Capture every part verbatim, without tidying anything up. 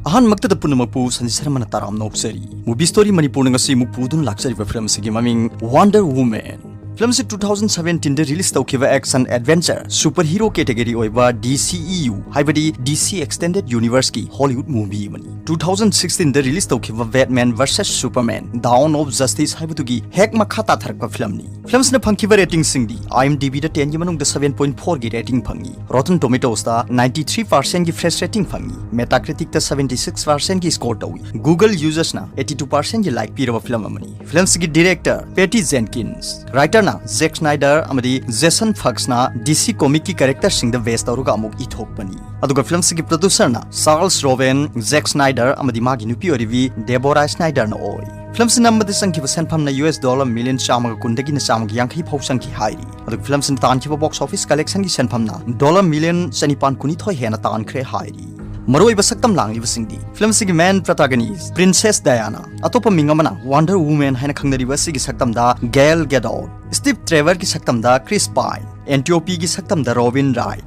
ꯑꯍꯥꯟꯕꯃꯛꯇꯗ ꯄꯨꯝꯅꯃꯛꯄꯨ ꯁꯟꯖꯤ ꯁꯔꯃꯅ ꯇꯔꯥꯝꯅ ꯑꯣꯛꯆꯔꯤ꯫ Movie Story ꯃꯅꯤꯄꯨꯔꯅ ꯉꯁꯤ ꯑꯃꯨꯛ ꯄꯨꯗꯨꯅ ꯂꯥꯛꯆꯔꯤꯕ film ꯑꯁꯤꯒꯤ ꯃꯃꯤꯡ Wonder Woman꯫ Film ꯑꯁꯤ two thousand seventeen ꯗ release ꯇꯧꯈꯤꯕ action adventure super hero category ꯑꯣꯏꯕ D C E U, ꯍꯥꯏꯕꯗꯤ D C Extended Universe ꯀꯤ Hollywood movie ꯑꯃꯅꯤ꯫ Two thousand sixteen ꯗ release ꯇꯧꯈꯤꯕ Batman versus Superman Dawn of Justice ꯍꯥꯏꯕꯗꯨꯒꯤ ꯍꯦꯛ ꯃꯈꯥ ꯇꯥꯊꯔꯛꯄ film ꯅꯤ꯫ Film ꯁꯤꯅ ꯐꯪꯈꯤꯕ rating ꯁꯤꯡꯗꯤ IMDb ꯗ ten ꯒꯤ ꯃꯅꯨꯡꯗ seven point four ꯒꯤ rating ꯐꯪꯉꯤ, Rotten Tomatoes ꯇ ninety three percent ꯒꯤ fresh rating ꯐꯪꯉꯤ, Metacritic ꯇ seventy six percent ꯒꯤ score ꯇꯧꯏ꯫ Google users ꯅ eighty two percent ꯒꯤ like ꯄꯤꯔꯕ film ꯑꯃꯅꯤ꯫ Film ꯁꯤꯒꯤ director Patty Jenkins, writer ꯅ Zack Snyder ꯑꯃꯗꯤ Jason Fox ꯅ D C comic ꯀꯤ character ꯁꯤꯡꯗ base ꯇꯧꯔꯒ ꯑꯃꯨꯛ ꯏꯊꯣꯛꯄꯅꯤ꯫ ꯑꯗꯨꯒ film ꯁꯤꯒꯤ producer ꯅ Charles Roven, Zack Snyder ꯑꯃꯗꯤ ꯃꯥꯒꯤ ꯅꯨꯄꯤ ꯑꯣꯏꯔꯤꯕꯤ Deborah Snyder ꯅ ꯑꯣꯏ꯫ Film ꯁꯤ ꯅꯝꯕꯗ ꯆꯪꯈꯤꯕ ꯁꯦꯟꯐꯝꯅ U S dollar million ꯆꯥꯝꯃꯒ ꯀꯨꯟꯗꯒꯤꯅ ꯆꯥꯝꯃꯒ ꯌꯥꯡꯈꯩ ꯐꯥꯎ ꯆꯪꯈꯤ ꯍꯥꯏꯔꯤ꯫ ꯑꯗꯨꯒ film ꯁꯤꯅ ꯇꯥꯟꯈꯤꯕ box office collection ꯒꯤ ꯁꯦꯟꯐꯝꯅ dollar million ꯆꯅꯤꯄꯥꯟ ꯀꯨꯟꯅꯤꯊꯣꯏ ꯍꯦꯟꯅ ꯇꯥꯟꯈ꯭ꯔꯦ ꯍꯥꯏꯔꯤ꯫ ꯃꯔꯨꯑꯣꯏꯕ ꯁꯛꯇꯝ ꯂꯥꯡꯂꯤꯕꯁꯤꯡꯗꯤ, film ꯁꯤꯒꯤ main protagonist Princess Diana, ꯑꯇꯣꯞꯄ ꯃꯤꯡ ꯑꯃꯅ Wonder Woman ꯍꯥꯏꯅ ꯈꯪꯅꯔꯤꯕ ꯑꯁꯤꯒꯤ ꯁꯛꯇꯝꯗ Gal Gadot, Steve Trevor ꯒꯤ ꯁꯛꯇꯝꯗ Chris Pine, Antiope ꯒꯤ ꯁꯛꯇꯝꯗ Robin Wright,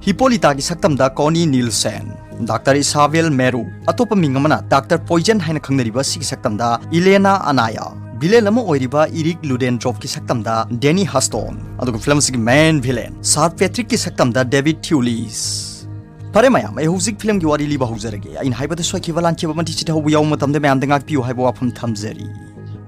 Hippolyta ꯒꯤ ꯁꯛꯇꯝꯗ Connie Nielsen, Doctor Isabel Meru, ꯑꯇꯣꯞꯄ ꯃꯤꯡ ꯑꯃꯅ Doctor Poison ꯍꯥꯏꯅ ꯈꯪꯅꯔꯤꯕ ꯑꯁꯤꯒꯤ ꯁꯛꯇꯝꯗ Elena Anaya, villain ꯑꯃ ꯑꯣꯏꯔꯤꯕ Eric Ludendorff ꯀꯤ ꯁꯛꯇꯝꯗ Danny Huston, ꯑꯗꯨꯒ film ꯁꯤꯒꯤ main villain Sir Patrick ꯀꯤ ꯁꯛꯇꯝꯗ David Thewlis꯫ ꯐꯔꯦ ꯃꯌꯥꯝ, ꯑꯩ ꯍꯧꯖꯤꯛ film ꯒꯤ ꯋꯥꯔꯤ ꯂꯤꯕ ꯍꯧꯖꯔꯒꯦ꯫ ꯑꯩꯅ ꯍꯥꯏꯕꯗ ꯁꯣꯏꯈꯤꯕ ꯂꯥꯟꯈꯤꯕ ꯑꯃꯗꯤ ꯆꯤꯊꯍꯧꯕ ꯌꯥꯎꯕ ꯃꯇꯝꯗ ꯃꯌꯥꯝꯗ ꯉꯥꯛꯄꯤꯌꯨ ꯍꯥꯏꯕ ꯋꯥꯐꯝ ꯊꯝꯖꯔꯤ꯫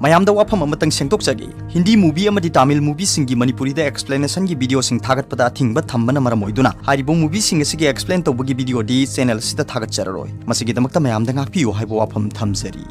ꯃꯌꯥꯝꯗ ꯋꯥꯐꯝ ꯑꯃꯇꯪ ꯁꯦꯡꯗꯣꯛꯆꯒꯦ꯫ Hindi movie ꯑꯃꯗꯤ Tamil movie ꯁꯤꯡꯒꯤ ꯃꯅꯤꯄꯨꯔꯤꯗ explanation ꯒꯤ video ꯁꯤꯡ ꯊꯥꯒꯠꯄꯗ ꯑꯊꯤꯡꯕ ꯊꯝꯕꯅ ꯃꯔꯝ ꯑꯣꯏꯗꯨꯅ ꯍꯥꯏꯔꯤꯕ movie ꯁꯤꯡ ꯑꯁꯤꯒꯤ explain ꯇꯧꯕꯒꯤ video ꯗꯤ channel ꯑꯁꯤꯗ ꯊꯥꯒꯠꯆꯔꯔꯣꯏ꯫ ꯃꯁꯤꯒꯤꯗꯃꯛꯇ ꯃꯌꯥꯝꯗ ꯉꯥꯛꯄꯤꯌꯨ ꯍꯥꯏꯕ ꯋꯥꯐꯝ ꯊꯝꯖꯔꯤ꯫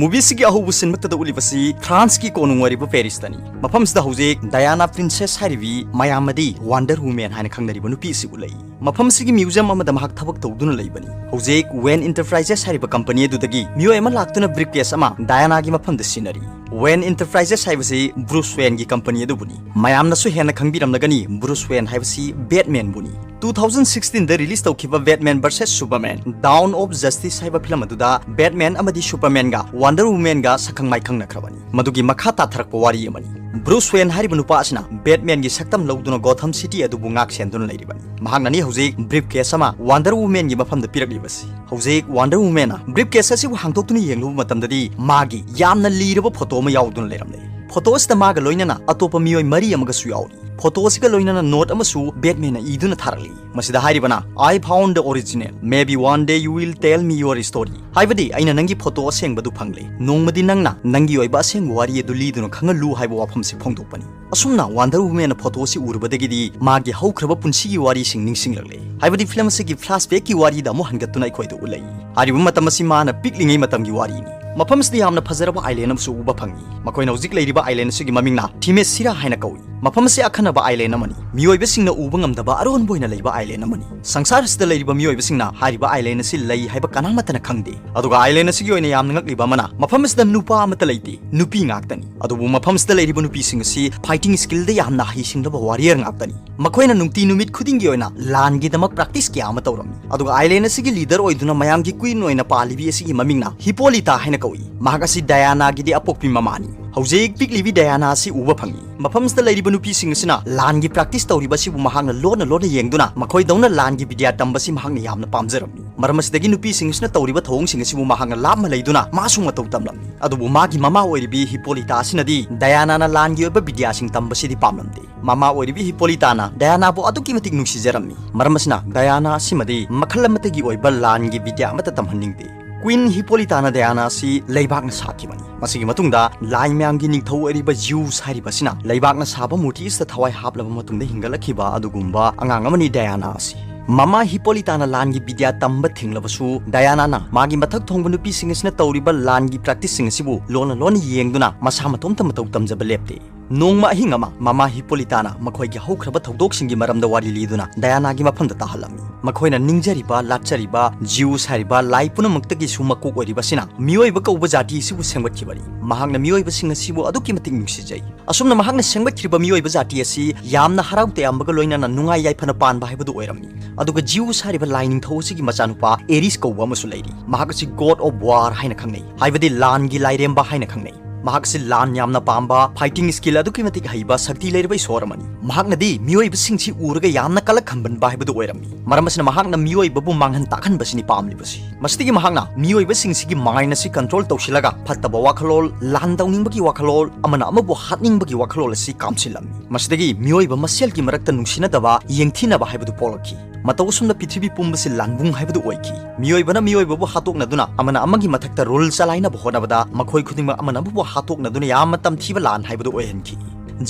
Movie ꯁꯤꯒꯤ ꯑꯍꯧꯕ scene ꯃꯛꯇꯗ ꯎꯠꯂꯤꯕꯁꯤ France ꯀꯤ ꯀꯣꯅꯨꯡ ꯑꯣꯏꯔꯤꯕ Paris ꯇꯅꯤ꯫ ꯃꯐꯝꯁꯤꯗ ꯍꯧꯖꯤꯛ Diana Princess ꯍꯥꯏꯔꯤꯕꯤ ꯃꯌꯥꯝꯅꯗꯤ Wonder Woman ꯍꯥꯏꯅ ꯈꯪꯅꯔꯤꯕ ꯅꯨꯄꯤ ꯑꯁꯤ ꯎꯠꯂꯛꯏ꯫ ꯃꯐꯝꯁꯤꯒꯤ museum ꯑꯃꯗ ꯃꯍꯥꯛ ꯊꯕꯛ ꯇꯧꯗꯨꯅ ꯂꯩꯕꯅꯤ꯫ ꯍꯧꯖꯤꯛ Wayne Enterprises ꯍꯥꯏꯔꯤꯕ company ꯑꯗꯨꯗꯒꯤ ꯃꯤꯑꯣꯏ ꯑꯃ ꯂꯥꯛꯇꯨꯅ briefcase ꯑꯃ Diana ꯒꯤ ꯃꯐꯝꯗ ꯁꯤꯟꯅꯔꯤ꯫ Wayne Enterprises ꯍꯥꯏꯕꯁꯤ Bruce Wayne ꯒꯤ company ꯑꯗꯨꯕꯨꯅꯤ꯫ ꯃꯌꯥꯝꯅꯁꯨ ꯍꯦꯟꯅ ꯈꯪꯕꯤꯔꯝꯂꯒꯅꯤ, Bruce Wayne ꯍꯥꯏꯕꯁꯤ Batman ꯕꯨꯅꯤ꯫ Two thousand sixteen ꯗ release ꯇꯧꯈꯤꯕ Batman versus Superman Dawn of Justice ꯍꯥꯏꯕ film ꯑꯗꯨꯗ Batman ꯑꯃꯗꯤ Superman ꯒ Wonder Woman ꯒ ꯁꯛꯈꯪ ꯃꯥꯏꯈꯪꯅꯈ꯭ꯔꯕꯅꯤ꯫ ꯃꯗꯨꯒꯤ ꯃꯈꯥ ꯇꯥꯊꯔꯛꯄ ꯋꯥꯔꯤ ꯑꯃꯅꯤ꯫ Bruce Wayne ꯍꯥꯏꯔꯤꯕ ꯅꯨꯄꯥ ꯑꯁꯤꯅ Batman ꯒꯤ ꯁꯛꯇꯝ ꯂꯧꯗꯨꯅ Gotham City ꯑꯗꯨꯕꯨ ꯉꯥꯛ ꯁꯦꯟꯗꯨꯅ ꯂꯩꯔꯤꯕꯅꯤ꯫ ꯃꯍꯥꯛꯅꯅꯤ ꯍꯧꯖꯤꯛ briefcase ꯑꯃ Wonder Woman ꯒꯤ ꯃꯐꯝꯗ ꯄꯤꯔꯛꯂꯤꯕꯁꯤ꯫ ꯍꯧꯖꯤꯛ ꯋꯥꯟꯗꯔ ꯋꯨꯃꯦꯟꯅ ꯕ꯭ꯔꯤꯐ ꯀꯦꯁ ꯑꯁꯤꯕꯨ ꯍꯥꯡꯗꯣꯛꯇꯨꯅ ꯌꯦꯡꯂꯨꯕ ꯃꯇꯝꯗꯗꯤ ꯃꯥꯒꯤ ꯌꯥꯝꯅ ꯂꯤꯔꯕ ꯐꯣꯇꯣ ꯑꯃ ꯌꯥꯎꯗꯨꯅ ꯂꯩꯔꯝꯂꯦ꯫ ꯐꯣꯇꯣ ꯑꯁꯤꯗ ꯃꯥꯒ ꯂꯣꯏꯅꯅ ꯑꯇꯣꯞꯄ ꯃꯤꯑꯣꯏ ꯃꯔꯤ ꯑꯃꯒꯁꯨ ꯌꯥꯎꯔꯤ꯫ ꯐꯣꯇꯣ ꯑꯁꯤꯒ ꯂꯣꯏꯅꯅ ꯅꯣꯠ ꯑꯃꯁꯨ ꯕꯦꯠꯃꯦꯟꯅ ꯏꯗꯨꯅ ꯊꯥꯔꯛꯂꯤ꯫ ꯃꯁꯤꯗ ꯍꯥꯏꯔꯤꯕꯅ, "I found the original. Maybe one day you will tell me your story." ꯍꯥꯏꯕꯗꯤ, "ꯑꯩꯅ ꯅꯪꯒꯤ ꯐꯣꯇꯣ ꯑꯁꯦꯡꯕꯗꯨ ꯐꯪꯂꯦ꯫ ꯅꯣꯡꯃꯗꯤ ꯅꯪꯅ ꯅꯪꯒꯤ ꯑꯣꯏꯕ ꯑꯁꯦꯡꯕ ꯋꯥꯔꯤ ꯑꯗꯨ ꯂꯤꯗꯨꯅ ꯈꯪꯍꯜꯂꯨ" ꯍꯥꯏꯕ ꯋꯥꯐꯝꯁꯤ ꯐꯣꯡꯗꯣꯛꯄꯅꯤ꯫ ꯑꯁꯨꯝꯅ ꯋꯥꯟꯗꯔ ꯋꯨꯃꯦꯟꯅ ꯐꯣꯇꯣ ꯑꯁꯤ ꯎꯔꯨꯕꯗꯒꯤꯗꯤ ꯃꯥꯒꯤ ꯍꯧꯈ꯭ꯔꯕ ꯄꯨꯟꯁꯤꯒꯤ ꯋꯥꯔꯤꯁꯤꯡ ꯅꯤꯡꯁꯤꯡꯂꯛꯂꯦ꯫ ꯍꯥꯏꯕꯗꯤ, ꯐꯤꯂꯝ ꯑꯁꯤꯒꯤ ꯐ꯭ꯂꯥꯁꯕꯦꯛꯀꯤ ꯋꯥꯔꯤꯗ ꯑꯃꯨꯛ ꯍꯟꯒꯠꯇꯨꯅ ꯑꯩꯈꯣꯏꯗ ꯎꯠꯂꯛꯏ꯫ ꯍꯥꯏꯔꯤꯕ ꯃꯇꯝ ꯑꯁꯤ ꯃꯥꯅ ꯄꯤꯛꯂꯤꯉꯩ ꯃꯇꯝꯒꯤ ꯋꯥꯔꯤꯅꯤ꯫ ꯃꯐꯝ ꯑꯁꯤꯗ ꯌꯥꯝꯅ ꯐꯖꯔꯕ ꯑꯥꯏꯂꯦꯟ ꯑꯃꯁꯨ ꯎꯕ ꯐꯪꯏ꯫ ꯃꯈꯣꯏꯅ ꯍꯧꯖꯤꯛ ꯂꯩꯔꯤꯕ ꯑꯥꯏꯂꯦꯟ ꯑꯁꯤꯒꯤ ꯃꯃꯤꯡꯅ ꯊꯤꯃꯦꯁꯤꯔꯥ ꯍꯥꯏꯅ ꯀꯧꯏ꯫ ꯃꯐꯝ ꯑꯁꯤ ꯑꯈꯟꯅꯕ ꯑꯥꯏꯂꯦꯟ ꯑꯃꯅꯤ꯫ ꯃꯤꯑꯣꯏꯕꯁꯤꯡꯅ ꯎꯕ ꯉꯝꯗꯕ ꯑꯔꯣꯟꯕ ꯑꯣꯏꯅ ꯂꯩꯕ ꯑꯥꯏꯂꯦꯟ ꯑꯃꯅꯤ꯫ ꯁꯪꯁꯥꯔ ꯑꯁꯤꯗ ꯂꯩꯔꯤꯕ ꯃꯤꯑꯣꯏꯕꯁꯤꯡꯅ ꯍꯥꯏꯔꯤꯕ ꯑꯥꯏꯂꯦꯟ ꯑꯁꯤ ꯂꯩ ꯍꯥꯏꯕ ꯀꯅꯥꯃꯠꯇꯅ ꯈꯪꯗꯦ꯫ ꯑꯗꯨꯒ ꯑꯥꯏꯂꯦꯟ ꯑꯁꯤꯒꯤ ꯑꯣꯏꯅ ꯌꯥꯝꯅ ꯉꯛꯂꯤꯕ ꯑꯃꯅ, ꯃꯐꯝ ꯑꯁꯤꯗ ꯅꯨꯄꯥ ꯑꯃꯠꯇ ꯂꯩꯇꯦ, ꯅꯨꯄꯤ ꯉꯥꯛꯇꯅꯤ꯫ ꯑꯗꯨꯕꯨ ꯃꯐꯝ ꯑꯁꯤꯗ ꯂꯩꯔꯤꯕ ꯅꯨꯄꯤꯁꯤꯡ ꯑꯁꯤ ꯐꯥꯏꯇꯤꯡ ꯁ꯭ꯀꯤꯜꯗ ꯌꯥꯝꯅ ꯍꯩꯁꯤꯡꯂꯕ ꯋꯥꯔꯤꯌꯔ ꯉꯥꯛꯇꯅꯤ꯫ ꯃꯈꯣꯏꯅ ꯅꯨꯡꯇꯤ ꯅꯨꯃꯤꯠ ꯈꯨꯗꯤꯡꯒꯤ ꯑꯣꯏꯅ ꯂꯥꯟꯒꯤꯗꯃꯛ ꯄ꯭ꯔꯥꯛꯇꯤꯁ ꯀꯌꯥ ꯑꯃ ꯇꯧꯔꯝꯃꯤ꯫ ꯑꯗꯨꯒ ꯑꯥꯏꯂꯦꯟ ꯑꯁꯤꯒꯤ ꯂꯤꯗꯔ ꯑꯣꯏꯗꯨꯅ ꯃꯌꯥꯝꯒꯤ ꯀ꯭ꯋꯤꯟ ꯑꯣꯏꯅ ꯄꯥꯜꯂꯤꯕꯤ ꯑꯁꯤꯒꯤ ꯃꯃꯤꯡꯅ ꯍꯤꯄꯣꯂꯤꯇꯥ ꯍꯥꯏꯅ ꯀꯧꯏ꯫ ꯃꯍꯥꯛ ꯑꯁꯤ ꯗꯌꯥꯅꯥꯒꯤꯗꯤ ꯑꯄꯣꯛꯄꯤ ꯃꯃꯥꯅꯤ꯫ ꯍꯧꯖꯤꯛ ꯄꯤꯛꯂꯤꯕꯤ ꯗꯌꯥꯅꯥ ꯑꯁꯤ ꯎꯕ ꯐꯪꯏ꯫ ꯃꯐꯝꯁꯤꯗ ꯂꯩꯔꯤꯕ ꯅꯨꯄꯤꯁꯤꯡ ꯑꯁꯤꯅ ꯂꯥꯟꯒꯤ ꯄ꯭ꯔꯥꯛꯇꯤꯁ ꯇꯧꯔꯤꯕ ꯑꯁꯤꯕꯨ ꯃꯍꯥꯛꯅ ꯂꯣꯟꯅ ꯂꯣꯟꯅ ꯌꯦꯡꯗꯨꯅ ꯃꯈꯣꯏꯗꯧꯅ ꯂꯥꯟꯒꯤ ꯕꯤꯗ꯭ꯌꯥ ꯇꯝꯕꯁꯤ ꯃꯍꯥꯛꯅ ꯌꯥꯝꯅ ꯄꯥꯝꯖꯔꯝꯃꯤ꯫ ꯃꯔꯝ ꯑꯁꯤꯗꯒꯤ ꯅꯨꯄꯤꯁꯤꯡ ꯑꯁꯤꯅ ꯇꯧꯔꯤꯕ ꯊꯧꯑꯣꯡꯁꯤꯡ ꯑꯁꯤꯕꯨ ꯃꯍꯥꯛꯅ ꯂꯥꯞꯅ ꯂꯩꯗꯨꯅ ꯃꯥꯁꯨ ꯃꯇꯧ ꯇꯝꯂꯝꯃꯤ꯫ ꯑꯗꯨꯕꯨ ꯃꯥꯒꯤ ꯃꯃꯥ ꯑꯣꯏꯔꯤꯕꯤ ꯍꯤꯄꯣꯂꯤꯇꯥ ꯑꯁꯤꯅꯗꯤ ꯗꯌꯥꯅꯥꯅ ꯂꯥꯟꯒꯤ ꯑꯣꯏꯕ ꯕꯤꯗ꯭ꯌꯥꯁꯤꯡ ꯇꯝꯕꯁꯤꯗꯤ ꯄꯥꯝꯂꯝꯗꯦ꯫ ꯃꯃꯥ ꯑꯣꯏꯔꯤꯕꯤ ꯍꯤꯄꯣꯂꯤꯇꯥꯅ ꯗꯌꯥꯅꯥꯕꯨ ꯑꯗꯨꯛꯀꯤ ꯃꯇꯤꯛ ꯅꯨꯡꯁꯤꯖꯔꯝꯃꯤ꯫ ꯃꯔꯝ ꯑꯁꯤꯅ ꯗꯌꯥꯅꯥ ꯑꯁꯤꯃꯗꯤ ꯃꯈꯜ ꯑꯃꯠꯇꯒꯤ ꯑꯣꯏꯕ ꯂꯥꯟꯒꯤ ꯕꯤꯗ꯭ꯌꯥ ꯑꯃꯠꯇ ꯇꯝꯍꯟꯅꯤꯡꯗꯦ꯫ ꯀ꯭ꯋꯤꯟ ꯍꯤꯄꯣꯂꯤꯇꯥꯅ ꯗꯌꯥꯅꯥ ꯑꯁꯤ ꯂꯩꯕꯥꯛꯅ ꯁꯥꯈꯤꯕꯅꯤ꯫ ꯃꯁꯤꯒꯤ ꯃꯇꯨꯡꯗ ꯂꯥꯏ ꯃꯌꯥꯝꯒꯤ ꯅꯤꯡꯊꯧ ꯑꯣꯏꯔꯤꯕ ꯖꯤꯎꯁ ꯍꯥꯏꯔꯤꯕ ꯑꯁꯤꯅ ꯂꯩꯕꯥꯛꯅ ꯁꯥꯕ ꯃꯨꯔꯇꯤ ꯑꯁꯤꯗ ꯊꯋꯥꯏ ꯍꯥꯞꯂꯕ ꯃꯇꯨꯡꯗ ꯍꯤꯡꯒꯠꯂꯛꯈꯤꯕ ꯑꯗꯨꯒꯨꯝꯕ ꯑꯉꯥꯡ ꯑꯃꯅꯤ ꯗꯌꯥꯅꯥ ꯑꯁꯤ꯫ ꯃꯃꯥ ꯍꯤꯄꯣꯂꯤꯇꯥꯅ ꯂꯥꯟꯒꯤ ꯕꯤꯗ꯭ꯌꯥ ꯇꯝꯕ ꯊꯤꯡꯂꯕꯁꯨ, ꯗꯌꯥꯅꯥꯅ ꯃꯥꯒꯤ ꯃꯊꯛ ꯊꯣꯡꯕ ꯅꯨꯄꯤꯁꯤꯡ ꯑꯁꯤꯅ ꯇꯧꯔꯤꯕ ꯂꯥꯟꯒꯤ ꯄ꯭ꯔꯥꯛꯇꯤꯁꯁꯤꯡ ꯑꯁꯤꯕꯨ ꯂꯣꯟꯅ ꯂꯣꯟꯅ ꯌꯦꯡꯗꯨꯅ ꯃꯁꯥ ꯃꯇꯣꯝꯇ ꯃꯇꯧ ꯇꯝꯖꯕ ꯂꯦꯞꯇꯦ꯫ ꯅꯣꯡꯃ ꯑꯍꯤꯡ ꯑꯃ, ꯃꯃꯥ ꯍꯤꯄꯣꯂꯤꯇꯥꯅ ꯃꯈꯣꯏꯒꯤ ꯍꯧꯈ꯭ꯔꯕ ꯊꯧꯗꯣꯛꯁꯤꯡꯒꯤ ꯃꯔꯝꯗ ꯋꯥꯔꯤ ꯂꯤꯗꯨꯅ ꯗꯌꯥꯅꯥꯒꯤ ꯃꯐꯝꯗ ꯇꯥꯍꯜꯂꯝꯃꯤ꯫ ꯃꯈꯣꯏꯅ ꯅꯤꯡꯖꯔꯤꯕ, ꯂꯥꯠꯆꯔꯤꯕ ꯖꯤꯎꯁ ꯍꯥꯏꯔꯤꯕ ꯂꯥꯏ ꯄꯨꯝꯅꯃꯛꯇꯒꯤꯁꯨ ꯃꯀꯣꯛ ꯑꯣꯏꯔꯤꯕ ꯑꯁꯤꯅ ꯃꯤꯑꯣꯏꯕ ꯀꯧꯕ ꯖꯥꯇꯤ ꯑꯁꯤꯕꯨ ꯁꯦꯝꯒꯠꯈꯤꯕꯅꯤ꯫ ꯃꯍꯥꯛꯅ ꯃꯤꯑꯣꯏꯕꯁꯤꯡ ꯑꯁꯤꯕꯨ ꯑꯗꯨꯛꯀꯤ ꯃꯇꯤꯛ ꯅꯨꯡꯁꯤꯖꯩ꯫ ꯑꯁꯨꯝꯅ ꯃꯍꯥꯛꯅ ꯁꯦꯝꯒꯠꯈꯤꯕ ꯃꯤꯑꯣꯏꯕ ꯖꯥꯇꯤ ꯑꯁꯤ ꯌꯥꯝꯅ ꯍꯔꯥꯎ ꯇꯌꯥꯝꯕꯒ ꯂꯣꯏꯅꯅ ꯅꯨꯡꯉꯥꯏ ꯌꯥꯏꯐꯅ ꯄꯥꯟꯕ ꯍꯥꯏꯕꯗꯨ ꯑꯣꯏꯔꯝꯃꯤ꯫ ꯑꯗꯨꯒ ꯖꯤꯎꯁ ꯍꯥꯏꯔꯤꯕ ꯂꯥꯏꯅꯤꯡꯊꯧ ꯑꯁꯤꯒꯤ ꯃꯆꯥꯅꯨꯄꯥ ꯑꯦꯔꯤꯁ ꯀꯧꯕ ꯑꯃꯁꯨ ꯂꯩꯔꯤ꯫ ꯃꯍꯥꯛ ꯑꯁꯤ God of War ꯍꯥꯏꯅ ꯈꯪꯅꯩ, ꯍꯥꯏꯕꯗꯤ ꯂꯥꯟꯒꯤ ꯂꯥꯏꯔꯦꯝꯕ ꯍꯥꯏꯅ ꯈꯪꯅꯩ꯫ ꯃꯍꯥꯛꯁꯤ ꯂꯥꯟ ꯌꯥꯝꯅ ꯄꯥꯝꯕ, fighting skill ꯑꯗꯨꯛꯀꯤ ꯃꯇꯤꯛ ꯍꯩꯕ, ꯁꯛꯇꯤ ꯂꯩꯔꯕ ꯏꯁꯣꯔ ꯑꯃꯅꯤ꯫ ꯃꯍꯥꯛꯅꯗꯤ ꯃꯤꯑꯣꯏꯕꯁꯤꯡꯁꯤ ꯎꯔꯒ ꯌꯥꯝꯅ ꯀꯂꯛ ꯈꯝꯕꯟꯕ ꯍꯥꯏꯕꯗꯨ ꯑꯣꯏꯔꯝꯃꯤ꯫ ꯃꯔꯝ ꯑꯁꯤꯅ ꯃꯍꯥꯛꯅ ꯃꯤꯑꯣꯏꯕꯕꯨ ꯃꯥꯡꯍꯟ ꯇꯥꯛꯍꯟꯕꯁꯤꯅꯤ ꯄꯥꯝꯂꯤꯕꯁꯤ꯫ ꯃꯁꯤꯗꯒꯤ ꯃꯍꯥꯛꯅ ꯃꯤꯑꯣꯏꯕꯁꯤꯡꯁꯤꯒꯤ mind ꯑꯁꯤ control ꯇꯧꯁꯤꯜꯂꯒ ꯐꯠꯇꯕ ꯋꯥꯈꯜꯂꯣꯟ, ꯂꯥꯟ ꯇꯧꯅꯤꯡꯕꯒꯤ ꯋꯥꯈꯜꯂꯣꯟ, ꯑꯃꯅ ꯑꯃꯕꯨ ꯍꯥꯠꯅꯤꯡꯕꯒꯤ ꯋꯥꯈꯜꯂꯣꯟ ꯑꯁꯤ ꯀꯥꯝꯁꯤꯜꯂꯝꯃꯤ꯫ ꯃꯁꯤꯗꯒꯤ ꯃꯤꯑꯣꯏꯕ ꯃꯁꯦꯜꯒꯤ ꯃꯔꯛꯇ ꯅꯨꯡꯁꯤꯅꯗꯕ, ꯌꯦꯡꯊꯤꯅꯕ ꯍꯥꯏꯕꯗꯨ ꯄꯣꯛꯂꯛꯈꯤ꯫ ꯃꯇꯧ ꯑꯁꯨꯝꯅ ꯄ꯭ꯔꯤꯊꯤꯕꯤ ꯄꯨꯝꯕꯁꯤ ꯂꯥꯟꯕꯨꯡ ꯍꯥꯏꯕꯗꯨ ꯑꯣꯏꯈꯤ꯫ ꯃꯤꯑꯣꯏꯕꯅ ꯃꯤꯑꯣꯏꯕꯕꯨ ꯍꯥꯠꯇꯣꯛꯅꯗꯨꯅ ꯑꯃꯅ ꯑꯃꯒꯤ ꯃꯊꯛꯇ rule ꯆꯂꯥꯏꯅꯕ ꯍꯣꯠꯅꯕꯗ ꯃꯈꯣꯏ ꯈꯨꯗꯤꯡꯃꯛ ꯑꯃꯅ ꯑꯃꯕꯨ ꯍꯥꯠꯇꯣꯛꯅꯗꯨꯅ ꯌꯥꯝꯅ ꯇꯝꯊꯤꯕ ꯂꯥꯟ ꯍꯥꯏꯕꯗꯨ ꯑꯣꯏꯍꯟꯈꯤ꯫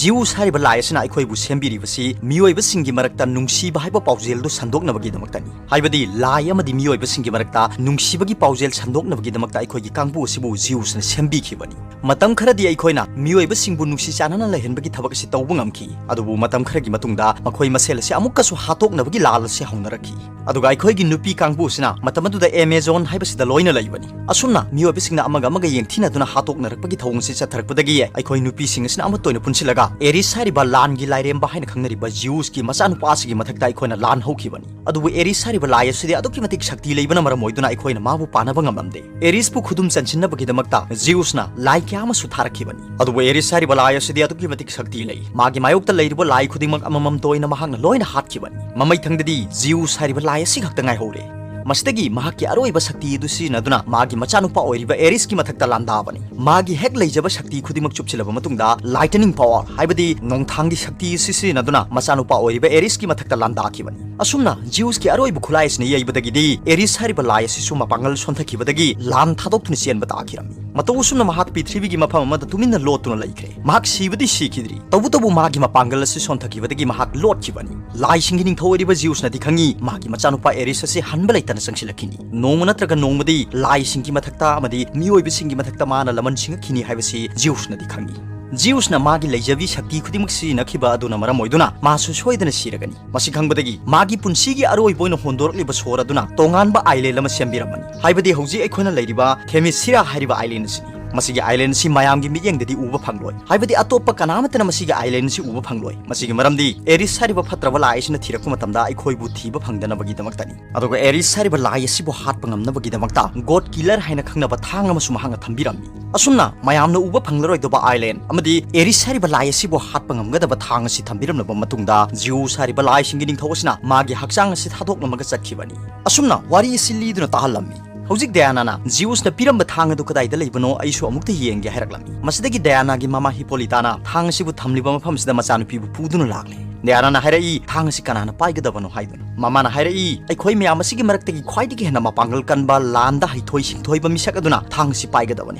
ꯖꯤꯎꯁ ꯍꯥꯏꯔꯤꯕ ꯂꯥꯏ ꯑꯁꯤꯅ ꯑꯩꯈꯣꯏꯕꯨ ꯁꯦꯝꯕꯤꯔꯤꯕꯁꯤ ꯃꯤꯑꯣꯏꯕꯁꯤꯡꯒꯤ ꯃꯔꯛꯇ ꯅꯨꯡꯁꯤꯕ ꯍꯥꯏꯕ ꯄꯥꯎꯖꯦꯜꯗꯨ ꯁꯟꯗꯣꯛꯅꯕꯒꯤꯗꯃꯛꯇꯅꯤ꯫ ꯍꯥꯏꯕꯗꯤ ꯂꯥꯏ ꯑꯃꯗꯤ ꯃꯤꯑꯣꯏꯕꯁꯤꯡꯒꯤ ꯃꯔꯛꯇ ꯅꯨꯡꯁꯤꯕꯒꯤ ꯄꯥꯎꯖꯦꯜ ꯁꯟꯗꯣꯛꯅꯕꯒꯤꯗꯃꯛꯇ ꯑꯩꯈꯣꯏꯒꯤ ꯀꯥꯡꯕꯨ ꯑꯁꯤꯕꯨ ꯖꯤꯎꯁꯅ ꯁꯦꯝꯕꯤꯈꯤꯕꯅꯤ꯫ ꯃꯇꯝ ꯈꯔꯗꯤ ꯑꯩꯈꯣꯏꯅ ꯃꯤꯑꯣꯏꯕꯁꯤꯡꯕꯨ ꯅꯨꯡꯁꯤ ꯆꯥꯟꯅꯅ ꯂꯩꯍꯟꯕꯒꯤ ꯊꯕꯛ ꯑꯁꯤ ꯇꯧꯕ ꯉꯝꯈꯤ꯫ ꯑꯗꯨꯕꯨ ꯃꯇꯝ ꯈꯔꯒꯤ ꯃꯇꯨꯡꯗ ꯃꯈꯣꯏ ꯃꯁꯦꯜ ꯑꯁꯤ ꯑꯃꯨꯛꯀꯁꯨ ꯍꯥꯠꯇꯣꯛꯅꯕꯒꯤ ꯂꯥꯜ ꯑꯁꯤ ꯍꯧꯅꯔꯛꯈꯤ꯫ ꯑꯗꯨꯒ ꯑꯩꯈꯣꯏꯒꯤ ꯅꯨꯄꯤ ꯀꯥꯡꯕꯨ ꯑꯁꯤꯅ ꯃꯇꯝ ꯑꯗꯨꯗ ꯑꯦꯃꯦꯖꯣꯟ ꯍꯥꯏꯕꯁꯤꯗ ꯂꯣꯏꯅ ꯂꯩꯕꯅꯤ꯫ ꯑꯁꯨꯝꯅ ꯃꯤꯑꯣꯏꯕꯁꯤꯡꯅ ꯑꯃꯒ ꯑꯃꯒ ꯌꯦꯡꯊꯤꯅꯗꯨꯅ ꯍꯥꯠꯇꯣꯛꯅꯔꯛꯄꯒꯤ ꯊꯧꯑꯣꯡ ꯑꯁꯤ ꯆꯠꯊꯔꯛꯄꯗꯒꯤ ꯑꯩꯈꯣꯏ ꯅꯨꯄꯤꯁꯤꯡ ꯑꯁꯤꯅ ꯑꯃꯠꯇ ꯑꯣꯏꯅ ꯄꯨꯟꯁꯤꯜꯂꯒ ꯑꯦꯔꯤꯁ ꯍꯥꯏꯔꯤꯕ ꯂꯥꯟꯒꯤ ꯂꯥꯏꯔꯦꯝꯕ ꯍꯥꯏꯅ ꯈꯪꯅꯔꯤꯕ ꯖꯤꯎꯁꯀꯤ ꯃꯆꯥꯅꯨꯄꯥ ꯑꯁꯤꯒꯤ ꯃꯊꯛꯇ ꯑꯩꯈꯣꯏꯅ ꯂꯥꯟ ꯍꯧꯈꯤꯕꯅꯤ꯫ ꯑꯗꯨꯕꯨ ꯑꯦꯔꯤꯁ ꯍꯥꯏꯔꯤꯕ ꯂꯥꯏ ꯑꯁꯤꯗꯤ ꯑꯗꯨꯛꯀꯤ ꯃꯇꯤꯛ ꯁꯛꯇꯤ ꯂꯩꯕꯅ ꯃꯔꯝ ꯑꯣꯏꯗꯨꯅ ꯑꯩꯈꯣꯏꯅ ꯃꯥꯕꯨ ꯄꯥꯟꯅꯕ ꯉꯝꯂꯝꯗꯦ꯫ ꯑꯦꯔꯤꯁꯄꯨ ꯈꯨꯗꯨꯝ ꯆꯟꯁꯤꯟꯅꯕꯒꯤꯗꯃꯛꯇ ꯖꯤꯎꯁꯅ ꯂꯥꯏ ꯀꯌꯥ ꯑꯃꯁꯨ ꯊꯥꯔꯛꯈꯤꯕꯅꯤ꯫ ꯑꯗꯨꯕꯨ ꯑꯦꯔꯤꯁ ꯍꯥꯏꯔꯤꯕ ꯂꯥꯏ ꯑꯁꯤꯗꯤ ꯑꯗꯨꯛꯀꯤ ꯃꯇꯤꯛ ꯁꯛꯇꯤ ꯂꯩ꯫ ꯃꯥꯒꯤ ꯃꯥꯌꯣꯛꯇ ꯂꯩꯔꯤꯕ ꯂꯥꯏ ꯈꯨꯗꯤꯡꯃꯛ ꯑꯃꯃꯝꯇ ꯑꯣꯏꯅ ꯃꯍꯥꯛꯅ ꯂꯣꯏꯅ ꯍꯥꯠꯈꯤꯕꯅꯤ꯫ ꯃꯃꯩꯊꯪꯗꯗꯤ ꯖꯤꯎꯁ ꯍꯥꯏꯔꯤꯕ ꯂꯥꯏ ꯑꯁꯤ ꯈꯛꯇ ꯉꯥꯏꯍꯧꯔꯦ꯫ ꯃꯁꯤꯗꯒꯤ ꯃꯍꯥꯛꯀꯤ ꯑꯔꯣꯏꯕ ꯁꯛꯇꯤ ꯑꯗꯨ ꯁꯤꯖꯤꯟꯅꯗꯨꯅ ꯃꯥꯒꯤ ꯃꯆꯥꯅꯨꯄꯥ ꯑꯣꯏꯔꯤꯕ ꯑꯦꯔꯤꯁꯀꯤ ꯃꯊꯛꯇ ꯂꯥꯟꯗꯥꯕꯅꯤ꯫ ꯃꯥꯒꯤ ꯍꯦꯛ ꯂꯩꯖꯕ ꯁꯛꯇꯤ ꯈꯨꯗꯤꯡꯃꯛ ꯆꯨꯞꯁꯤꯜꯂꯕ ꯃꯇꯨꯡꯗ lightning power ꯍꯥꯏꯕꯗꯤ ꯅꯣꯡꯊꯥꯡꯒꯤ ꯁꯛꯇꯤ ꯑꯁꯤ ꯁꯤꯖꯤꯟꯅꯗꯨꯅ ꯃꯆꯥꯅꯨꯄꯥ ꯑꯣꯏꯔꯤꯕ ꯑꯦꯔꯤꯁꯀꯤ ꯃꯊꯛꯇ ꯂꯥꯟꯗꯥꯈꯤꯕꯅꯤ꯫ ꯑꯁꯨꯝꯅ ꯖꯤꯎꯁꯀꯤ ꯑꯔꯣꯏꯕ ꯈꯨꯠꯂꯥꯏ ꯑꯁꯤꯅ ꯌꯩꯕꯗꯒꯤꯗꯤ ꯑꯦꯔꯤꯁ ꯍꯥꯏꯔꯤꯕ ꯂꯥꯏ ꯑꯁꯤꯁꯨ ꯃꯄꯥꯡꯒꯜ ꯁꯣꯟꯊꯈꯤꯕꯗꯒꯤ ꯂꯥꯟ ꯊꯥꯗꯣꯛꯇꯨꯅ ꯆꯦꯟꯕ ꯇꯥꯈꯤꯔꯝꯃꯤ꯫ ꯃꯇꯧ ꯑꯁꯨꯝꯅ ꯃꯍꯥꯛ ꯄ꯭ꯔꯤꯊꯤꯕꯤꯒꯤ ꯃꯐꯝ ꯑꯃꯗ ꯇꯨꯃꯤꯟꯅ ꯂꯣꯠꯇꯨꯅ ꯂꯩꯈ꯭ꯔꯦ꯫ ꯃꯍꯥꯛ ꯁꯤꯕꯗꯤ ꯁꯤꯈꯤꯗ꯭ꯔꯤ, ꯇꯧꯕꯇꯕꯨ ꯃꯥꯒꯤ ꯃꯄꯥꯡꯒꯜ ꯑꯁꯤ ꯁꯣꯟꯊꯈꯤꯕꯗꯒꯤ ꯃꯍꯥꯛ ꯂꯣꯠꯈꯤꯕꯅꯤ꯫ ꯂꯥꯏꯁꯤꯡꯒꯤ ꯅꯤꯡꯊꯧ ꯑꯣꯏꯔꯤꯕ ꯖꯤꯎꯁꯅꯗꯤ ꯈꯪꯉꯤ, ꯃꯥꯒꯤ ꯃꯆꯥꯅꯨꯄꯥ ꯑꯦꯔꯤꯁ ꯑꯁꯤ ꯍꯟꯕ ꯂꯩꯇꯅ ꯆꯪꯁꯤꯜꯂꯛꯈꯤꯅꯤ꯫ ꯅꯣꯡꯃ ꯅꯠꯇ꯭ꯔꯒ ꯅꯣꯡꯃꯗꯤ ꯂꯥꯏꯁꯤꯡꯒꯤ ꯃꯊꯛꯇ ꯑꯃꯗꯤ ꯃꯤꯑꯣꯏꯕꯁꯤꯡꯒꯤ ꯃꯊꯛꯇ ꯃꯥꯅ ꯂꯃꯟ ꯁꯤꯡꯉꯛꯈꯤꯅꯤ ꯍꯥꯏꯕꯁꯤ ꯖꯤꯎꯁꯅꯗꯤ ꯈꯪꯉꯤ꯫ ꯖꯤꯎꯁꯅ ꯃꯥꯒꯤ ꯂꯩꯖꯕꯤ ꯁꯛꯇꯤ ꯈꯨꯗꯤꯡꯃꯛ ꯁꯤꯖꯤꯟꯅꯈꯤꯕ ꯑꯗꯨꯅ ꯃꯔꯝ ꯑꯣꯏꯗꯨꯅ ꯃꯥꯁꯨ ꯁꯣꯏꯗꯅ ꯁꯤꯔꯒꯅꯤ꯫ ꯃꯁꯤ ꯈꯪꯕꯗꯒꯤ ꯃꯥꯒꯤ ꯄꯨꯟꯁꯤꯒꯤ ꯑꯔꯣꯏꯕ ꯑꯣꯏꯅ ꯍꯣꯟꯗꯣꯔꯛꯂꯤꯕ ꯁꯣꯔ ꯑꯗꯨꯅ ꯇꯣꯉꯥꯟꯕ island ꯑꯃ ꯁꯦꯝꯕꯤꯔꯝꯃꯅꯤ꯫ ꯍꯥꯏꯕꯗꯤ ꯍꯧꯖꯤꯛ ꯑꯩꯈꯣꯏꯅ ꯂꯩꯔꯤꯕ ꯊꯦꯃꯤꯁꯤꯔꯥ ꯍꯥꯏꯔꯤꯕ island ꯑꯁꯤꯅꯤ꯫ ꯃꯁꯤꯒꯤ ꯑꯥꯏꯂꯦꯟ ꯑꯁꯤ ꯃꯌꯥꯝꯒꯤ ꯃꯤꯠꯌꯦꯡꯗꯗꯤ ꯎꯕ ꯐꯪꯂꯣꯏ, ꯍꯥꯏꯕꯗꯤ ꯑꯇꯣꯞꯄ ꯀꯅꯥꯃꯠꯇꯅ ꯃꯁꯤꯒꯤ ꯑꯥꯏꯂꯦꯟ ꯑꯁꯤ ꯎꯕ ꯐꯪꯂꯣꯏ꯫ ꯃꯁꯤꯒꯤ ꯃꯔꯝꯗꯤ ꯑꯦꯔꯤꯁ ꯍꯥꯏꯔꯤꯕ ꯐꯠꯇ꯭ꯔꯕ ꯂꯥꯏ ꯑꯁꯤꯅ ꯊꯤꯔꯛꯄ ꯃꯇꯝꯗ ꯑꯩꯈꯣꯏꯕꯨ ꯊꯤꯕ ꯐꯪꯗꯅꯕꯒꯤꯗꯃꯛꯇꯅꯤ꯫ ꯑꯗꯨꯒ ꯑꯦꯔꯤꯁ ꯍꯥꯏꯔꯤꯕ ꯂꯥꯏ ꯑꯁꯤꯕꯨ ꯍꯥꯠꯄ ꯉꯝꯅꯕꯒꯤꯗꯃꯛꯇ ꯒꯣꯗ ꯀꯤꯂꯔ ꯍꯥꯏꯅ ꯈꯪꯅꯕ ꯊꯥꯡ ꯑꯃꯁꯨ ꯃꯍꯥꯛꯅ ꯊꯝꯕꯤꯔꯝꯃꯤ꯫ ꯑꯁꯨꯝꯅ ꯃꯌꯥꯝꯅ ꯎꯕ ꯐꯪꯂꯔꯣꯏꯗꯕ ꯑꯥꯏꯂꯦꯟ ꯑꯃꯗꯤ ꯑꯦꯔꯤꯁ ꯍꯥꯏꯔꯤꯕ ꯂꯥꯏ ꯑꯁꯤꯕꯨ ꯍꯥꯠꯄ ꯉꯝꯒꯗꯕ ꯊꯥꯡ ꯑꯁꯤ ꯊꯝꯕꯤꯔꯝꯂꯕ ꯃꯇꯨꯡꯗ, ꯖꯤꯎꯁ ꯍꯥꯏꯔꯤꯕ ꯂꯥꯏꯁꯤꯡꯒꯤ ꯅꯤꯡꯊꯧ ꯑꯁꯤꯅ ꯃꯥꯒꯤ ꯍꯛꯆꯥꯡ ꯑꯁꯤ ꯊꯥꯗꯣꯛꯂꯝꯃꯒ ꯆꯠꯈꯤꯕꯅꯤ꯫ ꯑꯁꯨꯝꯅ ꯋꯥꯔꯤ ꯑꯁꯤ ꯂꯤꯗꯨꯅ ꯇꯥꯍꯜꯂꯝꯃꯤ꯫ ꯍꯧꯖꯤꯛ ꯗꯌꯥꯅꯥꯅ ꯖꯤꯎꯁꯅ ꯄꯤꯔꯝꯕ ꯊꯥꯡ ꯑꯗꯨ ꯀꯗꯥꯏꯗ ꯂꯩꯕꯅꯣ ꯑꯩꯁꯨ ꯑꯃꯨꯛꯇ ꯌꯦꯡꯒꯦ ꯍꯥꯏꯔꯛꯂꯝꯃꯤ꯫ ꯃꯁꯤꯗꯒꯤ ꯗꯌꯥꯅꯥꯒꯤ ꯃꯃꯥ ꯍꯤꯄꯣꯂꯤꯇꯥꯅ ꯊꯥꯡ ꯑꯁꯤꯕꯨ ꯊꯝꯂꯤꯕ ꯃꯐꯝꯁꯤꯗ ꯃꯆꯥꯅꯨꯄꯤꯕꯨ ꯄꯨꯗꯨꯅ ꯂꯥꯛꯂꯦ꯫ ꯗꯌꯥꯅꯥꯅ ꯍꯥꯏꯔꯛꯏ, "ꯊꯥꯡ ꯑꯁꯤ ꯀꯅꯥꯅ ꯄꯥꯏꯒꯗꯕꯅꯣ?" ꯍꯥꯏꯗꯨꯅ꯫ ꯃꯃꯥꯅ ꯍꯥꯏꯔꯛꯏ, "ꯑꯩꯈꯣꯏ ꯃꯌꯥꯝ ꯑꯁꯤꯒꯤ ꯃꯔꯛꯇꯒꯤ ꯈ꯭ꯋꯥꯏꯗꯒꯤ ꯍꯦꯟꯅ ꯃꯄꯥꯡꯒꯜ ꯀꯟꯕ, ꯂꯥꯟꯗ ꯍꯩꯊꯣꯏ ꯁꯤꯡꯊꯣꯏꯕ ꯃꯤꯁꯛ ꯑꯗꯨꯅ ꯊꯥꯡ ꯑꯁꯤ ꯄꯥꯏꯒꯗꯕꯅꯤ"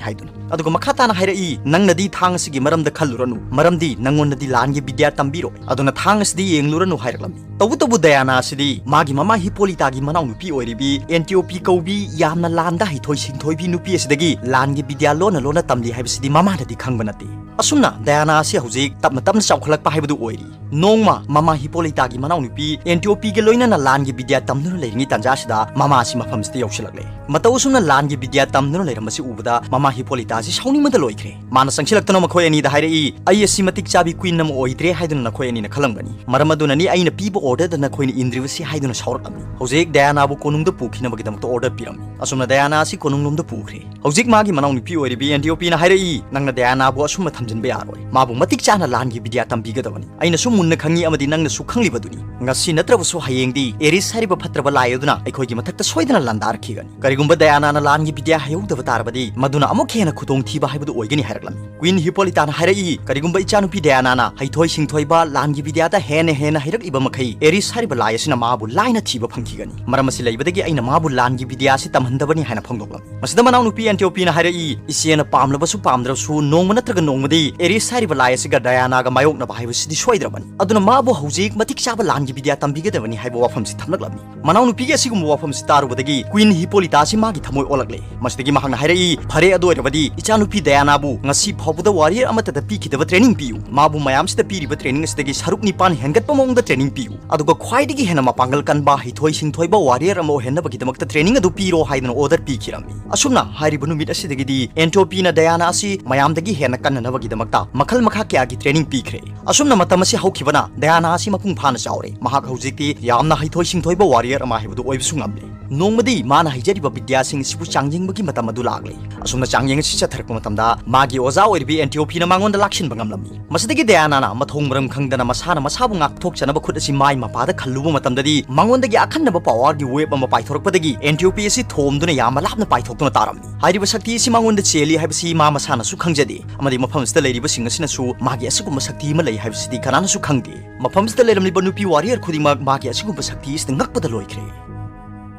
ꯍꯥꯏꯗꯨꯅ꯫ ꯑꯗꯨꯒ ꯃꯈꯥ ꯇꯥꯅ ꯍꯥꯏꯔꯛꯏ, "ꯅꯪꯅꯗꯤ ꯊꯥꯡ ꯑꯁꯤꯒꯤ ꯃꯔꯝꯗ ꯈꯜꯂꯨꯔꯅꯨ, ꯃꯔꯝꯗꯤ ꯅꯪꯉꯣꯟꯗꯗꯤ ꯂꯥꯟꯒꯤ ꯕꯤꯗ꯭ꯌꯥ ꯇꯝꯕꯤꯔꯣꯏ, ꯑꯗꯨꯅ ꯊꯥꯡ ꯑꯁꯤꯗꯤ ꯌꯦꯡꯂꯨꯔꯅꯨ" ꯍꯥꯏꯔꯛꯂꯝꯃꯤ꯫ ꯇꯧꯕꯇꯕꯨ ꯗꯌꯥꯅꯥ ꯑꯁꯤꯗꯤ ꯃꯥꯒꯤ ꯃꯃꯥ ꯍꯤꯄꯣꯂꯤꯇꯥꯒꯤ ꯃꯅꯥꯎꯅꯨꯄꯤ ꯑꯣꯏꯔꯤꯕꯤ ꯑꯦꯟꯇꯤꯑꯣꯄꯤ ꯀꯧꯕꯤ ꯌꯥꯝꯅ ꯂꯥꯟꯗ ꯍꯩꯊꯣꯏ ꯁꯤꯡꯊꯣꯏꯕꯤ ꯅꯨꯄꯤ ꯑꯁꯤꯗꯒꯤ ꯂꯥꯟꯒꯤ ꯕꯤꯗ꯭ꯌꯥ ꯂꯣꯟꯅ ꯂꯣꯟꯅ ꯇꯝꯂꯤ ꯍꯥꯏꯕꯁꯤꯗꯤ ꯃꯃꯥꯗꯤ ꯈꯪꯕ ꯅꯠꯇꯦ꯫ ꯑꯁꯨꯝꯅ ꯗꯌꯥꯅꯥ ꯑꯁꯤ ꯍꯧꯖꯤꯛ ꯇꯞꯅ ꯇꯞꯅ ꯆꯥꯎꯈꯠꯂꯛꯄ ꯍꯥꯏꯕꯗꯨ ꯑꯣꯏꯔꯤ꯫ ꯅꯣꯡꯃ ꯃꯃꯥ ꯍꯤꯄꯣꯂꯤꯇꯥꯒꯤ ꯃꯅꯥꯎꯅꯨꯄꯤ ꯑꯦꯟꯇꯤꯑꯣꯄꯤꯒ ꯂꯣꯏꯅꯅ ꯂꯥꯟꯒꯤ ꯕꯤꯗ꯭ꯌꯥ ꯇꯝꯗꯨꯅ ꯂꯩꯔꯤꯉꯩ ꯇꯥꯟꯖꯥꯁꯤꯗ ꯃꯃꯥ ꯑꯁꯤ ꯃꯐꯝꯁꯤꯗ ꯌꯧꯁꯤꯜꯂꯛꯂꯦ꯫ ꯃꯇꯧ ꯑꯁꯨꯝꯅ ꯂꯥꯟꯒꯤ ꯕꯤꯗ꯭ꯌꯥ ꯇꯝꯗꯨꯅ ꯂꯩꯔꯝꯕꯁꯤ ꯎꯕꯗ ꯃꯃꯥ ꯍꯤꯄꯣꯂꯤꯇꯥ ꯑꯁꯤ ꯁꯥꯎꯅꯤꯡꯕꯗ ꯂꯣꯏꯈ꯭ꯔꯦ꯫ ꯃꯥꯅ ꯆꯪꯁꯤꯜꯂꯛꯇꯨꯅ ꯃꯈꯣꯏ ꯑꯅꯤꯗ ꯍꯥꯏꯔꯛꯏ, "ꯑꯩ ꯑꯁꯤ ꯃꯇꯤꯛ ꯆꯥꯕꯤ ꯀ꯭ꯋꯤꯟ ꯑꯃ ꯑꯣꯏꯗ꯭ꯔꯦ ꯍꯥꯏꯗꯨꯅ ꯅꯈꯣꯏ ꯑꯅꯤꯅ ꯈꯜꯂꯝꯒꯅꯤ꯫ ꯃꯔꯝ ꯑꯗꯨꯅꯅꯤ ꯑꯩꯅ ꯄꯤꯕ ꯑꯣꯔꯗꯔꯗ ꯅꯈꯣꯏꯅ ꯏꯟꯗ꯭ꯔꯤꯕꯁꯤ" ꯍꯥꯏꯗꯨꯅ ꯁꯥꯎꯔꯛꯂꯝꯃꯤ꯫ ꯍꯧꯖꯤꯛ ꯗꯌꯥꯅꯥꯕꯨ ꯀꯣꯅꯨꯡꯗ ꯄꯨꯈꯤꯅꯕꯒꯤꯗꯃꯛꯇ ꯑꯣꯔꯗꯔ ꯄꯤꯔꯝꯃꯤ꯫ ꯑꯁꯨꯝꯅ ꯗꯌꯥꯅꯥ ꯑꯁꯤ ꯀꯣꯅꯨꯡꯂꯣꯝꯗ ꯄꯨꯈ꯭ꯔꯦ꯫ ꯍꯧꯖꯤꯛ ꯃꯥꯒꯤ ꯃꯅꯥꯎꯅꯨꯄꯤ ꯑꯣꯏꯔꯤꯕꯤ ꯑꯦꯟꯇꯤꯑꯣꯄꯤꯅ ꯍꯥꯏꯔꯛꯏ, "ꯅꯪꯅ ꯗꯌꯥꯅꯥꯕꯨ ꯑꯁꯨꯝꯅ ꯊꯝꯖꯤꯟꯕ ꯌꯥꯔꯣꯏ꯫ ꯃꯥꯕꯨ ꯃꯇꯤꯛ ꯆꯥꯅ ꯂꯥꯟꯒꯤ ꯕꯤꯗ꯭ꯌꯥ ꯇꯝꯕꯤꯒꯗꯕꯅꯤ꯫ ꯑꯩꯅꯁꯨ ꯃꯨꯟꯅ ꯈꯪꯉꯤ ꯑꯃꯗꯤ ꯅꯪꯅꯁꯨ ꯈꯪꯂꯤꯕꯗꯨꯅꯤ꯫ ꯉꯁꯤ ꯅꯠꯇ꯭ꯔꯕꯁꯨ ꯍꯌꯦꯡꯗꯤ ꯑꯦꯔꯤꯁ ꯍꯥꯏꯔꯤꯕ ꯐꯠꯇ꯭ꯔꯕ ꯂꯥꯏ ꯑꯗꯨꯅ ꯑꯩꯈꯣꯏꯒꯤ ꯃꯊꯛꯇ ꯁꯣꯏꯗꯅ ꯂꯥꯟꯗꯥꯔꯛꯈꯤꯒꯅꯤ꯫ ꯀꯔꯤꯒꯨꯝꯕ ꯗꯌꯥꯅꯥꯅ ꯂꯥꯟꯒꯤ ꯕꯤꯗ꯭ꯌꯥ ꯍꯩꯍꯧꯗꯕ ꯇꯥꯔꯕꯗꯤ ꯃꯗꯨꯅ ꯑꯃꯨꯛ ꯍꯦꯟꯅ ꯈꯨꯗꯣꯡꯊꯤꯕ ꯍꯥꯏꯕꯗꯨ ꯑꯣꯏꯒꯅꯤ" ꯍꯥꯏꯔꯛꯂꯝꯃꯤ꯫ ꯀ꯭ꯋꯤꯟ ꯍꯤꯄꯣꯂꯤꯇꯥꯅ ꯍꯥꯏꯔꯛꯏ, "ꯀꯔꯤꯒꯨꯝꯕ ꯏꯆꯥꯅꯨꯄꯤ ꯗꯌꯥꯅꯥꯅ ꯍꯩꯊꯣꯏ ꯁꯤꯡꯊꯣꯏꯕ ꯂꯥꯟꯒꯤ ꯕꯤꯗ꯭ꯌꯥꯗ ꯍꯦꯟꯅ ꯍꯦꯟꯅ ꯍꯩꯔꯛꯂꯤꯕ ꯃꯈꯩ ꯑꯦꯔꯤꯁ ꯍꯥꯏꯔꯤꯕ ꯂꯥꯏ ꯑꯁꯤꯅ ꯃꯥꯕꯨ ꯂꯥꯏꯅ ꯊꯤꯕ ꯐꯪꯈꯤꯒꯅꯤ꯫ ꯃꯔꯝ ꯑꯁꯤ ꯂꯩꯕꯗꯒꯤ ꯑꯩꯅ ꯃꯥꯕꯨ ꯂꯥꯟꯒꯤ ꯕꯤꯗ꯭ꯌꯥ ꯑꯁꯤ ꯇꯝꯍꯟꯗꯕꯅꯤ" ꯍꯥꯏꯅ ꯐꯣꯡꯗꯣꯛꯂꯝꯃꯤ꯫ ꯃꯁꯤꯗ ꯃꯅꯥꯎꯅꯨꯄꯤ ꯑꯦꯟꯇꯤꯑꯣꯄꯤꯅ ꯍꯥꯏꯔꯛꯏ, "ꯏꯆꯦꯅ ꯄꯥꯝꯂꯕꯁꯨ ꯄꯥꯝꯗ꯭ꯔꯕꯁꯨ ꯅꯣꯡꯃ ꯅꯠꯇ꯭ꯔꯒ ꯅꯣꯡꯃꯗꯤ ꯑꯦꯔꯤꯁ ꯍꯥꯏꯔꯤꯕ ꯂꯥꯏ ꯑꯁꯤꯒ ꯗꯌꯥꯅꯥꯒ ꯃꯥꯌꯣꯛꯅꯕ ꯍꯥꯏꯕꯁꯤꯗꯤ ꯁꯣꯏꯗ꯭ꯔꯕꯅꯤ꯫ ꯑꯗꯨꯅ ꯃꯥꯕꯨ ꯍꯧꯖꯤꯛ ꯃꯇꯤꯛ ꯆꯥꯕ ꯂꯥꯟꯒꯤ ꯕꯤꯗ꯭ꯌꯥ ꯇꯝꯕꯤꯒꯗꯕꯅꯤ ꯍꯥꯏꯕ ꯋꯥꯐꯝꯁꯤ ꯊꯝꯂꯛꯂꯝꯃꯤ꯫ ꯃꯅꯥꯎꯅꯨꯄꯤꯒꯤ ꯑꯁꯤꯒꯨꯝꯕ ꯋꯥꯐꯝꯁꯤ ꯇꯥꯔꯨꯕꯗꯒꯤ ꯀ꯭ꯋꯤꯟ ꯍꯤꯄꯣꯂꯤꯇꯥ ꯑꯁꯤ ꯃꯥꯒꯤ ꯊꯃꯣꯏ ꯑꯣꯜꯂꯛꯂꯦ꯫ ꯃꯁꯤꯗꯒꯤ ꯃꯍꯥꯛꯅ ꯍꯥꯏꯔꯛꯏ, "ꯐꯔꯦ, ꯑꯗꯨ ꯑꯣꯏꯔꯕꯗꯤ ꯏꯆꯥꯅꯨꯄꯤ ꯗꯌꯥꯅꯥꯕꯨ ꯉꯁꯤ ꯐꯥꯎꯕꯗ ꯋꯥꯔꯤꯌꯔ ꯑꯃꯠꯇꯗ ꯄꯤꯈꯤꯗꯕ ꯇ꯭ꯔꯦꯅꯤꯡ ꯄꯤꯌꯨ꯫ ꯃꯥꯕꯨ ꯃꯌꯥꯝꯁꯤꯗ ꯄꯤꯔꯤꯕ ꯇ꯭ꯔꯦꯅꯤꯡ ꯑꯁꯤꯗꯒꯤ ꯁꯔꯨꯛ ꯅꯤꯄꯥꯟ ꯍꯦꯟꯒꯠꯄ ꯃꯑꯣꯡꯗ ꯇ꯭ꯔꯦꯅꯤꯡ ꯄꯤꯌꯨ꯫ ꯑꯗꯨꯒ ꯈ꯭ꯋꯥꯏꯗꯒꯤ ꯍꯦꯟꯅ ꯃꯄꯥꯡꯒꯜ ꯀꯟꯕ, ꯍꯩꯊꯣꯏ ꯁꯤꯡꯊꯣꯏꯕ ꯋꯥꯔꯤꯌꯔ ꯑꯃ ꯑꯣꯏꯍꯟꯅꯕꯒꯤꯗꯃꯛꯇ ꯇ꯭ꯔꯦꯅꯤꯡ ꯑꯗꯨ ꯄꯤꯔꯣ" ꯍꯥꯏꯗꯅ ꯑꯣꯔꯗꯔ ꯄꯤꯈꯤꯔꯝꯃꯤ꯫ ꯑꯁꯨꯝꯅ ꯍꯥꯏꯔꯤꯕ ꯅꯨꯃꯤꯠ ꯑꯁꯤꯗꯒꯤꯗꯤ ꯑꯦꯟꯇꯣꯄꯤꯅ ꯗꯌꯥꯅꯥ ꯑꯁꯤ ꯃꯌꯥꯝꯗꯒꯤ ꯍꯦꯟꯅ ꯀꯟꯅꯅꯕꯒꯤꯗꯃꯛꯇ ꯃꯈꯜ ꯃꯈꯥ ꯀꯌꯥꯒꯤ ꯇ꯭ꯔꯦꯅꯤꯡ ꯄꯤꯈ꯭ꯔꯦ꯫ ꯑꯁꯨꯝꯅ ꯃꯇꯝ ꯑꯁꯤ ꯍꯧꯈꯤꯕꯅ ꯗꯌꯥꯅꯥ ꯑꯁꯤ ꯃꯄꯨꯡ ꯐꯥꯅ ꯆꯥꯎꯔꯦ꯫ ꯃꯍꯥꯛ ꯍꯧꯖꯤꯛꯇꯤ ꯌꯥꯝꯅ ꯍꯩꯊꯣꯏ ꯁꯤꯡꯊꯣꯏꯕ ꯋꯥꯔꯤꯌꯔ ꯑꯃ ꯍꯥꯏꯕꯗꯨ ꯑꯣꯏꯕꯁꯨ ꯉꯝꯂꯦ꯫ ꯅꯣꯡꯃꯗꯤ ꯃꯥꯅ ꯍꯩꯖꯔꯤꯕ ꯕꯤꯗ꯭ꯌꯥꯁꯤꯡ ꯑꯁꯤꯕꯨ ꯆꯥꯡꯌꯦꯡꯕꯒꯤ ꯃꯇꯝ ꯑꯗꯨ ꯂꯥꯛꯂꯦ꯫ ꯑꯁꯨꯝꯅ ꯆꯥꯡꯌꯦꯡ ꯑꯁꯤ ꯆꯠꯊꯔꯛꯄ ꯃꯇꯝꯗ ꯃꯥꯒꯤ ꯑꯣꯖꯥ ꯑꯣꯏꯔꯤꯕꯤ ꯑꯦꯟꯇꯤꯑꯣꯄꯤꯅ ꯃꯉꯣꯟꯗ ꯂꯥꯛꯁꯤꯟꯕ ꯉꯝꯂꯝꯃꯤ꯫ ꯃꯁꯤꯗꯒꯤ ꯗꯌꯥꯅꯥꯅ ꯃꯊꯣꯡ ꯃꯔꯝ ꯈꯪꯗꯅ ꯃꯁꯥꯅ ꯃꯁꯥꯕꯨ ꯉꯥꯛꯊꯣꯛꯆꯅꯕ ꯈꯨꯠ ꯑꯁꯤ ꯃꯥꯏ ꯃꯄꯥꯗ ꯈꯜꯂꯨꯕ ꯃꯇꯝꯗꯗꯤ ꯃꯉꯣꯟꯗꯒꯤ ꯑꯈꯟꯅꯕ ꯄꯥꯋꯔꯒꯤ ꯋꯦꯕ ꯑꯃ ꯄꯥꯏꯊꯣꯔꯛꯄꯗꯒꯤ ꯑꯦꯟꯇꯤꯑꯣꯄꯤ ꯑꯁꯤ ꯊꯣꯝꯗꯨꯅ ꯌꯥꯝꯅ ꯂꯥꯞꯅ ꯄꯥꯏꯊꯣꯛꯇꯨꯅ ꯇꯥꯔꯝꯃꯤ꯫ ꯍꯥꯏꯔꯤꯕ ꯁꯛꯇꯤ ꯑꯁꯤ ꯃꯉꯣꯟꯗ ꯆꯦꯜꯂꯤ ꯍꯥꯏꯕꯁꯤ ꯃꯥ ꯃꯁꯥꯅꯁꯨ ꯈꯪꯖꯗꯦ, ꯑꯃꯗꯤ ꯃꯐꯝ ꯑꯁꯤꯗ ꯂꯩꯔꯤꯕꯁꯤꯡ ꯑꯁꯤꯅꯁꯨ ꯃꯥꯒꯤ ꯑꯁꯤꯒꯨꯝꯕ ꯁꯛꯇꯤ ꯑꯃ ꯂꯩ ꯍꯥꯏꯕꯁꯤꯗꯤ ꯀꯅꯥꯅꯁꯨ ꯈꯪꯗꯦ꯫ ꯃꯐꯝꯁꯤꯗ ꯂꯩꯔꯝꯂꯤꯕ ꯅꯨꯄꯤ ꯋꯥꯔꯤꯌꯔ ꯈꯨꯗꯤꯡꯃꯛ ꯃꯥꯒꯤ ꯑꯁꯤꯒꯨꯝꯕ ꯁꯛꯇꯤ ꯑꯁꯤꯗ ꯉꯛꯄꯗ ꯂꯣꯏꯈ꯭ꯔꯦ꯫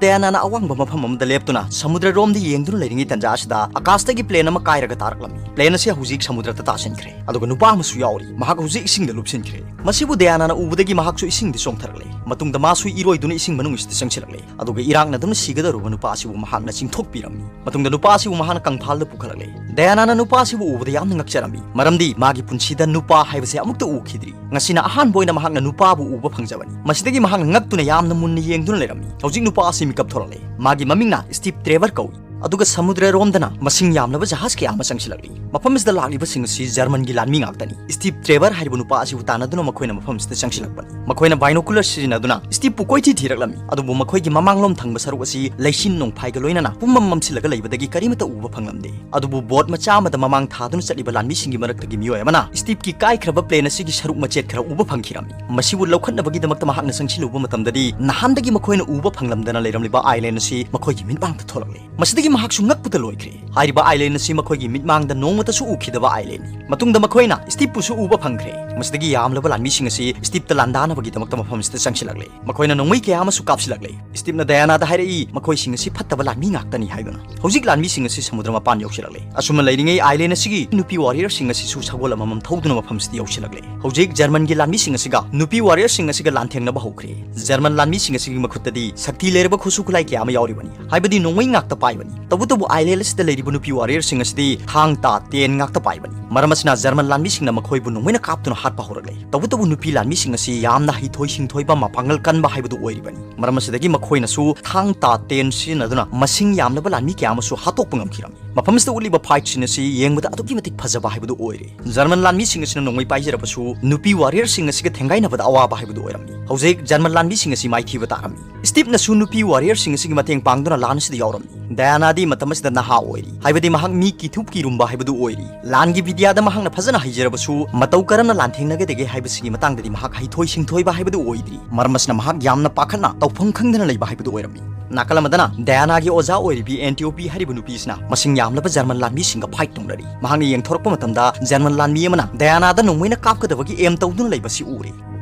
ꯗꯌꯥꯅꯥꯅ ꯑꯋꯥꯡꯕ ꯃꯐꯝ ꯑꯃꯗ ꯂꯦꯞꯇꯨꯅ ꯁꯃꯨꯗ꯭ꯔꯔꯣꯝꯗ ꯌꯦꯡꯗꯨꯅ ꯂꯩꯔꯤꯉꯩ ꯇꯟꯖꯥ ꯑꯁꯤꯗ ꯑꯀꯥꯁꯇꯒꯤ ꯄ꯭ꯂꯦꯟ ꯑꯃ ꯀꯥꯏꯔꯒ ꯇꯥꯔꯛꯂꯝꯃꯤ꯫ ꯄ꯭ꯂꯦꯟ ꯑꯁꯤ ꯍꯧꯖꯤꯛ ꯁꯃꯨꯗ꯭ꯔꯗ ꯇꯥꯁꯤꯟꯈ꯭ꯔꯦ, ꯑꯗꯨꯒ ꯅꯨꯄꯥ ꯑꯃꯁꯨ ꯌꯥꯎꯔꯤ꯫ ꯃꯍꯥꯛ ꯍꯧꯖꯤꯛ ꯏꯁꯤꯡꯗ ꯂꯨꯞꯁꯤꯟꯈ꯭ꯔꯦ꯫ ꯃꯁꯤꯕꯨ ꯗꯌꯥꯅꯥꯅ ꯎꯕꯗꯒꯤ ꯃꯍꯥꯛꯁꯨ ꯏꯁꯤꯡꯗ ꯆꯣꯡꯊꯔꯛꯂꯦ꯫ ꯃꯇꯨꯡꯗ ꯃꯥꯁꯨ ꯏꯔꯣꯏꯗꯨꯅ ꯏꯁꯤꯡ ꯃꯅꯨꯡ ꯑꯁꯤꯗ ꯆꯪꯁꯤꯜꯂꯛꯂꯦ, ꯑꯗꯨꯒ ꯏꯔꯥꯛꯅꯗꯨꯅ ꯁꯤꯒꯗꯧꯔꯕ ꯅꯨꯄꯥ ꯑꯁꯤꯕꯨ ꯃꯍꯥꯛꯅ ꯆꯤꯡꯊꯣꯛꯄꯤꯔꯝꯃꯤ꯫ ꯃꯇꯨꯡꯗ ꯅꯨꯄꯥ ꯑꯁꯤꯕꯨ ꯃꯍꯥꯛꯅ ꯀꯪꯐꯥꯜꯗ ꯄꯨꯈꯠꯂꯛꯂꯦ꯫ ꯗꯌꯥꯅꯥꯅ ꯅꯨꯄꯥ ꯑꯁꯤꯕꯨ ꯎꯕꯗ ꯌꯥꯝꯅ ꯉꯛꯆꯔꯝꯃꯤ, ꯃꯔꯝꯗꯤ ꯃꯥꯒꯤ ꯄꯨꯟꯁꯤꯗ ꯅꯨꯄꯥ ꯍꯥꯏꯕꯁꯦ ꯑꯃꯨꯛꯇ ꯎꯈꯤꯗ꯭ꯔꯤ꯫ ꯉꯁꯤꯅ ꯑꯍꯥꯟꯕ ꯑꯣꯏꯅ ꯃꯍꯥꯛꯅ ꯅꯨꯄꯥꯕꯨ ꯎꯕ ꯐꯪꯖꯕꯅꯤ꯫ ꯃꯁꯤꯗꯒꯤ ꯃꯍꯥꯛꯅ ꯉꯛꯇꯨꯅ ꯌꯥꯝꯅ ꯃꯨꯟꯅ ꯌꯦꯡꯗꯨꯅ ꯂꯩꯔꯝꯃꯤ꯫ ꯍꯧꯖꯤꯛ ꯅꯨꯄꯥ ꯑꯁꯤ ꯃꯤꯀꯞ ꯊꯣꯛꯂꯛꯂꯦ꯫ ꯃꯥꯒꯤ ꯃꯃꯤꯡꯅ ꯁ꯭ꯇꯤꯞ ꯇ꯭ꯔꯦꯚꯔ ꯀꯧꯏ꯫ ꯑꯗꯨꯒ ꯁꯃꯨꯗ꯭ꯔꯔꯣꯝꯗꯅ ꯃꯁꯤꯡ ꯌꯥꯝꯂꯕ ꯖꯍꯥꯖ ꯀꯌꯥ ꯑꯃ ꯆꯪꯁꯤꯜꯂꯛꯂꯤ꯫ ꯃꯐꯝ ꯑꯁꯤꯗ ꯂꯥꯛꯂꯤꯕꯁꯤꯡ ꯑꯁꯤ ꯖꯔꯃꯟꯒꯤ ꯂꯥꯟꯃꯤ ꯉꯥꯛꯇꯅꯤ꯫ ꯁ꯭ꯇꯤꯞ ꯇ꯭ꯔꯦꯚꯔ ꯍꯥꯏꯔꯤꯕ ꯅꯨꯄꯥ ꯑꯁꯤꯕꯨ ꯇꯥꯟꯅꯗꯨꯅ ꯃꯈꯣꯏꯅ ꯃꯐꯝ ꯑꯁꯤꯗ ꯆꯪꯁꯤꯜꯂꯛꯄꯅꯤ꯫ ꯃꯈꯣꯏꯅ ꯕꯥꯏꯅꯣꯀꯨꯂꯔ ꯁꯤꯖꯤꯟꯅꯗꯨꯅ ꯁ꯭ꯇꯤꯞꯄꯨ ꯀꯣꯏꯊꯤ ꯊꯤꯔꯛꯂꯝꯃꯤ, ꯑꯗꯨꯕꯨ ꯃꯈꯣꯏꯒꯤ ꯃꯃꯥꯡꯂꯣꯝ ꯊꯪꯕ ꯁꯔꯨꯛ ꯑꯁꯤ ꯂꯩꯆꯤꯟ ꯅꯣꯡꯐꯥꯏꯒ ꯂꯣꯏꯅꯅ ꯄꯨꯝꯃꯝ ꯃꯝꯁꯤꯜꯂꯒ ꯂꯩꯕꯗꯒꯤ ꯀꯔꯤꯃꯠꯇ ꯎꯕ ꯐꯪꯂꯝꯗꯦ꯫ ꯑꯗꯨꯕꯨ ꯕꯣꯠ ꯃꯆꯥ ꯑꯃꯗ ꯃꯃꯥꯡ ꯊꯥꯗꯨꯅ ꯆꯠꯂꯤꯕ ꯂꯥꯟꯃꯤꯁꯤꯡꯒꯤ ꯃꯔꯛꯇꯒꯤ ꯃꯤꯑꯣꯏ ꯑꯃꯅ ꯁ꯭ꯇꯤꯞꯀꯤ ꯀꯥꯏꯈ꯭ꯔꯕ ꯄ꯭ꯂꯦꯟ ꯑꯁꯤꯒꯤ ꯁꯔꯨꯛ ꯃꯆꯦꯠ ꯈꯔ ꯎꯕ ꯐꯪꯈꯤꯔꯝꯃꯤ꯫ ꯃꯁꯤꯕꯨ ꯂꯧꯈꯠꯅꯕꯒꯤꯗꯃꯛꯇ ꯃꯍꯥꯛꯅ ꯆꯪꯁꯤꯜꯂꯨꯕ ꯃꯇꯝꯗꯗꯤ ꯅꯍꯥꯟꯗꯒꯤ ꯃꯈꯣꯏꯅ ꯎꯕ ꯐꯪꯂꯝꯗꯅ ꯂꯩꯔꯝꯂꯤꯕ ꯑꯥꯏꯂꯦꯟ ꯑꯁꯤ ꯃꯈꯣꯏꯒꯤ ꯃꯤꯠꯃꯥꯡꯗ ꯊꯣꯛꯂꯛꯂꯦ꯫ ꯃꯁꯤꯗꯒꯤ ꯃꯍꯥꯛꯁꯨ ꯉꯛꯄꯗ ꯂꯣꯏꯈ꯭ꯔꯦ꯫ ꯍꯥꯏꯔꯤꯕ ꯑꯥꯏꯂꯦꯟ ꯑꯁꯤ ꯃꯈꯣꯏꯒꯤ ꯃꯤꯠꯃꯥꯡꯗ ꯅꯣꯡꯃꯇꯁꯨ ꯎꯈꯤꯗꯕ ꯑꯥꯏꯂꯦꯟꯅꯤ꯫ ꯃꯇꯨꯡꯗ ꯃꯈꯣꯏꯅ ꯁ꯭ꯇꯤꯞꯄꯨꯁꯨ ꯎꯕ ꯐꯪꯈ꯭ꯔꯦ꯫ ꯃꯁꯤꯗꯒꯤ ꯌꯥꯝꯂꯕ ꯂꯥꯟꯃꯤꯁꯤꯡ ꯑꯁꯤ ꯁ꯭ꯇꯤꯞꯇ ꯂꯥꯟꯗꯥꯅꯕꯒꯤꯗꯃꯛꯇ ꯃꯐꯝꯁꯤꯗ ꯆꯪꯁꯤꯜꯂꯛꯂꯦ꯫ ꯃꯈꯣꯏꯅ ꯅꯣꯡꯃꯩ ꯀꯌꯥ ꯑꯃꯁꯨ ꯀꯥꯞꯁꯤꯜꯂꯛꯂꯦ꯫ ꯁ꯭ꯇꯤꯞꯅ ꯗꯌꯥꯅꯥꯗ ꯍꯥꯏꯔꯛꯏ, ꯃꯈꯣꯏꯁꯤꯡ ꯑꯁꯤ ꯐꯠꯇꯕ ꯂꯥꯟꯃꯤ ꯉꯥꯛꯇꯅꯤ ꯍꯥꯏꯗꯨꯅ꯫ ꯍꯧꯖꯤꯛ ꯂꯥꯟꯃꯤꯁꯤꯡ ꯑꯁꯤ ꯁꯃꯨꯗ꯭ꯔ ꯃꯄꯥꯟ ꯌꯧꯁꯤꯜꯂꯛꯂꯦ꯫ ꯑꯁꯨꯝꯅ ꯂꯩꯔꯤꯉꯩ ꯑꯥꯏꯂꯦꯟ ꯑꯁꯤꯒꯤ ꯅꯨꯄꯤ ꯋꯥꯔꯤꯌꯔꯁꯤꯡ ꯑꯁꯤꯁꯨ ꯁꯒꯣꯜ ꯑꯃꯃꯝ ꯊꯧꯗꯨꯅ ꯃꯐꯝꯁꯤꯗ ꯌꯧꯁꯤꯜꯂꯛꯂꯦ꯫ ꯍꯧꯖꯤꯛ ꯖꯔꯃꯟꯒꯤ ꯂꯥꯟꯃꯤꯁꯤꯡ ꯑꯁꯤꯒ ꯅꯨꯄꯤ ꯋꯥꯔꯤꯌꯔꯁꯤꯡ ꯑꯁꯤꯒ ꯂꯥꯟꯊꯦꯡꯅꯕ ꯍꯧꯈ꯭ꯔꯦ꯫ ꯖꯔꯃꯟ ꯂꯥꯟꯃꯤꯁꯤꯡ ꯑꯁꯤꯒꯤ ꯃꯈꯨꯠꯇꯗꯤ ꯁꯛꯇꯤ ꯂꯩꯔꯕ ꯈꯨꯠꯁꯨ ꯈꯨꯠꯂꯥꯏ ꯀꯌꯥ ꯑꯃ ꯌꯥꯎꯔꯤꯕꯅꯤ, ꯍꯥꯏꯕꯗꯤ ꯅꯣꯡꯃꯩ ꯉꯥꯛꯇ ꯄꯥꯏꯕꯅꯤ꯫ ꯇꯧꯕꯇꯕꯨ ꯑꯥꯏꯂꯦꯟ ꯑꯁꯤꯗ ꯂꯩꯔꯤꯕ ꯅꯨꯄꯤ ꯋꯥꯔꯤꯌꯔꯁꯤꯡ ꯑꯁꯤꯗꯤ ꯊꯥꯡ ꯇꯥ ꯇꯦꯟ ꯉꯥꯛꯇ ꯄꯥꯏꯕꯅꯤ꯫ ꯃꯔꯝ ꯑꯁꯤꯅ ꯖꯔꯃꯟ ꯂꯥꯟꯃꯤꯁꯤꯡꯅ ꯃꯈꯣꯏꯕꯨ ꯅꯣꯡꯃꯩꯅ ꯀꯥꯞꯇꯨꯅ ꯍꯥꯠꯄ ꯍꯧꯔꯛꯂꯦ꯫ ꯇꯧꯕꯇꯕꯨ ꯅꯨꯄꯤ ꯂꯥꯟꯃꯤꯁꯤꯡ ꯑꯁꯤ ꯌꯥꯝꯅ ꯍꯩꯊꯣꯏ ꯁꯤꯡꯊꯣꯏꯕ, ꯃꯄꯥꯡꯒꯜ ꯀꯟꯕ ꯍꯥꯏꯕꯗꯨ ꯑꯣꯏꯔꯤꯕꯅꯤ꯫ ꯃꯔꯝ ꯑꯁꯤꯗꯒꯤ ꯃꯈꯣꯏꯅꯁꯨ ꯊꯥꯡ ꯇꯥ ꯇꯦꯟ ꯁꯤꯖꯤꯟꯅꯗꯨꯅ ꯃꯁꯤꯡ ꯌꯥꯝꯂꯕ ꯂꯥꯟꯃꯤ ꯀꯌꯥ ꯑꯃꯁꯨ ꯍꯥꯠꯇꯣꯛꯄ ꯉꯝꯈꯤꯔꯝꯃꯤ꯫ ꯃꯐꯝꯁꯤꯗ ꯎꯠꯂꯤꯕ ꯐꯥꯏꯠꯁꯤꯡ ꯑꯁꯤ ꯌꯦꯡꯕꯗ ꯑꯗꯨꯛꯀꯤ ꯃꯇꯤꯛ ꯐꯖꯕ ꯍꯥꯏꯕꯗꯨ ꯑꯣꯏꯔꯦ꯫ ꯖꯔꯃꯟ ꯂꯥꯟꯃꯤꯁꯤꯡ ꯑꯁꯤꯅ ꯅꯣꯡꯃꯩ ꯄꯥꯏꯖꯔꯕꯁꯨ ꯅꯨꯄꯤ ꯋꯥꯔꯤꯌꯔꯁꯤꯡ ꯑꯁꯤꯒ ꯊꯦꯡꯒꯥꯏꯅꯕꯗ ꯑꯋꯥꯕ ꯍꯥꯏꯕꯗꯨ ꯑꯣꯏꯔꯝꯃꯤ꯫ ꯍꯧꯖꯤꯛ ꯖꯔꯃꯟ ꯂꯥꯟꯃꯤꯁꯤꯡ ꯑꯁꯤ ꯃꯥꯏꯊꯤꯕ ꯇꯥꯔꯝꯃꯤ꯫ ꯁ꯭ꯇꯤꯞꯅꯁꯨ ꯅꯨꯄꯤ ꯋꯥꯔꯤꯌꯔꯁꯤꯡ ꯑꯁꯤꯒꯤ ꯃꯇꯦꯡ ꯄꯥꯡꯗꯨꯅ ꯂꯥꯟ ꯑꯁꯤꯗ ꯌꯥꯎꯔꯝꯃꯤ꯫ ꯗꯌꯥꯅꯥꯗꯤ ꯃꯇꯝ ꯑꯁꯤꯗ ꯅꯍꯥ ꯑꯣꯏꯔꯤ, ꯍꯥꯏꯕꯗꯤ ꯃꯍꯥꯛ ꯃꯤ ꯀꯤꯊꯨꯞ ꯀꯤꯔꯨꯝꯕ ꯍꯥꯏꯕꯗꯨ ꯑꯣꯏꯔꯤ꯫ ꯂꯥꯟꯒꯤ ꯕꯤꯗ꯭ꯌꯥꯗ ꯃꯍꯥꯛꯅ ꯐꯖꯅ ꯍꯩꯖꯔꯕꯁꯨ ꯃꯇꯧ ꯀꯔꯝꯅ ꯂꯥꯟꯊꯦꯡꯅꯒꯗꯒꯦ ꯍꯥꯏꯕꯁꯤꯒꯤ ꯃꯇꯥꯡꯗꯗꯤ ꯃꯍꯥꯛ ꯍꯩꯊꯣꯏ ꯁꯤꯡꯊꯣꯏꯕ ꯍꯥꯏꯕꯗꯨ ꯑꯣꯏꯗ꯭ꯔꯤ꯫ ꯃꯔꯝ ꯑꯁꯤꯅ ꯃꯍꯥꯛ ꯌꯥꯝꯅ ꯄꯥꯈꯠꯅ ꯇꯧꯐꯝ ꯈꯪꯗꯅ ꯂꯩꯕ ꯍꯥꯏꯕꯗꯨ ꯑꯣꯏꯔꯝꯃꯤ꯫ ꯅꯥꯀꯜ ꯑꯃꯗꯅ ꯗꯌꯥꯅꯥꯒꯤ ꯑꯣꯖꯥ ꯑꯣꯏꯔꯤꯕꯤ ꯑꯦꯟꯇꯤꯑꯣꯄꯤ ꯍꯥꯏꯔꯤꯕ ꯅꯨꯄꯤ ꯑꯁꯤꯅ ꯃꯁꯤꯡ ꯌꯥꯝꯂꯕ ꯖꯔꯃꯟ ꯂꯥꯟꯃꯤꯁꯤꯡꯒ ꯐꯥꯏꯠ ꯇꯧꯅꯔꯤ꯫ ꯃꯍꯥꯛꯅ ꯌꯦꯡꯊꯣꯔꯛꯄ ꯃꯇꯝꯗ ꯖꯔꯃꯟ ꯂꯥꯟꯃꯤ ꯑꯃꯅ ꯗꯌꯥꯅꯥꯗ ꯅꯣꯡꯃꯩꯅ ꯀꯥꯞꯀꯗꯕꯒꯤ ꯑꯦꯝ ꯇꯧꯗꯨꯅ ꯂꯩꯕꯁꯤ ꯎꯔꯦ꯫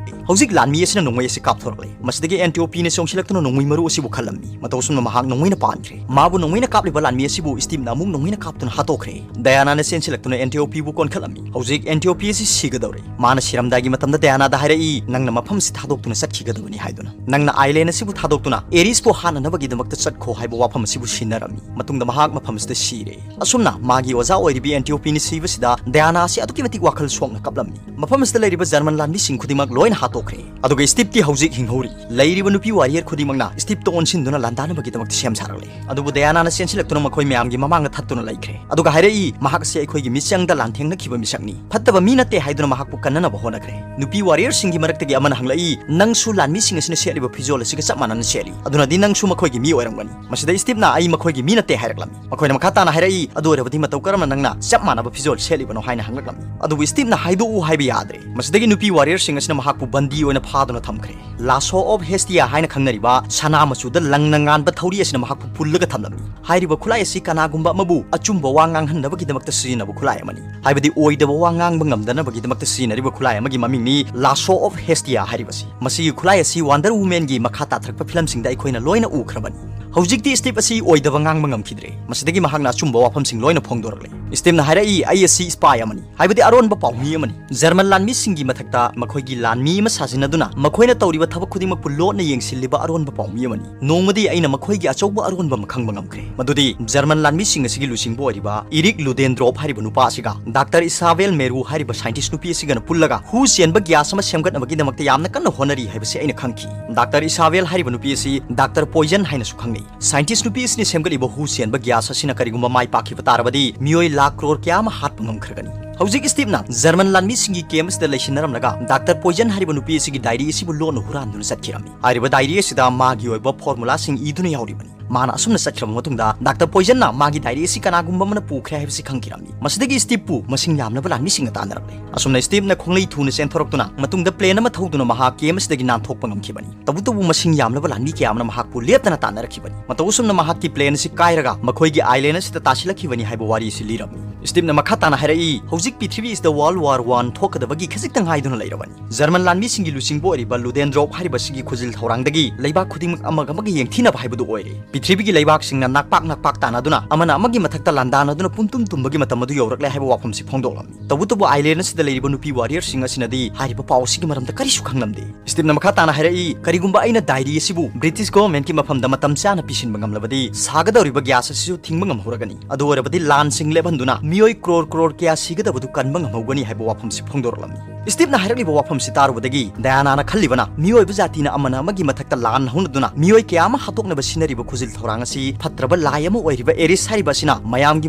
ꯍꯧꯖꯤꯛ ꯂꯥꯟꯃꯤ ꯑꯁꯤꯅ ꯅꯣꯡꯃꯩ ꯑꯁꯤ ꯀꯥꯞꯊꯣꯔꯛꯂꯦ꯫ ꯃꯁꯤꯗꯒꯤ ꯑꯦꯟꯇꯤꯑꯣꯄꯤꯅ ꯆꯣꯡꯁꯤꯜꯂꯛꯇꯨꯅ ꯅꯣꯡꯃꯩ ꯃꯔꯨ ꯑꯁꯤꯕꯨ ꯈꯜꯂꯝꯃꯤ꯫ ꯃꯇꯧ ꯑꯁꯨꯝꯅ ꯃꯍꯥꯛ ꯅꯣꯡꯃꯩꯅ ꯄꯥꯟꯈ꯭ꯔꯦ꯫ ꯃꯥꯕꯨ ꯅꯣꯡꯃꯩꯅ ꯀꯥꯞꯂꯤꯕ ꯂꯥꯟꯃꯤ ꯑꯁꯤꯕꯨ ꯁ꯭ꯇꯤꯞꯅ ꯑꯃꯨꯛ ꯅꯣꯡꯃꯩꯅ ꯀꯥꯞꯇꯨꯅ ꯍꯥꯠꯇꯣꯛꯈ꯭ꯔꯦ꯫ ꯗꯌꯥꯅꯥꯅ ꯆꯦꯟꯁꯤꯜꯂꯛꯇꯨꯅ ꯑꯦꯟꯇꯤꯑꯣꯄꯤꯕꯨ ꯀꯣꯟꯈꯠꯂꯝꯃꯤ꯫ ꯍꯧꯖꯤꯛ ꯑꯦꯟꯇꯤꯑꯣꯄꯤ ꯑꯁꯤ ꯁꯤꯒꯗꯧꯔꯦ꯫ ꯃꯥꯅ ꯁꯤꯔꯝꯗꯥꯏꯒꯤ ꯃꯇꯝꯗ ꯗꯌꯥꯅꯥꯗ ꯍꯥꯏꯔꯛꯏ, "ꯅꯪꯅ ꯃꯐꯝ ꯑꯁꯤ ꯊꯥꯗꯣꯛꯇꯨꯅ ꯆꯠꯈꯤꯒꯗꯕꯅꯤ" ꯍꯥꯏꯗꯨꯅ꯫ "ꯅꯪꯅ ꯑꯥꯏꯂꯦꯟ ꯑꯁꯤꯕꯨ ꯊꯥꯗꯣꯛꯇꯨꯅ ꯑꯦꯔꯤꯁꯄꯨ ꯍꯥꯠꯅꯅꯕꯒꯤꯗꯃꯛꯇ ꯆꯠꯈꯣ" ꯍꯥꯏꯕ ꯋꯥꯐꯝ ꯑꯁꯤꯕꯨ ꯁꯤꯟꯅꯔꯝꯃꯤ꯫ ꯃꯇꯨꯡꯗ ꯃꯍꯥꯛ ꯃꯐꯝ ꯑꯁꯤꯗ ꯁꯤꯔꯦ꯫ ꯑꯁꯨꯝꯅ ꯃꯥꯒꯤ ꯑꯣꯖꯥ ꯑꯣꯏꯔꯤꯕꯤ ꯑꯦꯟꯇꯤꯑꯣꯄꯤꯅ ꯁꯤꯕꯁꯤꯗ ꯗꯌꯥꯅꯥ ꯑꯁꯤ ꯑꯗꯨꯛꯀꯤ ꯃꯇꯤꯛ ꯋꯥꯈꯜ ꯁꯣꯛꯅ ꯀꯞꯂꯝꯃꯤ꯫ ꯃꯐꯝ ꯑꯁꯤꯗ ꯂꯩꯔꯤꯕ ꯖꯔꯃꯟ ꯂꯥꯟꯃꯤꯁꯤꯡ ꯈꯨꯗꯤꯡꯃꯛ ꯂꯣꯏꯅ ꯍꯥꯠꯇꯣꯛꯈ꯭ꯔꯦ꯫ ꯑꯗꯨꯒ ꯁ꯭ꯇꯤꯞꯇꯤ ꯍꯧꯖꯤꯛ ꯍꯤꯡꯍꯧꯔꯤ꯫ ꯂꯩꯔꯤꯕ ꯅꯨꯄꯤ ꯋꯥꯔꯤꯌꯔ ꯈꯨꯗꯤꯡꯃꯛꯅ ꯁ꯭ꯇꯤꯞꯇ ꯑꯣꯟꯁꯤꯟꯗꯨꯅ ꯂꯥꯟꯗꯥꯅꯕꯒꯤꯗꯃꯛꯇ ꯁꯦꯝ ꯁꯥꯔꯛꯂꯦ꯫ ꯑꯗꯨꯕꯨ ꯗꯌꯥꯅꯥꯅ ꯆꯦꯟꯁꯤꯜꯂꯛꯇꯨꯅ ꯃꯈꯣꯏ ꯃꯌꯥꯝꯒꯤ ꯃꯃꯥꯡꯗ ꯊꯠꯇꯨꯅ ꯂꯩꯈ꯭ꯔꯦ꯫ ꯑꯗꯨꯒ ꯍꯥꯏꯔꯛꯏ, "ꯃꯍꯥꯛ ꯑꯁꯤ ꯑꯩꯈꯣꯏꯒꯤ ꯃꯤꯆꯪꯗ ꯂꯥꯟꯊꯦꯡꯅꯈꯤꯕ ꯃꯤꯁꯛꯅꯤ꯫ ꯐꯠꯇꯕ ꯃꯤ ꯅꯠꯇꯦ" ꯍꯥꯏꯗꯨꯅ ꯃꯍꯥꯛꯄꯨ ꯀꯟꯅꯅꯕ ꯍꯣꯠꯅꯈ꯭ꯔꯦ꯫ ꯅꯨꯄꯤ ꯋꯥꯔꯤꯌꯔꯁꯤꯡꯒꯤ ꯃꯔꯛꯇꯒꯤ ꯑꯃꯅ ꯍꯪꯂꯛꯏ, "ꯅꯪꯁꯨ ꯂꯥꯟꯃꯤꯁꯤꯡ ꯑꯁꯤꯅ ꯁꯦꯠꯂꯤꯕ ꯐꯤꯖꯣꯜ ꯑꯁꯤꯒ ꯆꯞ ꯃꯥꯟꯅꯅ ꯁꯦꯠꯂꯤ꯫ ꯑꯗꯨꯅꯗꯤ ꯅꯪꯁꯨ ꯃꯈꯣꯏꯒꯤ ꯃꯤ ꯑꯣꯏꯔꯝꯒꯅꯤ?" ꯃꯁꯤꯗ ꯁ꯭ꯇꯤꯞꯅ, "ꯑꯩ ꯃꯈꯣꯏꯒꯤ ꯃꯤ ꯅꯠꯇꯦ" ꯍꯥꯏꯔꯛꯂꯝꯃꯤ꯫ ꯃꯈꯣꯏꯅ ꯃꯈꯥ ꯇꯥꯅ ꯍꯥꯏꯔꯛꯏ, "ꯑꯗꯨ ꯑꯣꯏꯔꯕꯗꯤ ꯃꯇꯧ ꯀꯔꯝꯅ ꯅꯪꯅ ꯆꯞ ꯃꯥꯟꯅꯕ ꯐꯤꯖꯣꯜ ꯁꯦꯠꯂꯤꯕꯅꯣ?" ꯍꯥꯏꯅ ꯍꯪꯂꯛꯂꯝꯃꯤ꯫ ꯑꯗꯨꯕꯨ ꯁ꯭ꯇꯤꯞꯅ ꯍꯥꯏꯗꯣꯛꯎ ꯍꯥꯏꯕ ꯌꯥꯗ꯭ꯔꯦ꯫ ꯃꯁꯤꯗꯒꯤ ꯅꯨꯄꯤ ꯋꯥꯔꯤꯌꯔꯁꯤꯡ ꯑꯁꯤꯅ ꯃꯍꯥꯛꯄꯨ ꯕꯟ ꯗꯤ ꯑꯣꯏꯅ ꯐꯥꯗꯨꯅ ꯊꯝꯈ꯭ꯔꯦ꯫ Lasso of Hestia ꯍꯥꯏꯅ ꯈꯪꯅꯔꯤꯕ ꯁꯅꯥ ꯃꯆꯨꯗ ꯂꯪꯅ ꯉꯥꯟꯕ ꯊꯧꯔꯤ ꯑꯁꯤꯅ ꯃꯍꯥꯛꯄꯨ ꯄꯨꯜꯂꯒ ꯊꯝꯂꯝꯃꯤ꯫ ꯍꯥꯏꯔꯤꯕ ꯈꯨꯠꯂꯥꯏ ꯑꯁꯤ ꯀꯅꯥꯒꯨꯝꯕ ꯑꯃꯕꯨ ꯑꯆꯨꯝꯕ ꯋꯥ ꯉꯥꯡꯍꯟꯅꯕꯒꯤꯗꯃꯛꯇ ꯁꯤꯖꯤꯟꯅꯕ ꯈꯨꯠꯂꯥꯏ ꯑꯃꯅꯤ꯫ ꯍꯥꯏꯕꯗꯤ ꯑꯣꯏꯗꯕ ꯋꯥ ꯉꯥꯡꯕ ꯉꯝꯗꯅꯕꯒꯤꯗꯃꯛꯇ ꯁꯤꯖꯤꯟꯅꯔꯤꯕ ꯈꯨꯠꯂꯥꯏ ꯑꯃꯒꯤ ꯃꯃꯤꯡꯅꯤ Lasso of Hestia ꯍꯥꯏꯔꯤꯕꯁꯤ꯫ ꯃꯁꯤꯒꯤ ꯈꯨꯠꯂꯥꯏ ꯑꯁꯤ Wonder Womanꯒꯤ ꯃꯈꯥ ꯇꯥꯊꯔꯛꯄ ꯐꯤꯂꯝꯁꯤꯡꯗ ꯑꯩꯈꯣꯏꯅ ꯂꯣꯏꯅ ꯎꯈ꯭ꯔꯕꯅꯤ꯫ ꯍꯧꯖꯤꯛꯇꯤ Steve ꯑꯁꯤ ꯑꯣꯏꯗꯕ ꯉꯥꯡꯕ ꯉꯝꯈꯤꯗ꯭ꯔꯦ꯫ ꯃꯁꯤꯗꯒꯤ ꯃꯍꯥꯛꯅ ꯑꯆꯨꯝꯕ ꯋꯥꯐꯝꯁꯤꯡ ꯂꯣꯏꯅ ꯐꯣꯡꯗꯣꯔꯛꯂꯦ꯫ Steveꯅ ꯍꯥꯏꯔꯛꯏ, "ꯑꯩ ꯑꯁꯤ spy ꯑꯃꯅꯤ, ꯍꯥꯏꯕꯗꯤ ꯑꯔꯣꯟꯕ ꯄꯥꯎꯃꯤ ꯑꯃꯅꯤ꯫ ꯖꯔꯃꯟ ꯂꯥꯟꯃꯤꯁꯤꯡꯒꯤ ꯃꯊꯛꯇ ꯃꯈꯣꯏꯒꯤ ꯂꯥꯟꯃꯤ ꯑꯃ ꯁꯥꯖꯤꯟꯅꯗꯨꯅ ꯃꯈꯣꯏꯅ ꯇꯧꯔꯤꯕ ꯊꯕꯛ ꯈꯨꯗꯤꯡꯃꯛꯄꯨ ꯂꯣꯠꯅ ꯌꯦꯡꯁꯤꯜꯂꯤꯕ ꯑꯔꯣꯟꯕ ꯄꯥꯎꯃꯤ ꯑꯃꯅꯤ꯫ ꯅꯣꯡꯃꯗꯤ ꯑꯩꯅ ꯃꯈꯣꯏꯒꯤ ꯑꯆꯧꯕ ꯑꯔꯣꯟꯕ ꯑꯃ ꯈꯪꯕ ꯉꯝꯈ꯭ꯔꯦ꯫ ꯃꯗꯨꯗꯤ ꯖꯔꯃꯟ ꯂꯥꯟꯃꯤꯁꯤꯡ ꯑꯁꯤꯒꯤ ꯂꯨꯆꯤꯡꯕ ꯑꯣꯏꯔꯤꯕ Erich Ludendorff ꯍꯥꯏꯔꯤꯕ ꯅꯨꯄꯥ ꯑꯁꯤꯒ Doctor Isabel Meru ꯍꯥꯏꯔꯤꯕ scientist ꯅꯨꯄꯤ ꯑꯁꯤꯒꯅ ꯄꯨꯜꯂꯒ ꯍꯨ ꯆꯦꯟꯕ gas ꯑꯃ ꯁꯦꯝꯒꯠꯅꯕꯒꯤꯗꯃꯛꯇ ꯌꯥꯝꯅ ꯀꯟꯅ ꯍꯣꯠꯅꯔꯤ ꯍꯥꯏꯕꯁꯤ ꯑꯩꯅ ꯈꯪꯈꯤ꯫ Doctor Isabel ꯍꯥꯏꯔꯤꯕ ꯅꯨꯄꯤ ꯑꯁꯤ Doctor Poison ꯍꯥꯏꯅꯁꯨ ꯈꯪꯅꯩ꯫ Scientist ꯅꯨꯄꯤ ꯑꯁꯤꯅ ꯁꯦꯝꯒꯠꯂꯤꯕ ꯍꯨ ꯆꯦꯟꯕ gas ꯑꯁꯤꯅ ꯀꯔꯤꯒꯨꯝꯕ ꯃꯥꯏ ꯄꯥꯛꯈꯤꯕ ꯇꯥꯔꯕꯗꯤ ꯃꯤꯑꯣꯏ ꯂꯥꯈ ꯀ꯭ꯔꯣꯔ ꯀꯌꯥ ꯑꯃ ꯍꯥꯠꯄ ꯉꯝꯈ꯭ꯔꯒꯅꯤ꯫ ꯍꯧꯖꯤꯛ Steveꯅ ꯖꯔꯃꯟ ꯂꯥꯟꯃꯤꯁꯤꯡꯒꯤ camp ꯑꯁꯤꯗ ꯂꯩꯁꯤꯟꯅꯔꯝꯂꯒ Doctor Poison ꯍꯥꯏꯔꯤꯕ ꯅꯨꯄꯤ ꯑꯁꯤꯒꯤ diary ꯑꯁꯤꯕꯨ ꯂꯣꯟꯅ ꯍꯨꯔꯥꯟꯗꯨꯅ ꯆꯠꯈꯤꯔꯝꯃꯤ꯫ ꯍꯥꯏꯔꯤꯕ diary ꯑꯁꯤꯗ ꯃꯥꯒꯤ ꯑꯣꯏꯕ formulaꯁꯤꯡ ꯏꯗꯨꯅ ꯌꯥꯎꯔꯤꯕꯅꯤ꯫ ꯃꯥꯅ ꯑꯁꯨꯝꯅ ꯆꯠꯈ꯭ꯔꯕ ꯃꯇꯨꯡꯗ Doctor Poisonꯅ ꯃꯥꯒꯤ diary ꯑꯁꯤ ꯀꯅꯥꯒꯨꯝꯕ ꯑꯃꯅ ꯄꯨꯈ꯭ꯔꯦ ꯍꯥꯏꯕꯁꯤ ꯈꯪꯈꯤꯔꯝꯃꯤ꯫ ꯃꯁꯤꯗꯒꯤ Steveꯄꯨ ꯃꯁꯤꯡ ꯌꯥꯝꯂꯕ ꯂꯥꯟꯃꯤꯁꯤꯡꯅ ꯇꯥꯟꯅꯔꯛꯂꯦ꯫ ꯑꯁꯨꯝꯅ Steveꯅ ꯈꯣꯡꯂꯩ ꯊꯨꯅ ꯆꯦꯟꯊꯣꯔꯛꯇꯨꯅ ꯃꯇꯨꯡꯗ plane ꯑꯃ ꯊꯧꯗꯨꯅ ꯃꯍꯥꯛ camp ꯑꯁꯤꯗꯒꯤ ꯅꯥꯟꯊꯣꯛꯄ ꯉꯝꯈꯤꯕꯅꯤ꯫ ꯇꯧꯕꯇꯕꯨ ꯃꯁꯤꯡ ꯌꯥꯝꯂꯕ ꯂꯥꯟꯃꯤ ꯀꯌꯥ ꯑꯃꯅ ꯃꯍꯥꯛꯄꯨ ꯂꯦꯞꯇꯅ ꯇꯥꯟꯅꯔꯛꯈꯤꯕꯅꯤ꯫ ꯃꯇꯧ ꯑꯁꯨꯝꯅ ꯃꯍꯥꯛꯀꯤ plane ꯑꯁꯤ ꯀꯥꯏꯔꯒ ꯃꯈꯣꯏꯒꯤ island ꯑꯁꯤꯗ ꯇꯥꯁꯤꯜꯂꯛꯈꯤꯕꯅꯤ ꯍꯥꯏꯕ ꯋꯥꯔꯤ ꯑꯁꯤ ꯂꯤꯔꯝꯃꯤ꯫ Steveꯅ ꯃꯈꯥ ꯇꯥꯅ ꯍꯥꯏꯔꯛꯏ, "ꯍꯧꯖꯤꯛ ꯄ꯭ꯔꯤꯊꯤꯕꯤ ꯑꯁꯤꯗ World War One ꯊꯣꯛꯀꯗꯕꯒꯤ ꯈꯖꯤꯛꯇ ꯉꯥꯏꯗꯨꯅ ꯂꯩꯔꯕꯅꯤ꯫ ꯖꯔꯃꯟ ꯂꯥꯟꯃꯤꯁꯤꯡꯒꯤ ꯂꯨꯆꯤꯡꯕ ꯑꯣꯏꯔꯤꯕ Ludendorff ꯍꯥꯏꯔꯤꯕ ꯑꯁꯤꯒꯤ ꯈꯨꯖꯤꯜ ꯊꯧꯔꯥꯡꯗꯒꯤ ꯂꯩꯕꯥꯛ ꯈꯨꯗꯤꯡꯃꯛ ꯑꯃꯒ ꯑꯃꯒ ꯌꯦꯡꯊꯤꯅꯕ ꯍꯥꯏꯕꯗꯨ ꯑꯣꯏꯔꯦ꯫ ꯄ꯭ꯔꯤꯊꯤꯕꯤꯒꯤ ꯂꯩꯕꯥꯛꯁꯤꯡꯅ ꯅꯥꯛꯄꯥꯛ ꯅꯥꯛꯄꯥꯛ ꯇꯥꯟꯅꯗꯨꯅ ꯑꯃꯅ ꯑꯃꯒꯤ ꯃꯊꯛꯇ ꯂꯥꯟꯗꯥꯅꯗꯨꯅ ꯄꯨꯝꯇꯨꯝ ꯇꯨꯝꯕꯒꯤ ꯃꯇꯝ ꯑꯗꯨ ꯌꯧꯔꯛꯂꯦ" ꯍꯥꯏꯕ ꯋꯥꯐꯝꯁꯤ ꯐꯣꯡꯗꯣꯛꯂꯝꯃꯤ꯫ ꯇꯧꯕꯇꯕꯨ island ꯑꯁꯤꯗ ꯂꯩꯔꯤꯕ ꯅꯨꯄꯤ warriorꯁꯤꯡ ꯑꯁꯤꯅꯗꯤ ꯍꯥꯏꯔꯤꯕ ꯄꯥꯎ ꯑꯁꯤꯒꯤ ꯃꯔꯝꯗ ꯀꯔꯤꯁꯨ ꯈꯪꯂꯝꯗꯦ꯫ Steveꯅ ꯃꯈꯥ ꯇꯥꯅ ꯍꯥꯏꯔꯛꯏ, "ꯀꯔꯤꯒꯨꯝꯕ ꯑꯩꯅ diary ꯑꯁꯤꯕꯨ British governmentꯀꯤ ꯃꯐꯝꯗ ꯃꯇꯝ ꯆꯥꯅ ꯄꯤꯁꯤꯟꯕ ꯉꯝꯂꯕꯗꯤ ꯁꯥꯒꯗꯧꯔꯤꯕ gas ꯑꯁꯤꯁꯨ ꯊꯤꯡꯕ ꯉꯝꯍꯧꯔꯒꯅꯤ꯫ ꯑꯗꯨ ꯑꯣꯏꯔꯕꯗꯤ ꯂꯥꯟꯁꯤꯡ ꯂꯦꯞꯍꯟꯗꯨꯅ ꯃꯤꯑꯣꯏ ꯀ꯭ꯔꯣꯔ ꯀ꯭ꯔꯣꯔ ꯀꯌꯥ ꯁꯤꯒꯗꯕꯗꯨ ꯀꯟꯕ ꯉꯝꯍꯧꯒꯅꯤ" ꯍꯥꯏꯕ ꯋꯥꯐꯝꯁꯤ ꯐꯣꯡꯗꯣꯔꯛꯂꯝꯃꯤ꯫ Steveꯅ ꯍꯥꯏꯔꯛꯂꯤꯕ ꯋꯥꯐꯝꯁꯤ ꯇꯥꯔꯨꯕꯗꯒꯤ Dianaꯅ ꯈꯜꯂꯤꯕꯅ ꯃꯤꯑꯣꯏꯕ ꯖꯥꯇꯤꯅ ꯑꯃꯅ ꯑꯃꯒꯤ ꯃꯊꯛꯇ ꯂꯥꯟ ꯍꯧꯅꯗꯨꯅ ꯃꯤꯑꯣꯏ ꯀꯌꯥ ꯑꯃ ꯍꯥꯠꯇꯣꯛꯅꯕ ꯁꯤꯟꯅꯔꯤꯕ ꯈꯨꯖꯤꯜ ꯊꯧꯔꯥꯡ ꯑꯁꯤ ꯐꯠꯇ꯭ꯔꯕ ꯂꯥꯏ ꯑꯃ ꯑꯣꯏꯔꯤꯕ Ares ꯍꯥꯏꯔꯤꯕ ꯑꯁꯤꯅ ꯃꯌꯥꯝꯒꯤ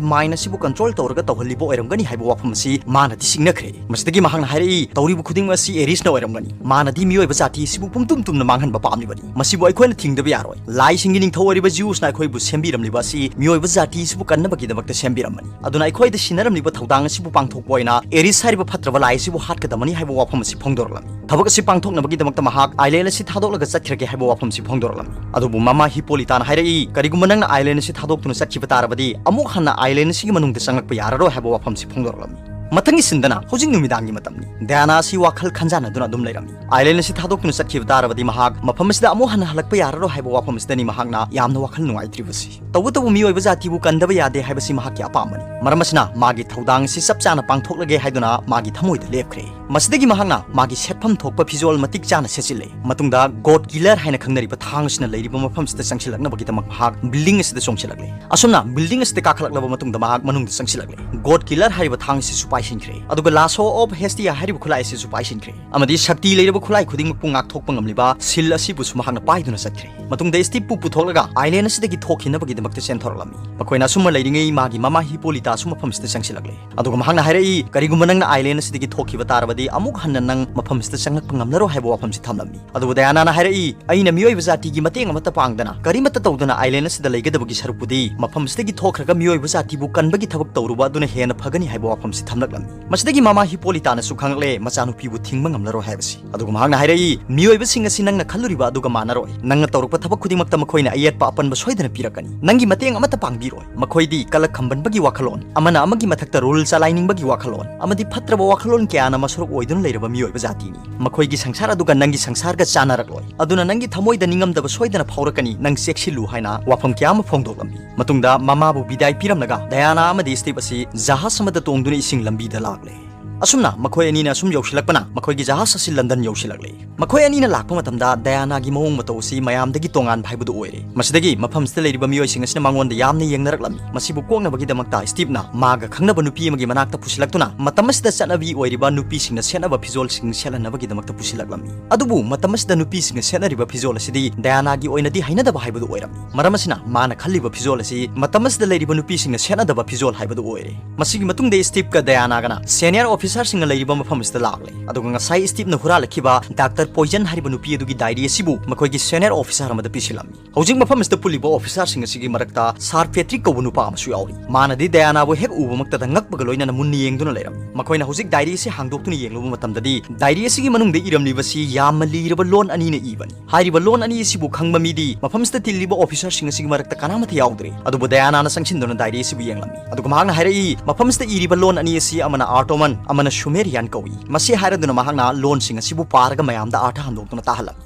mind ꯑꯁꯤꯕꯨ control ꯇꯧꯔꯒ ꯇꯧꯍꯜꯂꯤꯕ ꯑꯣꯏꯔꯝꯒꯅꯤ ꯍꯥꯏꯕ ꯋꯥꯐꯝ ꯑꯁꯤ ꯃꯥꯅꯗꯤ ꯆꯤꯡꯅꯈ꯭ꯔꯦ꯫ ꯃꯁꯤꯗꯒꯤ ꯃꯍꯥꯛꯅ ꯍꯥꯏꯔꯛꯏ, "ꯇꯧꯔꯤꯕ ꯈꯨꯗꯤꯡꯃꯛ ꯑꯁꯤ Aresꯅ ꯑꯣꯏꯔꯝꯒꯅꯤ꯫ ꯃꯥꯅꯗꯤ ꯃꯤꯑꯣꯏꯕ ꯖꯥꯇꯤ ꯑꯁꯤꯕꯨ ꯄꯨꯝꯇꯨꯝ ꯇꯨꯝꯅ ꯃꯥꯡꯍꯟꯕ ꯄꯥꯝꯂꯤꯕꯅꯤ꯫ ꯃꯁꯤꯕꯨ ꯑꯩꯈꯣꯏꯅ ꯊꯤꯡꯗꯕ ꯌꯥꯔꯣꯏ꯫ ꯂꯥꯏꯁꯤꯡꯒꯤ ꯅꯤꯡꯊꯧ ꯑꯣꯏꯔꯤꯕ Zeusꯅ ꯑꯩꯈꯣꯏꯕꯨ ꯁꯦꯝꯕꯤꯔꯝꯂꯤꯕ ꯑꯁꯤ ꯃꯤꯑꯣꯏꯕ ꯖꯥꯇꯤ ꯑꯁꯤꯕꯨ ꯀꯟꯅꯕꯒꯤꯗꯃꯛꯇ ꯁꯦꯝꯕꯤꯔꯝꯕꯅꯤ꯫ ꯑꯗꯨꯅ ꯑꯩꯈꯣꯏꯗ ꯁꯤꯟꯅꯔꯝꯂꯤꯕ ꯊꯧꯗꯥꯡ ꯑꯁꯤꯕꯨ ꯄꯥꯡꯊꯣꯛꯄ ꯑꯣꯏꯅ ꯑꯦꯔꯤꯁ ꯍꯥꯏꯔꯤꯕ ꯐꯠꯇ꯭ꯔꯕ ꯂꯥꯏ ꯑꯁꯤꯕꯨ ꯍꯥꯠꯀꯗꯕꯅꯤ ꯍꯥꯏꯕ ꯋꯥꯐꯝ ꯑꯁꯤ ꯐꯣꯡꯗꯣꯔꯛꯂꯝꯃꯤ꯫ ꯊꯕꯛ ꯑꯁꯤ ꯄꯥꯡꯊꯣꯛꯅꯕꯒꯤꯗꯃꯛꯇ ꯃꯍꯥꯛ ꯑꯥꯏꯂꯦꯟ ꯑꯁꯤ ꯊꯥꯗꯣꯛꯂꯒ ꯆꯠꯈ꯭ꯔꯒꯦ ꯍꯥꯏꯕ ꯋꯥꯐꯝ ꯑꯁꯤ ꯐꯣꯡꯗꯣꯔꯛꯂꯝꯃꯤ꯫ ꯑꯗꯨꯕꯨ ꯃꯃꯥ ꯍꯤꯄꯣꯂꯤꯇꯥꯅ ꯍꯥꯏꯔꯛꯏ, "ꯀꯔꯤꯒꯨꯝꯕ ꯅꯪꯅ ꯑꯥꯏꯂꯦꯟ ꯑꯁꯤ ꯊꯥꯗꯣꯛꯇꯨꯅ ꯆꯠꯈꯤꯕ ꯇꯥꯔꯕꯗꯤ ꯑꯃꯨꯛ ꯍꯟꯅ ꯑꯥꯏꯂꯦꯟ ꯑꯁꯤꯒꯤ ꯃꯅꯨꯡꯗ ꯆꯪꯂꯛꯄ ꯌꯥꯔꯔꯣꯏ" ꯍꯥꯏꯕ ꯋꯥꯐꯝ ꯑꯁꯤ ꯐꯣꯡꯗꯣꯔꯛꯂꯝꯃꯤ꯫ ꯃꯊꯪꯒꯤ ꯁꯤꯟꯗꯅ ꯍꯧꯖꯤꯛ ꯅꯨꯃꯤꯗꯥꯡꯒꯤ ꯃꯇꯝꯅꯤ꯫ ꯗꯌꯥꯅꯥ ꯑꯁꯤ ꯋꯥꯈꯜ ꯈꯟꯖꯥꯟꯅꯗꯨꯅ ꯑꯗꯨꯝ ꯂꯩꯔꯝꯃꯤ꯫ ꯑꯥꯏꯂꯦꯟ ꯑꯁꯤ ꯊꯥꯗꯣꯛꯇꯨꯅ ꯆꯠꯈꯤꯕ ꯇꯥꯔꯕꯗꯤ ꯃꯍꯥꯛ ꯃꯐꯝ ꯑꯁꯤꯗ ꯑꯃꯨꯛ ꯍꯟꯅ ꯍꯜꯂꯛꯄ ꯌꯥꯔꯔꯣꯏ ꯍꯥꯏꯕ ꯋꯥꯐꯝ ꯑꯁꯤꯗꯅꯤ ꯃꯍꯥꯛꯅ ꯌꯥꯝꯅ ꯋꯥꯈꯜ ꯅꯨꯡꯉꯥꯏꯇ꯭ꯔꯤꯕꯁꯤ꯫ ꯇꯧꯕꯇꯕꯨ ꯃꯤꯑꯣꯏꯕ ꯖꯥꯇꯤꯕꯨ ꯀꯟꯗꯕ ꯌꯥꯗꯦ ꯍꯥꯏꯕꯁꯤ ꯃꯍꯥꯛꯀꯤ ꯑꯄꯥꯝꯕꯅꯤ꯫ ꯃꯔꯝ ꯑꯁꯤꯅ ꯃꯥꯒꯤ ꯊꯧꯗꯥꯡ ꯑꯁꯤ ꯆꯞ ꯆꯥꯅ ꯄꯥꯡꯊꯣꯛꯂꯒꯦ ꯍꯥꯏꯗꯨꯅ ꯃꯥꯒꯤ ꯊꯃꯣꯏꯗ ꯂꯦꯞꯈ꯭ꯔꯦ꯫ ꯃꯁꯤꯗꯒꯤ ꯃꯍꯥꯛꯅ ꯃꯥꯒꯤ ꯁꯦꯠꯐꯝ ꯊꯣꯛꯄ ꯐꯤꯖꯣꯜ ꯃꯇꯤꯛ ꯆꯥꯅ ꯁꯦꯠꯆꯤꯜꯂꯦ꯫ ꯃꯇꯨꯡꯗ ꯒꯣꯗ ꯀꯤꯂꯔ ꯍꯥꯏꯅ ꯈꯪꯅꯔꯤꯕ ꯊꯥꯡ ꯑꯁꯤꯅ ꯂꯩꯔꯤꯕ ꯃꯐꯝ ꯑꯁꯤꯗ ꯆꯪꯁꯤꯜꯂꯛꯅꯕꯒꯤꯗꯃꯛ ꯃꯍꯥꯛ ꯕꯤꯜꯗꯤꯡ ꯑꯁꯤꯗ ꯆꯣꯡꯁꯤꯜꯂꯛꯂꯦ꯫ ꯑꯁꯨꯝꯅ ꯕꯤꯜꯗꯤꯡ ꯑꯁꯤꯗ ꯀꯥꯈꯠꯂꯛꯂꯕ ꯃꯇꯨꯡꯗ ꯃꯍꯥꯛ ꯃꯅꯨꯡꯗ ꯆꯪꯁꯤꯜꯂꯛꯂꯦ꯫ ꯒꯣꯗ ꯀꯤꯂꯔ ꯍꯥꯏꯔꯤꯕ ꯊꯥꯡ ꯑꯁꯤꯁꯨ ꯄꯥꯏꯁꯤꯟꯈ꯭ꯔꯦ, ꯑꯗꯨꯒ ꯂꯥꯁꯣ ꯑꯣꯐ ꯍꯦꯁꯇꯤꯌꯥ ꯍꯥꯏꯔꯤꯕ ꯈꯨꯠꯂꯥꯏ ꯑꯁꯤꯁꯨ ꯄꯥꯏꯁꯤꯟꯈ꯭ꯔꯦ, ꯑꯃꯗꯤ ꯁꯛꯇꯤ ꯂꯩꯔꯕ ꯈꯨꯠꯂꯥꯏ ꯈꯨꯗꯤꯡꯃꯛꯄꯨ ꯉꯥꯛꯊꯣꯛꯄ ꯉꯝꯂꯤꯕ ꯁꯤꯜ ꯑꯁꯤꯕꯨꯁꯨ ꯃꯍꯥꯛꯅ ꯄꯥꯏꯗꯨꯅ ꯆꯠꯈ꯭ꯔꯦ꯫ ꯃꯇꯨꯡꯗ ꯁ꯭ꯇꯤꯞꯄꯨ ꯄꯨꯊꯣꯛꯂꯒ ꯑꯥꯏꯂꯦꯟ ꯑꯁꯤꯗꯒꯤ ꯊꯣꯛꯈꯤꯅꯕꯒꯤꯗꯃꯛꯇ ꯆꯦꯟꯊꯣꯔꯛꯂꯝꯃꯤ꯫ ꯃꯈꯣꯏꯅ ꯑꯁꯨꯝꯅ ꯂꯩꯔꯤꯉꯩ ꯃꯥꯒꯤ ꯃꯃꯥ ꯍꯤꯄꯣꯂꯤꯇꯥꯁꯨ ꯃꯐꯝꯁꯤꯗ ꯆꯪꯁꯤꯜꯂꯛꯂꯦ꯫ ꯑꯗꯨꯒ ꯃꯍꯥꯛꯅ ꯍꯥꯏꯔꯛꯏ, "ꯀꯔꯤꯒꯨꯝꯕ ꯅꯪꯅ ꯑꯥꯏꯂꯦꯟ ꯑꯁꯤꯗꯒꯤ ꯊꯣꯛꯈꯤꯕ ꯇꯥꯔꯕꯗꯤ ꯑꯃꯨꯛ ꯍꯟꯅ ꯅꯪ ꯃꯐꯝꯁꯤꯗ ꯆꯪꯂꯛꯄ ꯉꯝꯂꯔꯣꯏ" ꯍꯥꯏꯕ ꯋꯥꯐꯝꯁꯤ ꯊꯝꯂꯝꯃꯤ꯫ ꯑꯗꯨꯕꯨ ꯗꯌꯥꯅꯥꯅ ꯍꯥꯏꯔꯛꯏ, "ꯑꯩꯅ ꯃꯤꯑꯣꯏꯕ ꯖꯥꯇꯤꯒꯤ ꯃꯇꯦꯡ ꯑꯃꯠꯇ ꯄꯥꯡꯗꯅ ꯀꯔꯤꯃꯠꯇ ꯇꯧꯗꯅ ꯑꯥꯏꯂꯦꯟ ꯑꯁꯤꯗ ꯂꯩꯒꯗꯕꯒꯤ ꯁꯔꯨꯛꯄꯨꯗꯤ ꯃꯐꯝꯁꯤꯗꯒꯤ ꯊꯣꯛꯈ꯭ꯔꯒ ꯃꯤꯑꯣꯏꯕ ꯖꯥꯇꯤꯕꯨ ꯀꯟꯕꯒꯤ ꯊꯕꯛ ꯇꯧꯔꯨꯕ ꯑꯗꯨꯅ ꯍꯦꯟꯅ ꯐꯒꯅꯤ" ꯍꯥꯏꯕ ꯋꯥꯐꯝꯁꯤ ꯊꯝꯂꯛꯂꯝꯃꯤ꯫ ꯃꯁꯤꯗꯒꯤ ꯃꯃꯥ ꯍꯤꯄꯣꯂꯤꯇꯥꯅꯁꯨ ꯈꯪꯂꯛꯂꯦ ꯃꯆꯥꯅꯨꯄꯤꯕꯨ ꯊꯤꯡꯕ ꯉꯝꯂꯔꯣꯏ ꯍꯥꯏꯕꯁꯤ꯫ ꯑꯗꯨꯒ ꯃꯍꯥꯛꯅ ꯍꯥꯏꯔꯛꯏ, "ꯃꯤꯑꯣꯏꯕꯁꯤꯡ ꯑꯁꯤ ꯅꯪꯅ ꯈꯜꯂꯨꯔꯤꯕ ꯑꯗꯨꯒ ꯃꯥꯟꯅꯔꯣꯏ꯫ ꯅꯪꯅ ꯇꯧꯔꯛꯄ ꯊꯕꯛ ꯈꯨꯗꯤꯡꯃꯛꯇ ꯃꯈꯣꯏꯅ ꯑꯌꯦꯠꯄ ꯑꯄꯟꯕ ꯁꯣꯏꯗꯅ ꯄꯤꯔꯛꯀꯅꯤ꯫ ꯅꯪꯒꯤ ꯃꯇꯦꯡ ꯑꯃꯠꯇ ꯄꯥꯡꯕꯤꯔꯣꯏ꯫ ꯃꯈꯣꯏꯗꯤ ꯀꯂꯛ ꯈꯝꯕꯟꯕꯒꯤ ꯋꯥꯈꯜꯂꯣꯟ, ꯑꯃꯅ ꯑꯃꯒꯤ ꯃꯊꯛꯇ ꯔꯨꯜ ꯆꯂꯥꯏꯅꯤꯡꯕꯒꯤ ꯋꯥꯈꯜꯂꯣꯟ, ꯑꯃꯗꯤ ꯐꯠꯇ꯭ꯔꯕ ꯋꯥꯈꯜꯂꯣꯟ ꯀꯌꯥꯅ ꯃꯁꯔꯨꯛ ꯑꯣꯏꯗꯨꯅ ꯂꯩꯔꯕ ꯃꯤꯑꯣꯏꯕ ꯖꯥꯇꯤꯅꯤ꯫ ꯃꯈꯣꯏꯒꯤ ꯁꯪꯁꯥꯔ ꯑꯗꯨꯒ ꯅꯪꯒꯤ ꯁꯪꯁꯥꯔꯒ ꯆꯥꯟꯅꯔꯛꯂꯣꯏ꯫ ꯑꯗꯨꯅ ꯅꯪꯒꯤ ꯊꯃꯣꯏꯗ ꯅꯤꯡꯉꯝꯗꯕ ꯁꯣꯏꯗꯅ ꯐꯥꯎꯔꯛꯀꯅꯤ꯫ ꯅꯪ ꯆꯦꯛꯁꯤꯜꯂꯨ" ꯍꯥꯏꯅ ꯋꯥꯐꯝ ꯀꯌꯥ ꯑꯃ ꯐꯣꯡꯗꯣꯛꯂꯝꯃꯤ꯫ ꯃꯇꯨꯡꯗ ꯃꯃꯥꯕꯨ ꯕꯤꯗꯥꯏ ꯄꯤꯔꯝꯂꯒ ꯗꯌꯥꯅꯥ ꯑꯃꯗꯤ ꯁ꯭ꯇꯤꯞ ꯑꯁꯤ ꯖꯍꯥꯖ ꯑꯃꯗ ꯇꯣꯡꯗꯨꯅ ꯏꯁꯤꯡ ꯂꯝꯕꯤꯗ ꯂꯥꯛꯂꯦ꯫ ꯑꯁꯨꯝꯅ ꯃꯈꯣꯏ ꯑꯅꯤꯅ ꯑꯁꯨꯝ ꯌꯧꯁꯤꯜꯂꯛꯄꯅ ꯃꯈꯣꯏꯒꯤ ꯖꯍꯥꯖ ꯑꯁꯤ ꯂꯟꯗꯟ ꯌꯧꯁꯤꯜꯂꯛꯂꯦ꯫ ꯃꯈꯣꯏ ꯑꯅꯤꯅ ꯂꯥꯛꯄ ꯃꯇꯝꯗ ꯗꯌꯥꯅꯥꯒꯤ ꯃꯑꯣꯡ ꯃꯇꯧ ꯑꯁꯤ ꯃꯌꯥꯝꯗꯒꯤ ꯇꯣꯉꯥꯟꯕ ꯍꯥꯏꯕꯗꯨ ꯑꯣꯏꯔꯦ꯫ ꯃꯁꯤꯗꯒꯤ ꯃꯐꯝꯁꯤꯗ ꯂꯩꯔꯤꯕ ꯃꯤꯑꯣꯏꯁꯤꯡ ꯑꯁꯤꯅ ꯃꯉꯣꯟꯗ ꯌꯥꯝꯅ ꯌꯦꯡꯅꯔꯛꯂꯝꯃꯤ꯫ ꯃꯁꯤꯕꯨ ꯀꯣꯛꯅꯕꯒꯤꯗꯃꯛꯇ ꯁ꯭ꯇꯤꯞꯅ ꯃꯥꯒ ꯈꯪꯅꯕ ꯅꯨꯄꯤ ꯑꯃꯒꯤ ꯃꯅꯥꯛꯇ ꯄꯨꯁꯤꯜꯂꯛꯇꯨꯅ ꯃꯇꯝ ꯑꯁꯤꯗ ꯆꯠꯅꯕꯤ ꯑꯣꯏꯔꯤꯕ ꯅꯨꯄꯤꯁꯤꯡꯅ ꯁꯦꯠꯅꯕ ꯐꯤꯖꯣꯜꯁꯤꯡ ꯁꯦꯠꯍꯟꯅꯕꯒꯤꯗꯃꯛꯇ ꯄꯨꯁꯤꯜꯂꯛꯂꯝꯃꯤ꯫ ꯑꯗꯨꯕꯨ ꯃꯇꯝ ꯑꯁꯤꯗ ꯅꯨꯄꯤꯁꯤꯡꯅ ꯁꯦꯠꯅꯔꯤꯕ ꯐꯤꯖꯣꯜ ꯑꯁꯤꯗꯤ ꯗꯌꯥꯅꯥꯒꯤ ꯑꯣꯏꯅꯗꯤ ꯍꯩꯅꯗꯕ ꯍꯥꯏꯕꯗꯨ ꯑꯣꯏꯔꯝꯃꯤ꯫ ꯃꯔꯝ ꯑꯁꯤꯅ ꯃꯥꯅ ꯈꯜꯂꯤꯕ ꯐꯤꯖꯣꯜ ꯑꯁꯤ ꯃꯇꯝ ꯑꯁꯤꯗ ꯂꯩꯔꯤꯕ ꯅꯨꯄꯤꯁꯤꯡꯅ ꯁꯦꯠꯅꯗꯕ ꯐꯤꯖꯣꯜ ꯍꯥꯏꯕꯗꯨ ꯑꯣꯏꯔꯦ꯫ ꯃꯁꯤꯒꯤ ꯃꯇꯨꯡꯗ ꯁ꯭ꯇꯤꯞꯀ ꯗꯌꯥꯅꯥꯒꯅ ꯁꯦꯅꯤꯌꯔ ꯑꯣꯐꯤꯁꯥꯔꯁꯤꯡꯅ ꯂꯩꯔꯤꯕ ꯃꯐꯝ ꯑꯁꯤꯗ ꯂꯥꯛꯂꯦ, ꯑꯗꯨꯒ ꯉꯁꯥꯏ ꯁ꯭ꯇꯤꯞꯅ ꯍꯨꯔꯥꯜꯂꯛꯈꯤꯕ ꯗꯥꯛꯇꯔ ꯄꯣꯏꯖꯟ ꯍꯥꯏꯔꯤꯕ ꯅꯨꯄꯤ ꯑꯗꯨꯒꯤ ꯗꯥꯏꯔꯤ ꯑꯁꯤꯕꯨ ꯃꯈꯣꯏꯒꯤ ꯁꯦꯅꯤꯌꯔ ꯑꯣꯐꯤꯁꯥꯔ ꯑꯃꯗ ꯄꯤꯁꯤꯜꯂꯝꯃꯤ꯫ ꯍꯧꯖꯤꯛ ꯃꯐꯝ ꯑꯁꯤꯗ ꯄꯨꯜꯂꯤꯕ ꯑꯣꯐꯤꯁꯥꯔꯁꯤꯡ ꯑꯁꯤꯒꯤ ꯃꯔꯛꯇ ꯁꯥꯔ ꯄꯦꯇ꯭ꯔꯤꯛ ꯀꯧꯕ ꯅꯨꯄꯥ ꯑꯃꯁꯨ ꯌꯥꯎꯔꯤ꯫ ꯃꯥꯅꯗꯤ ꯗꯌꯥꯅꯥꯕꯨ ꯍꯦꯛ ꯎꯕꯃꯛꯇꯗ ꯉꯛꯄꯒ ꯂꯣꯏꯅꯅ ꯃꯨꯟꯅ ꯌꯦꯡꯗꯨꯅ ꯂꯩꯔꯝꯃꯤ꯫ ꯃꯈꯣꯏꯅ ꯍꯧꯖꯤꯛ ꯗꯥꯏꯔꯤ ꯑꯁꯤ ꯍꯥꯡꯗꯣꯛꯇꯨꯅ ꯌꯦꯡꯂꯨꯕ ꯃꯇꯝꯗꯗꯤ, ꯗꯥꯏꯔꯤ ꯑꯁꯤꯒꯤ ꯃꯅꯨꯡꯗ ꯏꯔꯝꯂꯤꯕꯁꯤ ꯌꯥꯝꯅ ꯂꯤꯔꯕ ꯂꯣꯟ ꯑꯅꯤꯅ ꯏꯕꯅꯤ꯫ ꯍꯥꯏꯔꯤꯕ ꯂꯣꯟ ꯑꯅꯤ ꯑꯁꯤꯕꯨ ꯈꯪꯕ ꯃꯤꯗꯤ ꯃꯐꯝꯁꯤꯗ ꯇꯤꯜꯂꯤꯕ ꯑꯣꯐꯤꯁꯥꯔꯁꯤꯡ ꯑꯁꯤꯒꯤ ꯃꯔꯛꯇ ꯀꯅꯥꯃꯠꯇ ꯌꯥꯎꯗ꯭ꯔꯦ꯫ ꯑꯗꯨꯕꯨ ꯗꯌꯥꯅꯥꯅ ꯆꯪꯁꯤꯟꯗꯨꯅ ꯗꯥꯏꯔꯤ ꯑꯁꯤꯕꯨ ꯌꯦꯡꯂꯝꯃꯤ꯫ ꯑꯗꯨꯒ ꯃꯍꯥꯛꯅ ꯍꯥꯏꯔꯛꯏ, ꯃꯐꯝꯁꯤꯗ ꯏꯔꯤꯕ ꯂꯣꯟ ꯑꯅꯤ ꯑꯁꯤ ꯑꯃꯅ ꯑꯥꯔꯇꯣꯃꯟ, ꯑꯃꯅ ꯁꯨꯃꯦꯔꯤꯌꯥꯟ ꯀꯧꯏ꯫ ꯃꯁꯤ ꯍꯥꯏꯔꯗꯨꯅ ꯃꯍꯥꯛꯅ ꯂꯣꯟꯁꯤꯡ ꯑꯁꯤꯕꯨ ꯄꯥꯔꯒ ꯃꯌꯥꯝꯗ ꯑꯥꯔꯊ ꯍꯟꯗꯣꯛꯇꯨꯅ ꯇꯥꯍꯜꯂꯝꯃꯤ꯫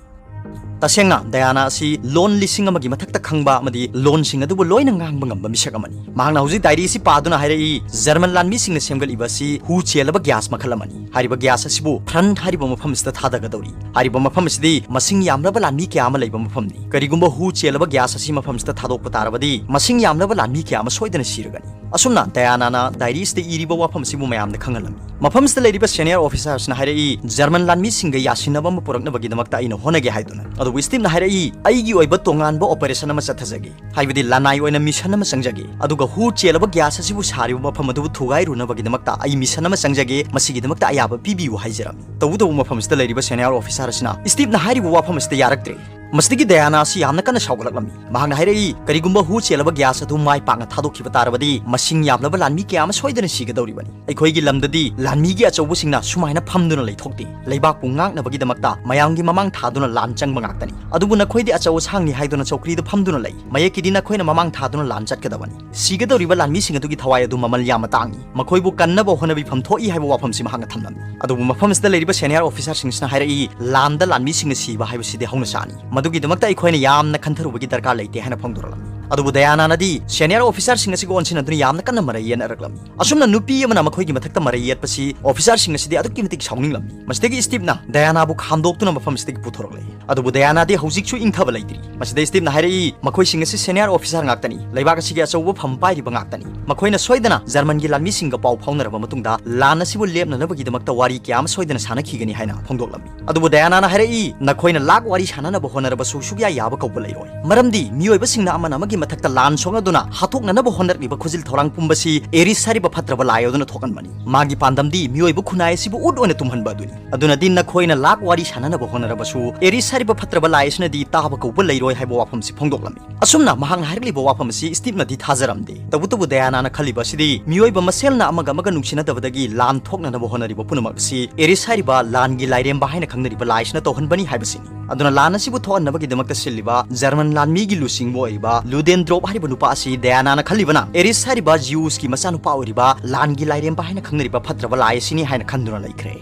ꯇꯁꯦꯡꯅ, ꯗꯌꯥꯅꯥ ꯑꯁꯤ ꯂꯣꯟ ꯂꯤꯁꯤꯡ ꯑꯃꯒꯤ ꯃꯊꯛꯇ ꯈꯪꯕ ꯑꯃꯗꯤ ꯂꯣꯟꯁꯤꯡ ꯑꯗꯨꯕꯨ ꯂꯣꯏꯅ ꯉꯥꯡꯕ ꯉꯝꯕ ꯃꯤꯁꯛ ꯑꯃꯅꯤ꯫ ꯃꯍꯥꯛꯅ ꯍꯧꯖꯤꯛ ꯗꯥꯏꯔꯤ ꯑꯁꯤ ꯄꯥꯗꯨꯅ ꯍꯥꯏꯔꯛꯏ, ꯖꯔꯃꯟ ꯂꯥꯟꯃꯤꯁꯤꯡꯅ ꯁꯦꯝꯒꯠꯂꯤꯕ ꯑꯁꯤ ꯍꯨ ꯆꯦꯜꯂꯕ ꯒ꯭ꯌꯥꯁ ꯃꯈꯜ ꯑꯃꯅꯤ꯫ ꯍꯥꯏꯔꯤꯕ ꯒ꯭ꯌꯥꯁ ꯑꯁꯤꯕꯨ ꯐ꯭ꯔꯟ ꯍꯥꯏꯔꯤꯕ ꯃꯐꯝ ꯑꯁꯤꯗ ꯊꯥꯗꯒꯗꯧꯔꯤ꯫ ꯍꯥꯏꯔꯤꯕ ꯃꯐꯝ ꯑꯁꯤꯗꯤ ꯃꯁꯤꯡ ꯌꯥꯝꯂꯕ ꯂꯥꯟꯃꯤ ꯀꯌꯥ ꯑꯃ ꯂꯩꯕ ꯃꯐꯝꯅꯤ꯫ ꯀꯔꯤꯒꯨꯝꯕ ꯍꯨ ꯆꯦꯜꯂꯕ ꯒ꯭ꯌꯥꯁ ꯑꯁꯤ ꯃꯐꯝ ꯑꯁꯤꯗ ꯊꯥꯗꯣꯛꯄ ꯇꯥꯔꯕꯗꯤ, ꯃꯁꯤꯡ ꯌꯥꯝꯂꯕ ꯂꯥꯟꯃꯤ ꯀꯌꯥ ꯑꯃ ꯁꯣꯏꯗꯅ ꯁꯤꯔꯒꯅꯤ꯫ ꯑꯁꯨꯝꯅ ꯗꯌꯥꯅꯥꯅ ꯗꯥꯏꯔꯤ ꯑꯁꯤꯗ ꯏꯔꯤꯕ ꯋꯥꯐꯝ ꯑꯁꯤꯕꯨ ꯃꯌꯥꯝꯗ ꯈꯪꯍꯜꯂꯝꯃꯤ꯫ ꯃꯐꯝ ꯑꯁꯤꯗ ꯂꯩꯔꯤꯕ ꯁꯦꯅꯤꯌꯔ ꯑꯣꯐꯤꯁꯥꯔꯁꯤꯅ ꯍꯥꯏꯔꯛꯏ, ꯖꯔꯃꯟ ꯂꯥꯟꯃꯤꯁꯤꯡꯒ ꯌꯥꯁꯤꯟꯅꯕ ꯑꯃ ꯄꯨꯔꯛꯅꯕꯒꯤꯗꯃꯛꯇ ꯑꯩꯅ ꯍꯣꯠꯅꯒꯦ ꯍꯥꯏꯗꯨꯅ꯫ ꯑꯗꯨꯕꯨ ꯁ꯭ꯇꯤꯞꯅ ꯍꯥꯏꯔꯛꯏ, ꯑꯩꯒꯤ ꯑꯣꯏꯕ ꯇꯣꯉꯥꯟꯕ ꯑꯣꯄꯔꯦꯁꯟ ꯑꯃ ꯆꯠꯊꯖꯒꯦ, ꯍꯥꯏꯕꯗꯤ ꯂꯅꯥꯏ ꯑꯣꯏꯅ ꯃꯤꯁꯟ ꯑꯃ ꯆꯪꯖꯒꯦ, ꯑꯗꯨꯒ ꯍꯨ ꯆꯦꯜꯂꯕ ꯒ꯭ꯌꯥꯁ ꯑꯁꯤꯕꯨ ꯁꯥꯔꯤꯕ ꯃꯐꯝ ꯑꯗꯨꯕꯨ ꯊꯨꯒꯥꯏꯔꯨꯅꯕꯒꯤꯗꯃꯛꯇ ꯑꯩ ꯃꯤꯁꯟ ꯑꯃ ꯆꯪꯖꯒꯦ, ꯃꯁꯤꯒꯤꯗꯃꯛꯇ ꯑꯌꯥꯕ ꯄꯤꯕꯤꯌꯨ ꯍꯥꯏꯖꯔꯝꯃꯤ꯫ ꯇꯧꯕꯇꯕꯨ ꯃꯐꯝ ꯑꯁꯤꯗ ꯂꯩꯔꯤꯕ ꯁꯦꯅꯤꯌꯔ ꯑꯣꯐꯤꯁꯥꯔ ꯑꯁꯤꯅ ꯁ꯭ꯇꯤꯞꯅ ꯍꯥꯏꯔꯤꯕ ꯋꯥꯐꯝ ꯑꯁꯤꯗ ꯌꯥꯔꯛꯇ꯭ꯔꯦ꯫ ꯃꯁꯤꯗꯒꯤ ꯗꯌꯥꯅꯥ ꯑꯁꯤ ꯌꯥꯝꯅ ꯀꯟꯅ ꯁꯥꯎꯒꯠꯂꯛꯂꯝꯃꯤ꯫ ꯃꯍꯥꯛꯅ ꯍꯥꯏꯔꯛꯏ, ꯀꯔꯤꯒꯨꯝꯕ ꯍꯨ ꯆꯦꯜꯂꯕ ꯒ꯭ꯌꯥꯁ ꯑꯗꯨ ꯃꯥꯏ ꯄꯥꯛꯅ ꯊꯥꯗꯣꯛꯈꯤꯕ ꯇꯥꯔꯕꯗꯤ, ꯃꯁꯤꯡ ꯌꯥꯝꯂꯕ ꯂꯥꯟꯃꯤ ꯀꯌꯥ ꯑꯃ ꯁꯣꯏꯗꯅ ꯁꯤꯒꯗꯧꯔꯤꯕꯅꯤ꯫ ꯑꯩꯈꯣꯏꯒꯤ ꯂꯝꯗꯗꯤ ꯂꯥꯟꯃꯤꯒꯤ ꯑꯆꯧꯕꯁꯤꯡꯅ ꯁꯨꯃꯥꯏꯅ ꯐꯝꯗꯨꯅ ꯂꯩꯊꯣꯛꯇꯦ꯫ ꯂꯩꯕꯥꯛꯄꯨ ꯉꯥꯛꯅꯕꯒꯤꯗꯃꯛꯇ ꯃꯌꯥꯝꯒꯤ ꯃꯃꯥꯡ ꯊꯥꯗꯨꯅ ꯂꯥꯟ ꯆꯪꯕ ꯉꯥꯛꯇꯅꯤ꯫ ꯑꯗꯨꯕꯨ ꯅꯈꯣꯏꯗꯤ ꯑꯆꯧ ꯑꯁꯥꯡꯅꯤ ꯍꯥꯏꯗꯨꯅ ꯆꯧꯀ꯭ꯔꯤꯗ ꯐꯝꯗꯨꯅ ꯂꯩ꯫ ꯃꯌꯦꯛꯀꯤꯗꯤ ꯅꯈꯣꯏꯅ ꯃꯃꯥꯡ ꯊꯥꯗꯨꯅ ꯂꯥꯟ ꯆꯠꯀꯗꯕꯅꯤ꯫ ꯁꯤꯒꯗꯧꯔꯤꯕ ꯂꯥꯟꯃꯤꯁꯤꯡ ꯑꯗꯨꯒꯤ ꯊꯋꯥꯏ ꯑꯗꯨ ꯃꯃꯜ ꯌꯥꯝꯅ ꯇꯥꯡꯏ꯫ ꯃꯈꯣꯏꯕꯨ ꯀꯟꯅꯕ ꯍꯣꯠꯅꯕꯤꯐꯝ ꯊꯣꯛꯏ ꯍꯥꯏꯕ ꯋꯥꯐꯝꯁꯤ ꯃꯍꯥꯛꯅ ꯊꯝꯂꯝꯃꯤ꯫ ꯑꯗꯨꯕꯨ ꯃꯐꯝ ꯑꯁꯤꯗ ꯂꯩꯔꯤꯕ ꯁꯦꯅꯤꯌꯔ ꯑꯣꯐꯤꯁꯥꯔꯁꯤꯡꯁꯤꯅ ꯍꯥꯏꯔꯛꯏ, ꯂꯥꯟꯗ ꯂꯥꯟꯃꯤꯁꯤꯡꯅ ꯁꯤꯕ ꯍꯥꯏꯕꯁꯤꯗꯤ ꯍꯧꯅꯁꯥꯅꯤ꯫ ꯃꯗꯨꯒꯤꯗꯃꯛꯇ ꯑꯩꯈꯣꯏꯅ ꯌꯥꯝꯅ ꯈꯟꯊꯔꯨꯕꯒꯤ ꯗꯔꯀꯥꯔ ꯂꯩꯇꯦ ꯍꯥꯏꯅ ꯐꯣꯡꯗꯣꯔꯛꯂꯝꯃꯤ꯫ ꯑꯗꯨꯕꯨ ꯗꯌꯥꯅꯥꯅꯗꯤ ꯁꯦꯅꯤꯌꯔ ꯑꯣꯐꯤꯁꯥꯔꯁꯤꯡ ꯑꯁꯤꯒ ꯑꯣꯟꯁꯤꯟꯅꯗꯨꯅ ꯌꯥꯝꯅ ꯀꯟꯅ ꯃꯔꯩ ꯌꯦꯠꯅꯔꯛꯂꯝꯃꯤ꯫ ꯑꯁꯨꯝꯅ ꯅꯨꯄꯤ ꯑꯃꯅ ꯃꯈꯣꯏꯒꯤ ꯃꯊꯛꯇ ꯃꯔꯩ ꯌꯦꯠꯄꯁꯤ ꯑꯣꯐꯤꯁꯥꯔꯁꯤꯡ ꯑꯁꯤꯗꯤ ꯑꯗꯨꯛꯀꯤ ꯃꯇꯤꯛ ꯁꯥꯎꯅꯤꯡꯂꯝꯃꯤ꯫ ꯃꯁꯤꯗꯒꯤ ꯁ꯭ꯇꯤꯞꯅ ꯗꯌꯥꯅꯥꯕꯨ ꯈꯥꯝꯗꯣꯛꯇꯨꯅ ꯃꯐꯝ ꯑꯁꯤꯗꯒꯤ ꯄꯨꯊꯣꯔꯛꯂꯦ꯫ ꯑꯗꯨꯕꯨ ꯗꯌꯥꯅꯥꯗꯤ ꯍꯧꯖꯤꯛꯁꯨ ꯏꯪꯊꯕ ꯂꯩꯇ꯭ꯔꯤ꯫ ꯃꯁꯤꯗ ꯁ꯭ꯇꯤꯞꯅ ꯍꯥꯏꯔꯛꯏ, ꯃꯈꯣꯏꯁꯤꯡ ꯑꯁꯤ ꯁꯦꯅꯤꯌꯔ ꯑꯣꯐꯤꯁꯥꯔ ꯉꯥꯛꯇꯅꯤ꯫ ꯂꯩꯕꯥꯛ ꯑꯁꯤꯒꯤ ꯑꯆꯧꯕ ꯐꯝ ꯄꯥꯏꯔꯤꯕ ꯉꯥꯛꯇꯅꯤ꯫ ꯃꯈꯣꯏꯅ ꯁꯣꯏꯗꯅ ꯖꯔꯃꯟꯒꯤ ꯂꯥꯟꯃꯤꯁꯤꯡꯒ ꯄꯥꯎ ꯐꯥꯎꯅꯔꯕ ꯃꯇꯨꯡꯗ ꯂꯥꯟ ꯑꯁꯤꯕꯨ ꯂꯦꯞꯅꯅꯕꯒꯤꯗꯃꯛꯇ ꯋꯥꯔꯤ ꯀꯌꯥ ꯑꯃ ꯁꯣꯏꯗꯅ ꯁꯥꯟꯅꯈꯤꯒꯅꯤ ꯍꯥꯏꯅ ꯐꯣꯡꯗꯣꯛꯂꯝꯃꯤ꯫ ꯑꯗꯨꯕꯨ ꯗꯌꯥꯅꯥꯅ ꯍꯥꯏꯔꯛꯏ, ꯅꯈꯣꯏꯅ ꯂꯥꯛ ꯋꯥꯔꯤ ꯁꯥꯟꯅꯅꯕ ꯍꯣꯠꯅꯔꯕꯁꯨ ꯁꯨꯛꯌꯥ ꯌꯥꯕ ꯀꯧꯕ ꯂꯩꯔꯣꯏ꯫ ꯃꯔꯝꯗꯤ ꯃꯤꯑꯣꯏꯕꯁꯤꯡꯅ ꯑꯃꯅ ꯑꯃꯒꯤ ꯃꯊꯛꯇ ꯂꯥꯟ ꯁꯣꯛꯅꯗꯨꯅ ꯍꯥꯠꯇꯣꯛꯅꯅꯕ ꯍꯣꯠꯅꯔꯛꯂꯤꯕ ꯈꯨꯖꯤꯜ ꯊꯧꯔꯥꯡ ꯄꯨꯝꯕꯁꯤ ꯑꯦꯔꯤꯁ ꯍꯥꯏꯔꯤꯕ ꯐꯠꯇ꯭ꯔꯕ ꯂꯥꯏ ꯑꯗꯨꯅ ꯊꯣꯛꯍꯟꯕꯅꯤ꯫ ꯃꯥꯒꯤ ꯄꯥꯟꯗꯝꯗꯤ ꯃꯤꯑꯣꯏꯕ ꯈꯨꯟꯅꯥꯏ ꯑꯁꯤꯕꯨ ꯎꯠ ꯑꯣꯏꯅ ꯇꯨꯝꯍꯟꯕ ꯑꯗꯨꯅꯤ꯫ ꯑꯗꯨꯅꯗꯤ ꯅꯈꯣꯏꯅ ꯂꯥꯛ ꯋꯥꯔꯤ ꯁꯥꯟꯅꯅꯕ ꯍꯣꯠꯅꯔꯕꯁꯨ, ꯑꯦꯔꯤꯁ ꯍꯥꯏꯔꯤꯕ ꯐꯠꯇ꯭ꯔꯕ ꯂꯥꯏ ꯑꯁꯤꯅꯗꯤ ꯇꯥꯕ ꯀꯧꯕ ꯂꯩꯔꯣꯏ ꯍꯥꯏꯕ ꯋꯥꯐꯝꯁꯤ ꯐꯣꯡꯗꯣꯛꯂꯝꯃꯤ꯫ ꯑꯁꯨꯝꯅ ꯃꯍꯥꯛꯅ ꯍꯥꯏꯔꯛꯂꯤꯕ ꯋꯥꯐꯝ ꯑꯁꯤ ꯁ꯭ꯇꯤꯞꯅꯗꯤ ꯊꯥꯖꯔꯝꯗꯦ꯫ ꯇꯧꯕꯇꯕꯨ ꯗꯌꯥꯅꯥꯅ ꯈꯜꯂꯤꯕ ꯑꯁꯤꯗꯤ ꯃꯤꯑꯣꯏꯕ ꯃꯁꯦꯜꯅ ꯑꯃꯒ ꯑꯃꯒ ꯅꯨꯡꯁꯤꯅꯗꯕꯗꯒꯤ ꯂꯥꯟ ꯊꯣꯛꯅꯅꯕ ꯍꯣꯠꯅꯔꯤꯕ ꯄꯨꯝꯅꯃꯛ ꯑꯁꯤ ꯑꯦꯔꯤꯁ ꯍꯥꯏꯔꯤꯕ ꯂꯥꯟꯒꯤ ꯂꯥꯏꯔꯦꯝꯕ ꯍꯥꯏꯅ ꯈꯪꯅꯔꯤꯕ ꯂꯥꯏꯁꯤꯅ ꯇꯧꯍꯟꯕꯅꯤ ꯍꯥꯏꯕꯁꯤꯅꯤ꯫ ꯑꯗꯨꯅ ꯂꯥꯟ ꯑꯁꯤꯕꯨ ꯊꯣꯛꯍꯟꯅꯕꯒꯤꯗꯃꯛꯇ ꯁꯤꯜꯂꯤꯕ ꯖꯔꯃꯟ ꯂꯥꯟꯃꯤꯒꯤ ꯂꯨꯆꯤꯡꯕ ꯑꯣꯏꯔꯤꯕ ꯂꯨꯗꯦꯟꯗ꯭ꯔꯣꯞ ꯍꯥꯏꯔꯤꯕ ꯅꯨꯄꯥ ꯑꯁꯤ ꯗꯌꯥꯅꯥꯅ ꯈꯜꯂꯤꯕꯅ ꯑꯦꯔꯤꯁ ꯍꯥꯏꯔꯤꯕ ꯖꯤꯎꯁꯀꯤ ꯃꯆꯥꯅꯨꯄꯥ ꯑꯣꯏꯔꯤꯕ ꯂꯥꯟꯒꯤ ꯂꯥꯏꯔꯦꯝꯕ ꯍꯥꯏꯅ ꯈꯪꯅꯔꯤꯕ ꯐꯠꯇ꯭ꯔꯕ ꯂꯥꯏ ꯑꯁꯤꯅꯤ ꯍꯥꯏꯅ ꯈꯟꯗꯨꯅ ꯂꯩꯈ꯭ꯔꯦ꯫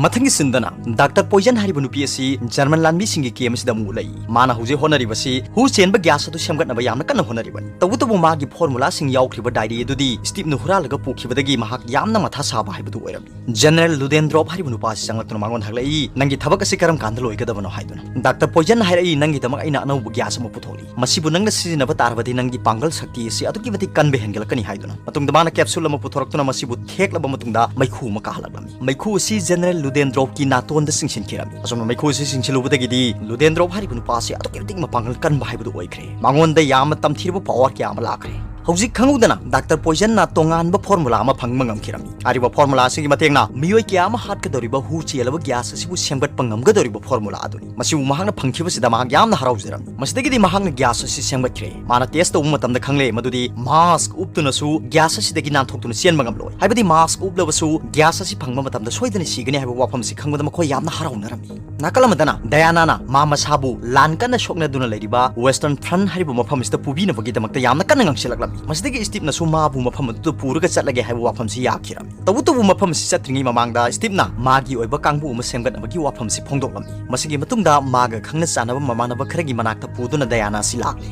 ꯃꯊꯪꯒꯤ ꯁꯤꯟꯗꯅ ꯗꯥꯛꯇꯔ ꯄꯣꯏꯖꯟ ꯍꯥꯏꯔꯤꯕ ꯅꯨꯄꯤ ꯑꯁꯤ ꯖꯔꯃꯟ ꯂꯥꯟꯃꯤꯁꯤꯡꯒꯤ ꯀꯦꯝ ꯑꯁꯤꯗ ꯑꯃꯨꯛ ꯎꯠꯂꯛꯏ꯫ ꯃꯥꯅ ꯍꯧꯖꯤꯛ ꯍꯣꯠꯅꯔꯤꯕꯁꯤ ꯍꯨ ꯆꯦꯟꯕ ꯒ꯭ꯌꯥꯁ ꯑꯗꯨ ꯁꯦꯝꯒꯠꯅꯕ ꯌꯥꯝꯅ ꯀꯟꯅ ꯍꯣꯠꯅꯔꯤꯕꯅꯤ꯫ ꯇꯧꯕꯇꯕꯨ ꯃꯥꯒꯤ ꯐꯣꯔꯃꯨꯂꯥꯁꯤꯡ ꯌꯥꯎꯈ꯭ꯔꯤꯕ ꯗꯥꯏꯔꯤ ꯑꯗꯨꯗꯤ ꯁ꯭ꯇꯤꯞꯅ ꯍꯨꯔꯥꯜꯂꯒ ꯄꯨꯈꯤꯕꯗꯒꯤ ꯃꯍꯥꯛ ꯌꯥꯝꯅ ꯃꯊꯥ ꯁꯥꯕ ꯍꯥꯏꯕꯗꯨ ꯑꯣꯏꯔꯝꯃꯤ꯫ ꯖꯦꯅꯔꯦꯜ ꯂꯨꯗꯦꯟꯗ꯭ꯔꯣꯞ ꯍꯥꯏꯔꯤꯕ ꯅꯨꯄꯥ ꯑꯁꯤ ꯆꯪꯂꯛꯇꯨꯅ ꯃꯉꯣꯟꯗ ꯍꯪꯂꯛꯏ, "ꯅꯪꯒꯤ ꯊꯕꯛ ꯑꯁꯤ ꯀꯔꯝ ꯀꯥꯟꯗ ꯂꯣꯏꯒꯗꯕꯅꯣ?" ꯍꯥꯏꯗꯨꯅ꯫ ꯗꯥꯛꯇꯔ ꯄꯣꯏꯖꯟꯅ ꯍꯥꯏꯔꯛꯏ, "ꯅꯪꯒꯤꯗꯃꯛ ꯑꯩꯅ ꯑꯅꯧꯕ ꯒ꯭ꯌꯥꯁ ꯑꯃ ꯄꯨꯊꯣꯛꯂꯤ꯫ ꯃꯁꯤꯕꯨ ꯅꯪꯅ ꯁꯤꯖꯤꯟꯅꯕ ꯇꯥꯔꯕꯗꯤ ꯅꯪꯒꯤ ꯄꯥꯡꯒꯜ ꯁꯛꯇꯤ ꯑꯁꯤ ꯑꯗꯨꯛꯀꯤ ꯃꯇꯤꯛ ꯀꯟꯕ ꯍꯦꯟꯒꯠꯂꯛꯀꯅꯤ" ꯍꯥꯏꯗꯨꯅ꯫ ꯃꯇꯨꯡꯗ ꯃꯥꯅ ꯀꯦꯞꯁꯨꯜ ꯑꯃ ꯄꯨꯊꯣꯔꯛꯇꯨꯅ ꯃꯁꯤꯕꯨ ꯊꯦꯛꯂꯕ ꯃꯇꯨꯡꯗ ꯃꯩꯈꯨ ꯑꯃ ꯀꯥꯍꯜꯂꯛꯂꯝꯃꯤ꯫ ꯃꯩꯈꯨ ꯑꯁꯤ ꯖꯦꯅꯔꯦꯜ ꯂꯨꯗꯦꯟꯗ꯭ꯔꯣꯞꯀꯤ ꯅꯥꯇꯣꯟꯗ ꯆꯤꯡꯁꯤꯟꯈꯤꯔꯝꯃꯤ꯫ ꯑꯁꯨꯝꯅ ꯃꯩꯈꯨ ꯑꯁꯤ ꯆꯤꯡꯁꯤꯜꯂꯨꯕꯗꯒꯤꯗꯤ ꯂꯨꯗꯦꯟꯗ꯭ꯔꯣꯞ ꯍꯥꯏꯔꯤꯕ ꯅꯨꯄꯥ ꯑꯁꯤ ꯑꯗꯨꯛꯀꯤ ꯃꯇꯤꯛ ꯃꯄꯥꯡꯒꯜ ꯀꯟꯕ ꯍꯥꯏꯕꯗꯨ ꯑꯣꯏꯈ꯭ꯔꯦ꯫ ꯃꯉꯣꯟꯗ ꯌꯥꯝꯅ ꯇꯝꯊꯤꯔꯕ ꯄꯋꯥꯔ ꯀꯌꯥ ꯑꯃ ꯂꯥꯛꯈ꯭ꯔꯦ꯫ ꯍꯧꯖꯤꯛ ꯈꯪꯍꯧꯗꯅ ꯗꯥꯛꯇꯔ ꯄꯣꯏꯖꯟꯅ ꯇꯣꯉꯥꯟꯕ ꯐꯣꯔꯃꯨꯂꯥ ꯑꯃ ꯐꯪꯕ ꯉꯝꯈꯤꯔꯝꯃꯤ꯫ ꯍꯥꯏꯔꯤꯕ ꯐꯣꯔꯃꯨꯂꯥ ꯑꯁꯤꯒꯤ ꯃꯇꯦꯡꯅ ꯃꯤꯑꯣꯏ ꯀꯌꯥ ꯑꯃ ꯍꯥꯠꯀꯗꯧꯔꯤꯕ ꯍꯨ ꯆꯦꯜꯂꯕ ꯒ꯭ꯌꯥꯁ ꯑꯁꯤꯕꯨ ꯁꯦꯝꯒꯠꯄ ꯉꯝꯒꯗꯧꯔꯤꯕ ꯐꯣꯔꯃꯨꯂꯥ ꯑꯗꯨꯅꯤ꯫ ꯃꯁꯤꯕꯨ ꯃꯍꯥꯛꯅ ꯐꯪꯈꯤꯕꯁꯤꯗ ꯃꯍꯥꯛ ꯌꯥꯝꯅ ꯍꯔꯥꯎꯖꯔꯝꯃꯤ꯫ ꯃꯁꯤꯗꯒꯤꯗꯤ ꯃꯍꯥꯛꯅ ꯒ꯭ꯌꯥꯁ ꯑꯁꯤ ꯁꯦꯝꯒꯠꯈ꯭ꯔꯦ꯫ ꯃꯥꯅ ꯇꯦꯁ ꯇꯧꯕ ꯃꯇꯝꯗ ꯈꯪꯂꯦ ꯃꯗꯨꯗꯤ ꯃꯥꯁꯛ ꯎꯞꯇꯨꯅꯁꯨ ꯒ꯭ꯌꯥꯁ ꯑꯁꯤꯗꯒꯤ ꯅꯥꯟꯊꯣꯛꯇꯨꯅ ꯆꯦꯟꯕ ꯉꯝꯂꯣꯏ꯫ ꯍꯥꯏꯕꯗꯤ ꯃꯥꯁꯛ ꯎꯞꯂꯕꯁꯨ ꯒ꯭ꯌꯥꯁ ꯑꯁꯤ ꯐꯪꯕ ꯃꯇꯝꯗ ꯁꯣꯏꯗꯅ ꯁꯤꯒꯅꯤ ꯍꯥꯏꯕ ꯋꯥꯐꯝꯁꯤ ꯈꯪꯕꯗ ꯃꯈꯣꯏ ꯌꯥꯝꯅ ꯍꯔꯥꯎꯅꯔꯝꯃꯤ꯫ ꯅꯥꯀꯜ ꯑꯃꯗꯅ ꯗꯌꯥꯅꯥꯅ ꯃꯥ ꯃꯁꯥꯕꯨ ꯂꯥꯟ ꯀꯟꯅ ꯁꯣꯛꯅꯗꯨꯅ ꯂꯩꯔꯤꯕ ꯋꯦꯁꯇꯔꯟ ꯐ꯭ꯔꯟ ꯍꯥꯏꯔꯤꯕ ꯃꯐꯝ ꯑꯁꯤꯗ ꯄꯨꯕꯤꯅꯕꯒꯤꯗꯃꯛꯇ ꯌꯥꯝꯅ ꯀꯟꯅ ꯉꯥꯡꯁꯤꯜꯂꯛꯂꯝꯃꯤ꯫ ꯃꯁꯤꯗꯒꯤ ꯁ꯭ꯇꯤꯞꯅꯁꯨ ꯃꯥꯕꯨ ꯃꯐꯝ ꯑꯗꯨꯗ ꯄꯨꯔꯒ ꯆꯠꯂꯒꯦ ꯍꯥꯏꯕ ꯋꯥꯐꯝꯁꯤ ꯌꯥꯈꯤꯔꯝꯃꯤ꯫ ꯇꯧꯕꯇꯕꯨ ꯃꯐꯝ ꯑꯁꯤ ꯆꯠꯇ꯭ꯔꯤꯉꯩ ꯃꯃꯥꯡꯗ ꯁ꯭ꯇꯤꯞꯅ ꯃꯥꯒꯤ ꯑꯣꯏꯕ ꯀꯥꯡꯕꯨ ꯑꯃ ꯁꯦꯝꯒꯠꯅꯕꯒꯤ ꯋꯥꯐꯝꯁꯤ ꯐꯣꯡꯗꯣꯛꯂꯝꯃꯤ꯫ ꯃꯁꯤꯒꯤ ꯃꯇꯨꯡꯗ ꯃꯥꯒ ꯈꯪꯅ ꯆꯥꯟꯅꯕ ꯃꯃꯥꯟꯅꯕ ꯈꯔꯒꯤ ꯃꯅꯥꯛꯇ ꯄꯨꯗꯨꯅ ꯗꯌꯥꯅꯥ ꯑꯁꯤ ꯂꯥꯛꯂꯦ꯫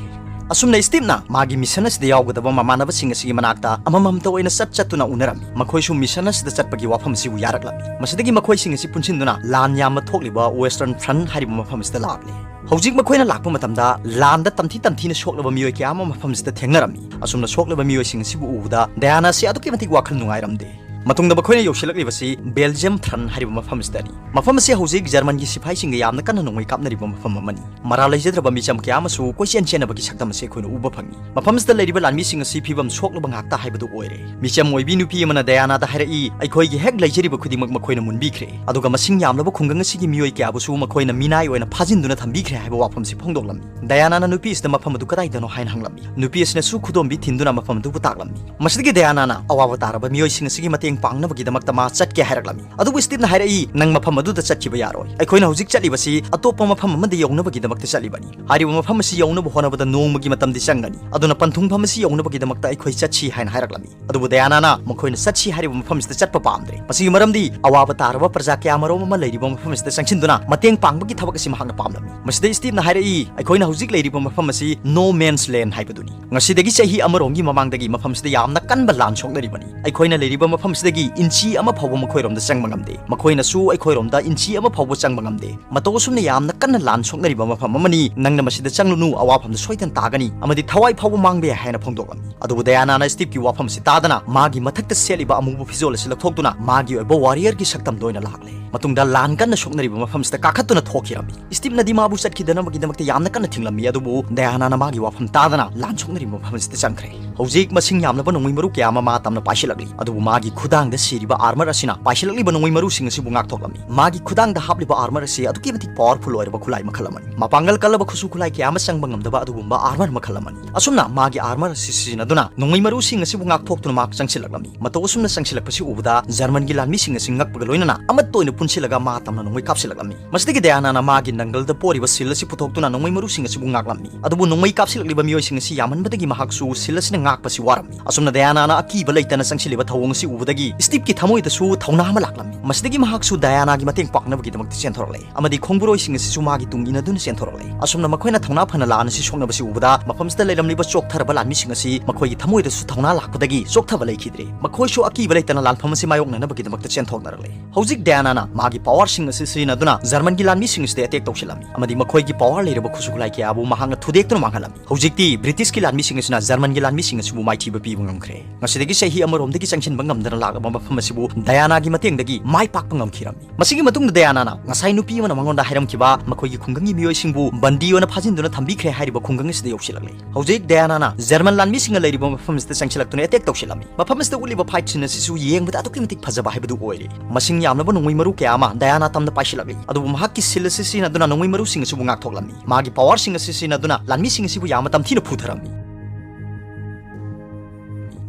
ꯑꯁꯨꯝꯅ ꯁ꯭ꯇꯤꯞꯅ ꯃꯥꯒꯤ ꯃꯤꯁꯟ ꯑꯁꯤꯗ ꯌꯥꯎꯒꯗꯕ ꯃꯃꯥꯟꯅꯕꯁꯤꯡ ꯑꯁꯤꯒꯤ ꯃꯅꯥꯛꯇ ꯑꯃꯃꯝꯇ ꯑꯣꯏꯅ ꯆꯠ ꯆꯠꯇꯨꯅ ꯎꯅꯔꯝꯃꯤ꯫ ꯃꯈꯣꯏꯁꯨ ꯃꯤꯁꯟ ꯑꯁꯤꯗ ꯆꯠꯄꯒꯤ ꯋꯥꯐꯝ ꯑꯁꯤꯕꯨ ꯌꯥꯔꯛꯂꯝꯃꯤ꯫ ꯃꯁꯤꯗꯒꯤ ꯃꯈꯣꯏꯁꯤꯡ ꯑꯁꯤ ꯄꯨꯟꯁꯤꯟꯗꯨꯅ ꯂꯥꯟ ꯌꯥꯝꯅ ꯊꯣꯛꯂꯤꯕ ꯋꯦꯁꯇꯔꯟ ꯐ꯭ꯔꯟ ꯍꯥꯏꯔꯤꯕ ꯃꯐꯝ ꯑꯁꯤꯗ ꯂꯥꯛꯂꯦ꯫ ꯍꯧꯖꯤꯛ ꯃꯈꯣꯏꯅ ꯂꯥꯛꯄ ꯃꯇꯝꯗ ꯂꯥꯟꯗ ꯇꯝꯊꯤ ꯇꯝꯊꯤꯅ ꯁꯣꯛꯂꯕ ꯃꯤꯑꯣꯏ ꯀꯌꯥ ꯑꯃ ꯃꯐꯝ ꯑꯁꯤꯗ ꯊꯦꯡꯅꯔꯝꯃꯤ꯫ ꯑꯁꯨꯝꯅ ꯁꯣꯛꯂꯕ ꯃꯤꯑꯣꯏꯁꯤꯡ ꯑꯁꯤꯕꯨ ꯎꯕꯗ ꯗꯌꯥꯅꯥ ꯑꯁꯤ ꯑꯗꯨꯛꯀꯤ ꯃꯇꯤꯛ ꯋꯥꯈꯜ ꯅꯨꯡꯉꯥꯏꯔꯝꯗꯦ꯫ ꯃꯇꯨꯡꯗ ꯃꯈꯣꯏꯅ ꯌꯧꯁꯤꯜꯂꯛꯂꯤꯕꯁꯤ ꯕꯦꯜꯖꯤꯌꯝ ꯊ꯭ꯔꯟ ꯍꯥꯏꯔꯤꯕ ꯃꯐꯝ ꯑꯁꯤꯗꯅꯤ꯫ ꯃꯐꯝ ꯑꯁꯤ ꯍꯧꯖꯤꯛ ꯖꯔꯃꯟꯒꯤ ꯁꯤꯐꯥꯏꯁꯤꯡꯒ ꯌꯥꯝꯅ ꯀꯟꯅ ꯅꯣꯡꯃꯩ ꯀꯥꯞꯅꯔꯤꯕ ꯃꯐꯝ ꯑꯃꯅꯤ꯫ ꯃꯔꯥꯜ ꯂꯩꯖꯗ꯭ꯔꯕ ꯃꯤꯆꯝ ꯀꯌꯥ ꯑꯃꯁꯨ ꯀꯣꯏꯆꯦꯟ ꯆꯦꯟꯅꯕꯒꯤ ꯁꯛꯇꯝ ꯑꯁꯤ ꯑꯩꯈꯣꯏꯅ ꯎꯕ ꯐꯪꯏ꯫ ꯃꯐꯝ ꯑꯁꯤꯗ ꯂꯩꯔꯤꯕ ꯂꯥꯟꯃꯤꯁꯤꯡ ꯑꯁꯤ ꯐꯤꯕꯝ ꯁꯣꯛꯂꯕ ꯉꯥꯛꯇ ꯍꯥꯏꯕꯗꯨ ꯑꯣꯏꯔꯦ꯫ ꯃꯤꯆꯝ ꯑꯣꯏꯕꯤ ꯅꯨꯄꯤ ꯑꯃꯅ ꯗꯌꯥꯅꯥꯗ ꯍꯥꯏꯔꯛꯏ, ꯑꯩꯈꯣꯏꯒꯤ ꯍꯦꯛ ꯂꯩꯖꯔꯤꯕ ꯈꯨꯗꯤꯡꯃꯛ ꯃꯈꯣꯏꯅ ꯃꯨꯟꯕꯤꯈ꯭ꯔꯦ, ꯑꯗꯨꯒ ꯃꯁꯤꯡ ꯌꯥꯝꯂꯕ ꯈꯨꯡꯒꯪ ꯑꯁꯤꯒꯤ ꯃꯤꯑꯣꯏ ꯀꯌꯥꯕꯨꯁꯨ ꯃꯈꯣꯏꯅ ꯃꯤꯅꯥꯏ ꯑꯣꯏꯅ ꯐꯥꯖꯤꯟꯗꯨꯅ ꯊꯝꯕꯤꯈ꯭ꯔꯦ ꯍꯥꯏꯕ ꯋꯥꯐꯝꯁꯤ ꯐꯣꯡꯗꯣꯛꯂꯝꯃꯤ꯫ ꯗꯌꯥꯅꯥꯅ ꯅꯨꯄꯤ ꯑꯁꯤꯗ ꯃꯐꯝ ꯑꯗꯨ ꯀꯗꯥꯏꯗꯅꯣ ꯍꯥꯏꯅ ꯍꯪꯂꯝꯃꯤ꯫ ꯅꯨꯄꯤ ꯑꯁꯤꯅꯁꯨ ꯈꯨꯗꯣꯝꯕꯤ ꯊꯤꯟꯗꯨꯅ ꯃꯐꯝ ꯑꯗꯨꯕꯨ ꯇꯥꯛꯂꯝꯃꯤ꯫ ꯃꯁꯤꯗꯒꯤ ꯗꯌꯥꯅꯥꯅ ꯑꯋꯥꯕ ꯇꯥꯔꯕ ꯃꯤꯑꯣꯏꯁꯤꯡ ꯑꯁꯤꯒꯤ ꯃꯇꯦꯡ ꯄꯥꯡꯅꯕꯒꯤꯗꯃꯛꯇ ꯃꯥ ꯆꯠꯀꯦ ꯍꯥꯏꯔꯛꯂꯝꯃꯤ꯫ ꯑꯗꯨꯕꯨ ꯁ꯭ꯇꯤꯞꯅ ꯍꯥꯏꯔꯛꯏ, "ꯅꯪ ꯃꯐꯝ ꯑꯗꯨꯗ ꯆꯠꯈꯤꯕ ꯌꯥꯔꯣꯏ꯫ ꯑꯩꯈꯣꯏꯅ ꯍꯧꯖꯤꯛ ꯆꯠꯂꯤꯕꯁꯤ ꯑꯇꯣꯞꯄ ꯃꯐꯝ ꯑꯃꯗ ꯌꯧꯅꯕꯒꯤꯗꯃꯛꯇ ꯆꯠꯂꯤꯕꯅꯤ꯫ ꯍꯥꯏꯔꯤꯕ ꯃꯐꯝ ꯑꯁꯤ ꯌꯧꯅꯕ ꯍꯣꯠꯅꯕꯗ ꯅꯣꯡꯃꯒꯤ ꯃꯇꯝꯗꯤ ꯆꯪꯒꯅꯤ꯫ ꯑꯗꯨꯅ ꯄꯟꯊꯨꯡꯐꯝ ꯑꯁꯤ ꯌꯧꯅꯕꯒꯤꯗꯃꯛꯇ ꯑꯩꯈꯣꯏ ꯆꯠꯁꯤ" ꯍꯥꯏꯅ ꯍꯥꯏꯔꯛꯂꯝꯃꯤ꯫ ꯑꯗꯨꯕꯨ ꯗꯌꯥꯅꯥꯅ ꯃꯈꯣꯏꯅ ꯆꯠꯁꯤ ꯍꯥꯏꯔꯤꯕ ꯃꯐꯝꯁꯤꯗ ꯆꯠꯄ ꯄꯥꯝꯗ꯭ꯔꯦ꯫ ꯃꯁꯤꯒꯤ ꯃꯔꯝꯗꯤ ꯑꯋꯥꯕ ꯇꯥꯔꯕ ꯄ꯭ꯔꯖꯥ ꯀꯌꯥ ꯃꯔꯨꯝ ꯑꯃ ꯂꯩꯔꯤꯕ ꯃꯐꯝ ꯑꯁꯤꯗ ꯆꯪꯁꯤꯟꯗꯨꯅ ꯃꯇꯦꯡ ꯄꯥꯡꯕꯒꯤ ꯊꯕꯛ ꯑꯁꯤ ꯃꯍꯥꯛꯅ ꯄꯥꯝꯂꯝꯃꯤ꯫ ꯃꯁꯤꯗ ꯁ꯭ꯇꯤꯞꯅ ꯍꯥꯏꯔꯛꯏ, "ꯑꯩꯈꯣꯏꯅ ꯍꯧꯖꯤꯛ ꯂꯩꯔꯤꯕ ꯃꯐꯝ ꯑꯁꯤ no man's land ꯍꯥꯏꯕꯗꯨꯅꯤ꯫ ꯉꯁꯤꯗꯒꯤ ꯆꯍꯤ ꯑꯃꯔꯣꯝꯒꯤ ꯃꯃꯥꯡꯗꯒꯤ ꯃꯐꯝꯁꯤꯗ ꯌꯥꯝꯅ ꯀꯟꯕ ꯂꯥꯟ ꯁꯣꯛꯅꯔꯤꯕꯅꯤ꯫ ꯑꯩꯈꯣꯏꯅ ꯂꯩꯔꯤꯕ ꯃꯐꯝꯁꯤꯗꯒꯤ ꯏꯟꯆꯤ ꯑꯃ ꯐꯥꯎꯕ ꯃꯈꯣꯏꯔꯣꯝꯗ ꯆꯪꯕ ꯉꯝꯗꯦ꯫ ꯃꯈꯣꯏꯅꯁꯨ ꯑꯩꯈꯣꯏꯔꯣꯝꯗ ꯏꯟꯆꯤ ꯑꯃ ꯐꯥꯎꯕ ꯆꯪꯕ ꯉꯝꯗꯦ꯫ ꯃꯇꯧ ꯑꯁꯨꯝꯅ ꯌꯥꯝꯅ ꯀꯟꯅ ꯂꯥꯟ ꯁꯣꯛꯅꯔꯤꯕ ꯃꯐꯝ ꯑꯃꯅꯤ꯫ ꯅꯪꯅ ꯃꯁꯤꯗ ꯆꯪꯂꯨꯅꯨ, ꯑꯋꯥꯐꯝꯗ ꯁꯣꯏꯗꯅ ꯇꯥꯒꯅꯤ ꯑꯃꯗꯤ ꯊꯋꯥꯏ ꯐꯥꯎꯕ ꯃꯥꯡꯕ ꯌꯥꯏ" ꯍꯥꯏꯅ ꯐꯣꯡꯗꯣꯛꯂꯝꯃꯤ꯫ ꯑꯗꯨꯕꯨ ꯗꯌꯥꯅꯥꯅ ꯁ꯭ꯇꯤꯞꯀꯤ ꯋꯥꯐꯝ ꯑꯁꯤ ꯇꯥꯗꯅ ꯃꯥꯒꯤ ꯃꯊꯛꯇ ꯁꯦꯠꯂꯤꯕ ꯑꯃꯨꯕ ꯐꯤꯖꯣꯜ ꯑꯁꯤ ꯂꯧꯊꯣꯛꯇꯨꯅ ꯃꯥꯒꯤ ꯑꯣꯏꯕ ꯋꯥꯔꯤꯌꯔꯒꯤ ꯁꯛꯇꯝꯗ ꯑꯣꯏꯅ ꯂꯥꯛꯂꯦ꯫ ꯃꯇꯨꯡꯗ ꯂꯥꯟ ꯀꯟꯅ ꯁꯣꯛꯅꯔꯤꯕ ꯃꯐꯝꯁꯤꯗ ꯀꯥꯈꯠꯇꯨꯅ ꯊꯣꯛꯈꯤꯔꯝꯃꯤ꯫ ꯁ꯭ꯇꯤꯞꯅꯗꯤ ꯃꯥꯕꯨ ꯆꯠꯈꯤꯗꯅꯕꯒꯤꯗꯃꯛꯇ ꯌꯥꯝꯅ ꯀꯟꯅ ꯊꯤꯡꯂꯝꯃꯤ, ꯑꯗꯨꯕꯨ ꯗꯌꯥꯅꯥꯅ ꯃꯥꯒꯤ ꯋꯥꯐꯝ ꯇꯥꯗꯅ ꯂꯥꯟ ꯁꯣꯛꯅꯔꯤꯕ ꯃꯐꯝ ꯑꯁꯤꯗ ꯆꯪꯈ꯭ꯔꯦ꯫ ꯍꯧꯖꯤꯛ ꯃꯁꯤꯡ ꯌꯥꯝꯂꯕ ꯅꯣꯡꯃꯩ ꯃꯔꯨ ꯀꯌꯥ ꯑꯃ ꯃꯥ ꯇꯝꯅ ꯄꯥꯏꯁꯤꯜꯂꯛꯂꯤ, ꯑꯗꯨꯕꯨ ꯃꯥꯒꯤ ꯈꯨꯗꯥꯡꯗ ꯁꯤꯔꯤꯕ ꯑꯥꯔꯃꯔ ꯑꯁꯤꯅ ꯄꯥꯏꯁꯤꯜꯂꯛꯂꯤꯕ ꯅꯣꯡꯃꯩ ꯃꯔꯨꯁꯤꯡ ꯑꯁꯤꯕꯨ ꯉꯥꯛꯊꯣꯛꯂꯝꯃꯤ꯫ ꯃꯥꯒꯤ ꯈꯨꯗꯥꯡꯗ ꯍꯥꯞꯂꯤꯕ ꯑꯥꯔꯃꯔ ꯑꯁꯤ ꯑꯗꯨꯛꯀꯤ ꯃꯇꯤꯛ ꯄꯥꯋꯔꯐꯨꯜ ꯑꯣꯏꯔꯕ ꯈꯨꯠꯂꯥꯏ ꯃꯈꯜ ꯑꯃꯅꯤ꯫ ꯃꯄꯥꯡꯒꯜ ꯀꯜꯂꯕ ꯈꯨꯠꯁꯨ ꯈꯨꯠꯂꯥꯏ ꯀꯌꯥ ꯑꯃ ꯆꯪꯕ ꯉꯝꯗꯕ ꯑꯗꯨꯒꯨꯝꯕ ꯑꯥꯔꯃꯔ ꯃꯈꯜ ꯑꯃꯅꯤ꯫ ꯑꯁꯨꯝꯅ ꯃꯥꯒꯤ ꯑꯥꯔꯃꯔ ꯑꯁꯤ ꯁꯤꯖꯤꯟꯅꯗꯨꯅ ꯅꯣꯡꯃꯩ ꯃꯔꯨꯁꯤꯡ ꯑꯁꯤꯕꯨ ꯉꯥꯛꯊꯣꯛꯇꯨꯅ ꯃꯍꯥꯛ ꯆꯪꯁꯤꯜꯂꯛꯂꯝꯃꯤ꯫ ꯃꯇꯧ ꯑꯁꯨꯝꯅ ꯆꯪꯁꯤꯜꯂꯛꯄꯁꯤ ꯎꯕꯗ ꯖꯔꯃꯟꯒꯤ ꯂꯥꯟꯃꯤꯁꯤꯡ ꯑꯁꯤ ꯉꯛꯄꯒ ꯂꯣꯏꯅꯅ ꯑꯃꯠꯇ ꯑꯣꯏꯅ ꯄꯨꯟꯁꯤꯜꯂꯒ ꯃꯥ ꯇꯝꯅ ꯅꯣꯡꯃꯩ ꯀꯥꯞꯁꯤꯜꯂꯛꯂꯝꯃꯤ꯫ ꯃꯁꯤꯗꯒꯤ ꯗꯌꯥꯅꯥꯅ ꯃꯥꯒꯤ ꯅꯪꯒꯜꯗ ꯄꯣꯔꯤꯕ ꯁꯤꯜ ꯑꯁꯤ ꯄꯨꯊꯣꯛꯇꯨꯅ ꯅꯣꯡꯃꯩ ꯃꯔꯨꯁꯤꯡ ꯑꯁꯤꯕꯨ ꯉꯥꯛꯂꯝꯃꯤ꯫ ꯑꯗꯨꯕꯨ ꯅꯣꯡꯃꯩ ꯀꯥꯞꯁꯤꯜꯂꯛꯂꯤꯕ ꯃꯤꯑꯣꯏꯁꯤꯡ ꯑꯁꯤ ꯌꯥꯝꯃꯟꯕꯗꯒꯤ ꯃꯍꯥꯛꯁꯨ ꯁꯤꯜ ꯑꯁꯤꯅ ꯉꯥꯛꯄꯁꯤ ꯋꯥꯔꯝꯃꯤ꯫ ꯑꯁꯨꯝꯅ ꯗꯌꯥꯅꯥꯅ ꯑꯀꯤꯕ ꯂꯩꯇꯅ ꯆꯪꯁꯤꯜꯂꯤꯕ ꯊꯧꯑꯣꯡ ꯑꯁꯤ ꯎꯕꯗꯒꯤ ꯁ꯭ꯇꯤꯞꯀꯤ ꯊꯃꯣꯏꯗꯁꯨ ꯊꯧꯅꯥ ꯑꯃ ꯂꯥꯛꯂꯝꯃꯤ꯫ ꯃꯁꯤꯗꯒꯤ ꯃꯍꯥꯛꯁꯨ ꯗꯌꯥꯅꯥꯒꯤ ꯃꯇꯦꯡ ꯄꯥꯡꯅꯕꯒꯤꯗꯃꯛꯇ ꯆꯦꯟꯊꯣꯔꯛꯂꯦ ꯑꯃꯗꯤ ꯈꯣꯡꯕꯨꯔꯣꯏꯁꯤꯡ ꯑꯁꯤꯁꯨ ꯃꯥꯒꯤ ꯇꯨꯡ ꯏꯟꯅꯗꯨꯅ ꯆꯦꯟꯊꯣꯔꯛꯂꯦ꯫ ꯑꯁꯨꯝꯅ ꯃꯈꯣꯏꯅ ꯊꯧꯅꯥ ꯐꯅ ꯂꯥꯟ ꯑꯁꯤ ꯁꯣꯛꯅꯕꯁꯤ ꯎꯕꯗ ꯃꯐꯝꯁꯤꯗ ꯂꯩꯔꯝꯂꯤꯕ ꯆꯣꯛꯊꯔꯕ ꯂꯥꯟꯃꯤꯁꯤꯡ ꯑꯁꯤ ꯃꯈꯣꯏꯒꯤ ꯊꯃꯣꯏꯗꯁꯨ ꯊꯧꯅꯥ ꯂꯥꯛꯄꯗꯒꯤ ꯆꯣꯛꯊꯕ ꯂꯩꯈꯤꯗ꯭ꯔꯦ꯫ ꯃꯈꯣꯏꯁꯨ ꯑꯀꯤꯕ ꯂꯩꯇꯅ ꯂꯥꯟꯐꯝ ꯑꯁꯤ ꯃꯥꯌꯣꯛꯅꯅꯕꯒꯤꯗꯃꯛꯇ ꯆꯦꯟꯊꯣꯛꯅꯔꯛꯂꯦ꯫ ꯍꯧꯖꯤꯛ ꯗꯌꯥꯅꯥꯅ ꯃꯥꯒꯤ ꯄꯥꯋꯔꯁꯤꯡ ꯑꯁꯤ ꯁꯤꯖꯤꯟꯅꯗꯨꯅ ꯖꯔꯃꯟꯒꯤ ꯂꯥꯟꯃꯤꯁꯤꯡ ꯑꯁꯤꯗ ꯑꯦꯇꯦꯛ ꯇꯧꯁꯤꯜꯂꯝꯃꯤ ꯑꯃꯗꯤ ꯃꯈꯣꯏꯒꯤ ꯄꯥꯋꯔ ꯂꯩꯔꯕ ꯈꯨꯠꯁꯨ ꯈꯨꯠꯂꯥꯏ ꯀꯌꯥꯕꯨ ꯃꯍꯥꯛꯅ ꯊꯨꯗꯦꯛꯇꯨꯅ ꯃꯥꯡꯍꯜꯂꯝꯃꯤ꯫ ꯍꯧꯖꯤꯛꯇꯤ ꯕ꯭ꯔꯤꯇꯤꯁꯀꯤ ꯂꯥꯟꯃꯤꯁꯤꯡ ꯑꯁꯤꯅ ꯖꯔꯃꯟꯒꯤ ꯂꯥꯟꯃꯤꯁꯤꯡ ꯑꯁꯤꯕꯨ ꯃꯥꯏꯊꯤꯕ ꯄꯤꯕ ꯉꯝꯈ꯭ꯔꯦ꯫ ꯉꯁꯤꯗꯒꯤ ꯆꯍꯤ ꯑꯃꯔꯣꯝꯗꯒꯤ ꯆꯪꯁꯤꯟꯕ ꯉꯝꯗꯅ ꯃꯐꯝ ꯑꯁꯤꯕꯨ ꯗꯌꯥꯅꯥꯒꯤ ꯃꯇꯦꯡꯗꯒꯤ ꯃꯥꯏ ꯄꯥꯛꯄ ꯉꯝꯈꯤꯔꯝꯃꯤ꯫ ꯃꯁꯤꯒꯤ ꯃꯇꯨꯡꯗ ꯗꯌꯥꯅꯥꯅ ꯉꯁꯥꯏ ꯅꯨꯄꯤ ꯑꯃꯅ ꯃꯉꯣꯟꯗ ꯍꯥꯏꯔꯝꯈꯤꯕ ꯃꯈꯣꯏꯒꯤ ꯈꯨꯡꯒꯪꯒꯤ ꯃꯤꯑꯣꯏꯁꯤꯡꯕꯨ ꯕꯟꯗꯤ ꯑꯣꯏꯅ ꯐꯥꯖꯤꯟꯗꯨꯅ ꯊꯝꯕꯤꯈ꯭ꯔꯦ ꯍꯥꯏꯔꯤꯕ ꯈꯨꯡꯒꯪ ꯑꯁꯤꯗ ꯌꯧꯁꯤꯜꯂꯛꯂꯦ꯫ ꯍꯧꯖꯤꯛ ꯗꯌꯥꯅꯥꯅ ꯖꯔꯃꯟ ꯂꯥꯟꯃꯤꯁꯤꯡꯅ ꯂꯩꯔꯤꯕ ꯃꯐꯝ ꯑꯁꯤꯗ ꯆꯪꯁꯤꯜꯂꯛꯇꯨꯅ attack ꯇꯧꯁꯤꯜꯂꯝꯃꯤ꯫ ꯃꯐꯝ ꯑꯁꯤꯗ ꯎꯠꯂꯤꯕ fight scene ꯑꯁꯤꯁꯨ ꯌꯦꯡꯕꯗ ꯑꯗꯨꯛꯀꯤ ꯃꯇꯤꯛ ꯐꯖꯕ ꯍꯥꯏꯕꯗꯨ ꯑꯣꯏꯔꯦ꯫ ꯃꯁꯤꯡ ꯌꯥꯝꯂꯕ ꯅꯣꯡꯃꯩ ꯃꯔꯨ ꯀꯌꯥ ꯑꯃ ꯗꯌꯥꯅꯥ ꯇꯝꯅ ꯄꯥꯏꯁꯤꯜꯂꯛꯂꯤ, ꯑꯗꯨꯕꯨ ꯃꯍꯥꯛꯀꯤ ꯁꯤꯜ ꯑꯁꯤ ꯁꯤꯖꯤꯟꯅꯗꯨꯅ ꯅꯣꯡꯃꯩ ꯃꯔꯨꯁꯤꯡ ꯑꯁꯤꯕꯨ ꯉꯥꯛꯊꯣꯛꯂꯝꯃꯤ꯫ ꯃꯥꯒꯤ power ꯁꯤꯡ ꯑꯁꯤ ꯁꯤꯖꯤꯟꯅꯗꯨꯅ ꯂꯥꯟꯃꯤꯁꯤꯡ ꯑꯁꯤꯕꯨ ꯌꯥꯝꯅ ꯇꯝꯊꯤꯅ ꯐꯨꯊꯔꯝꯃꯤ꯫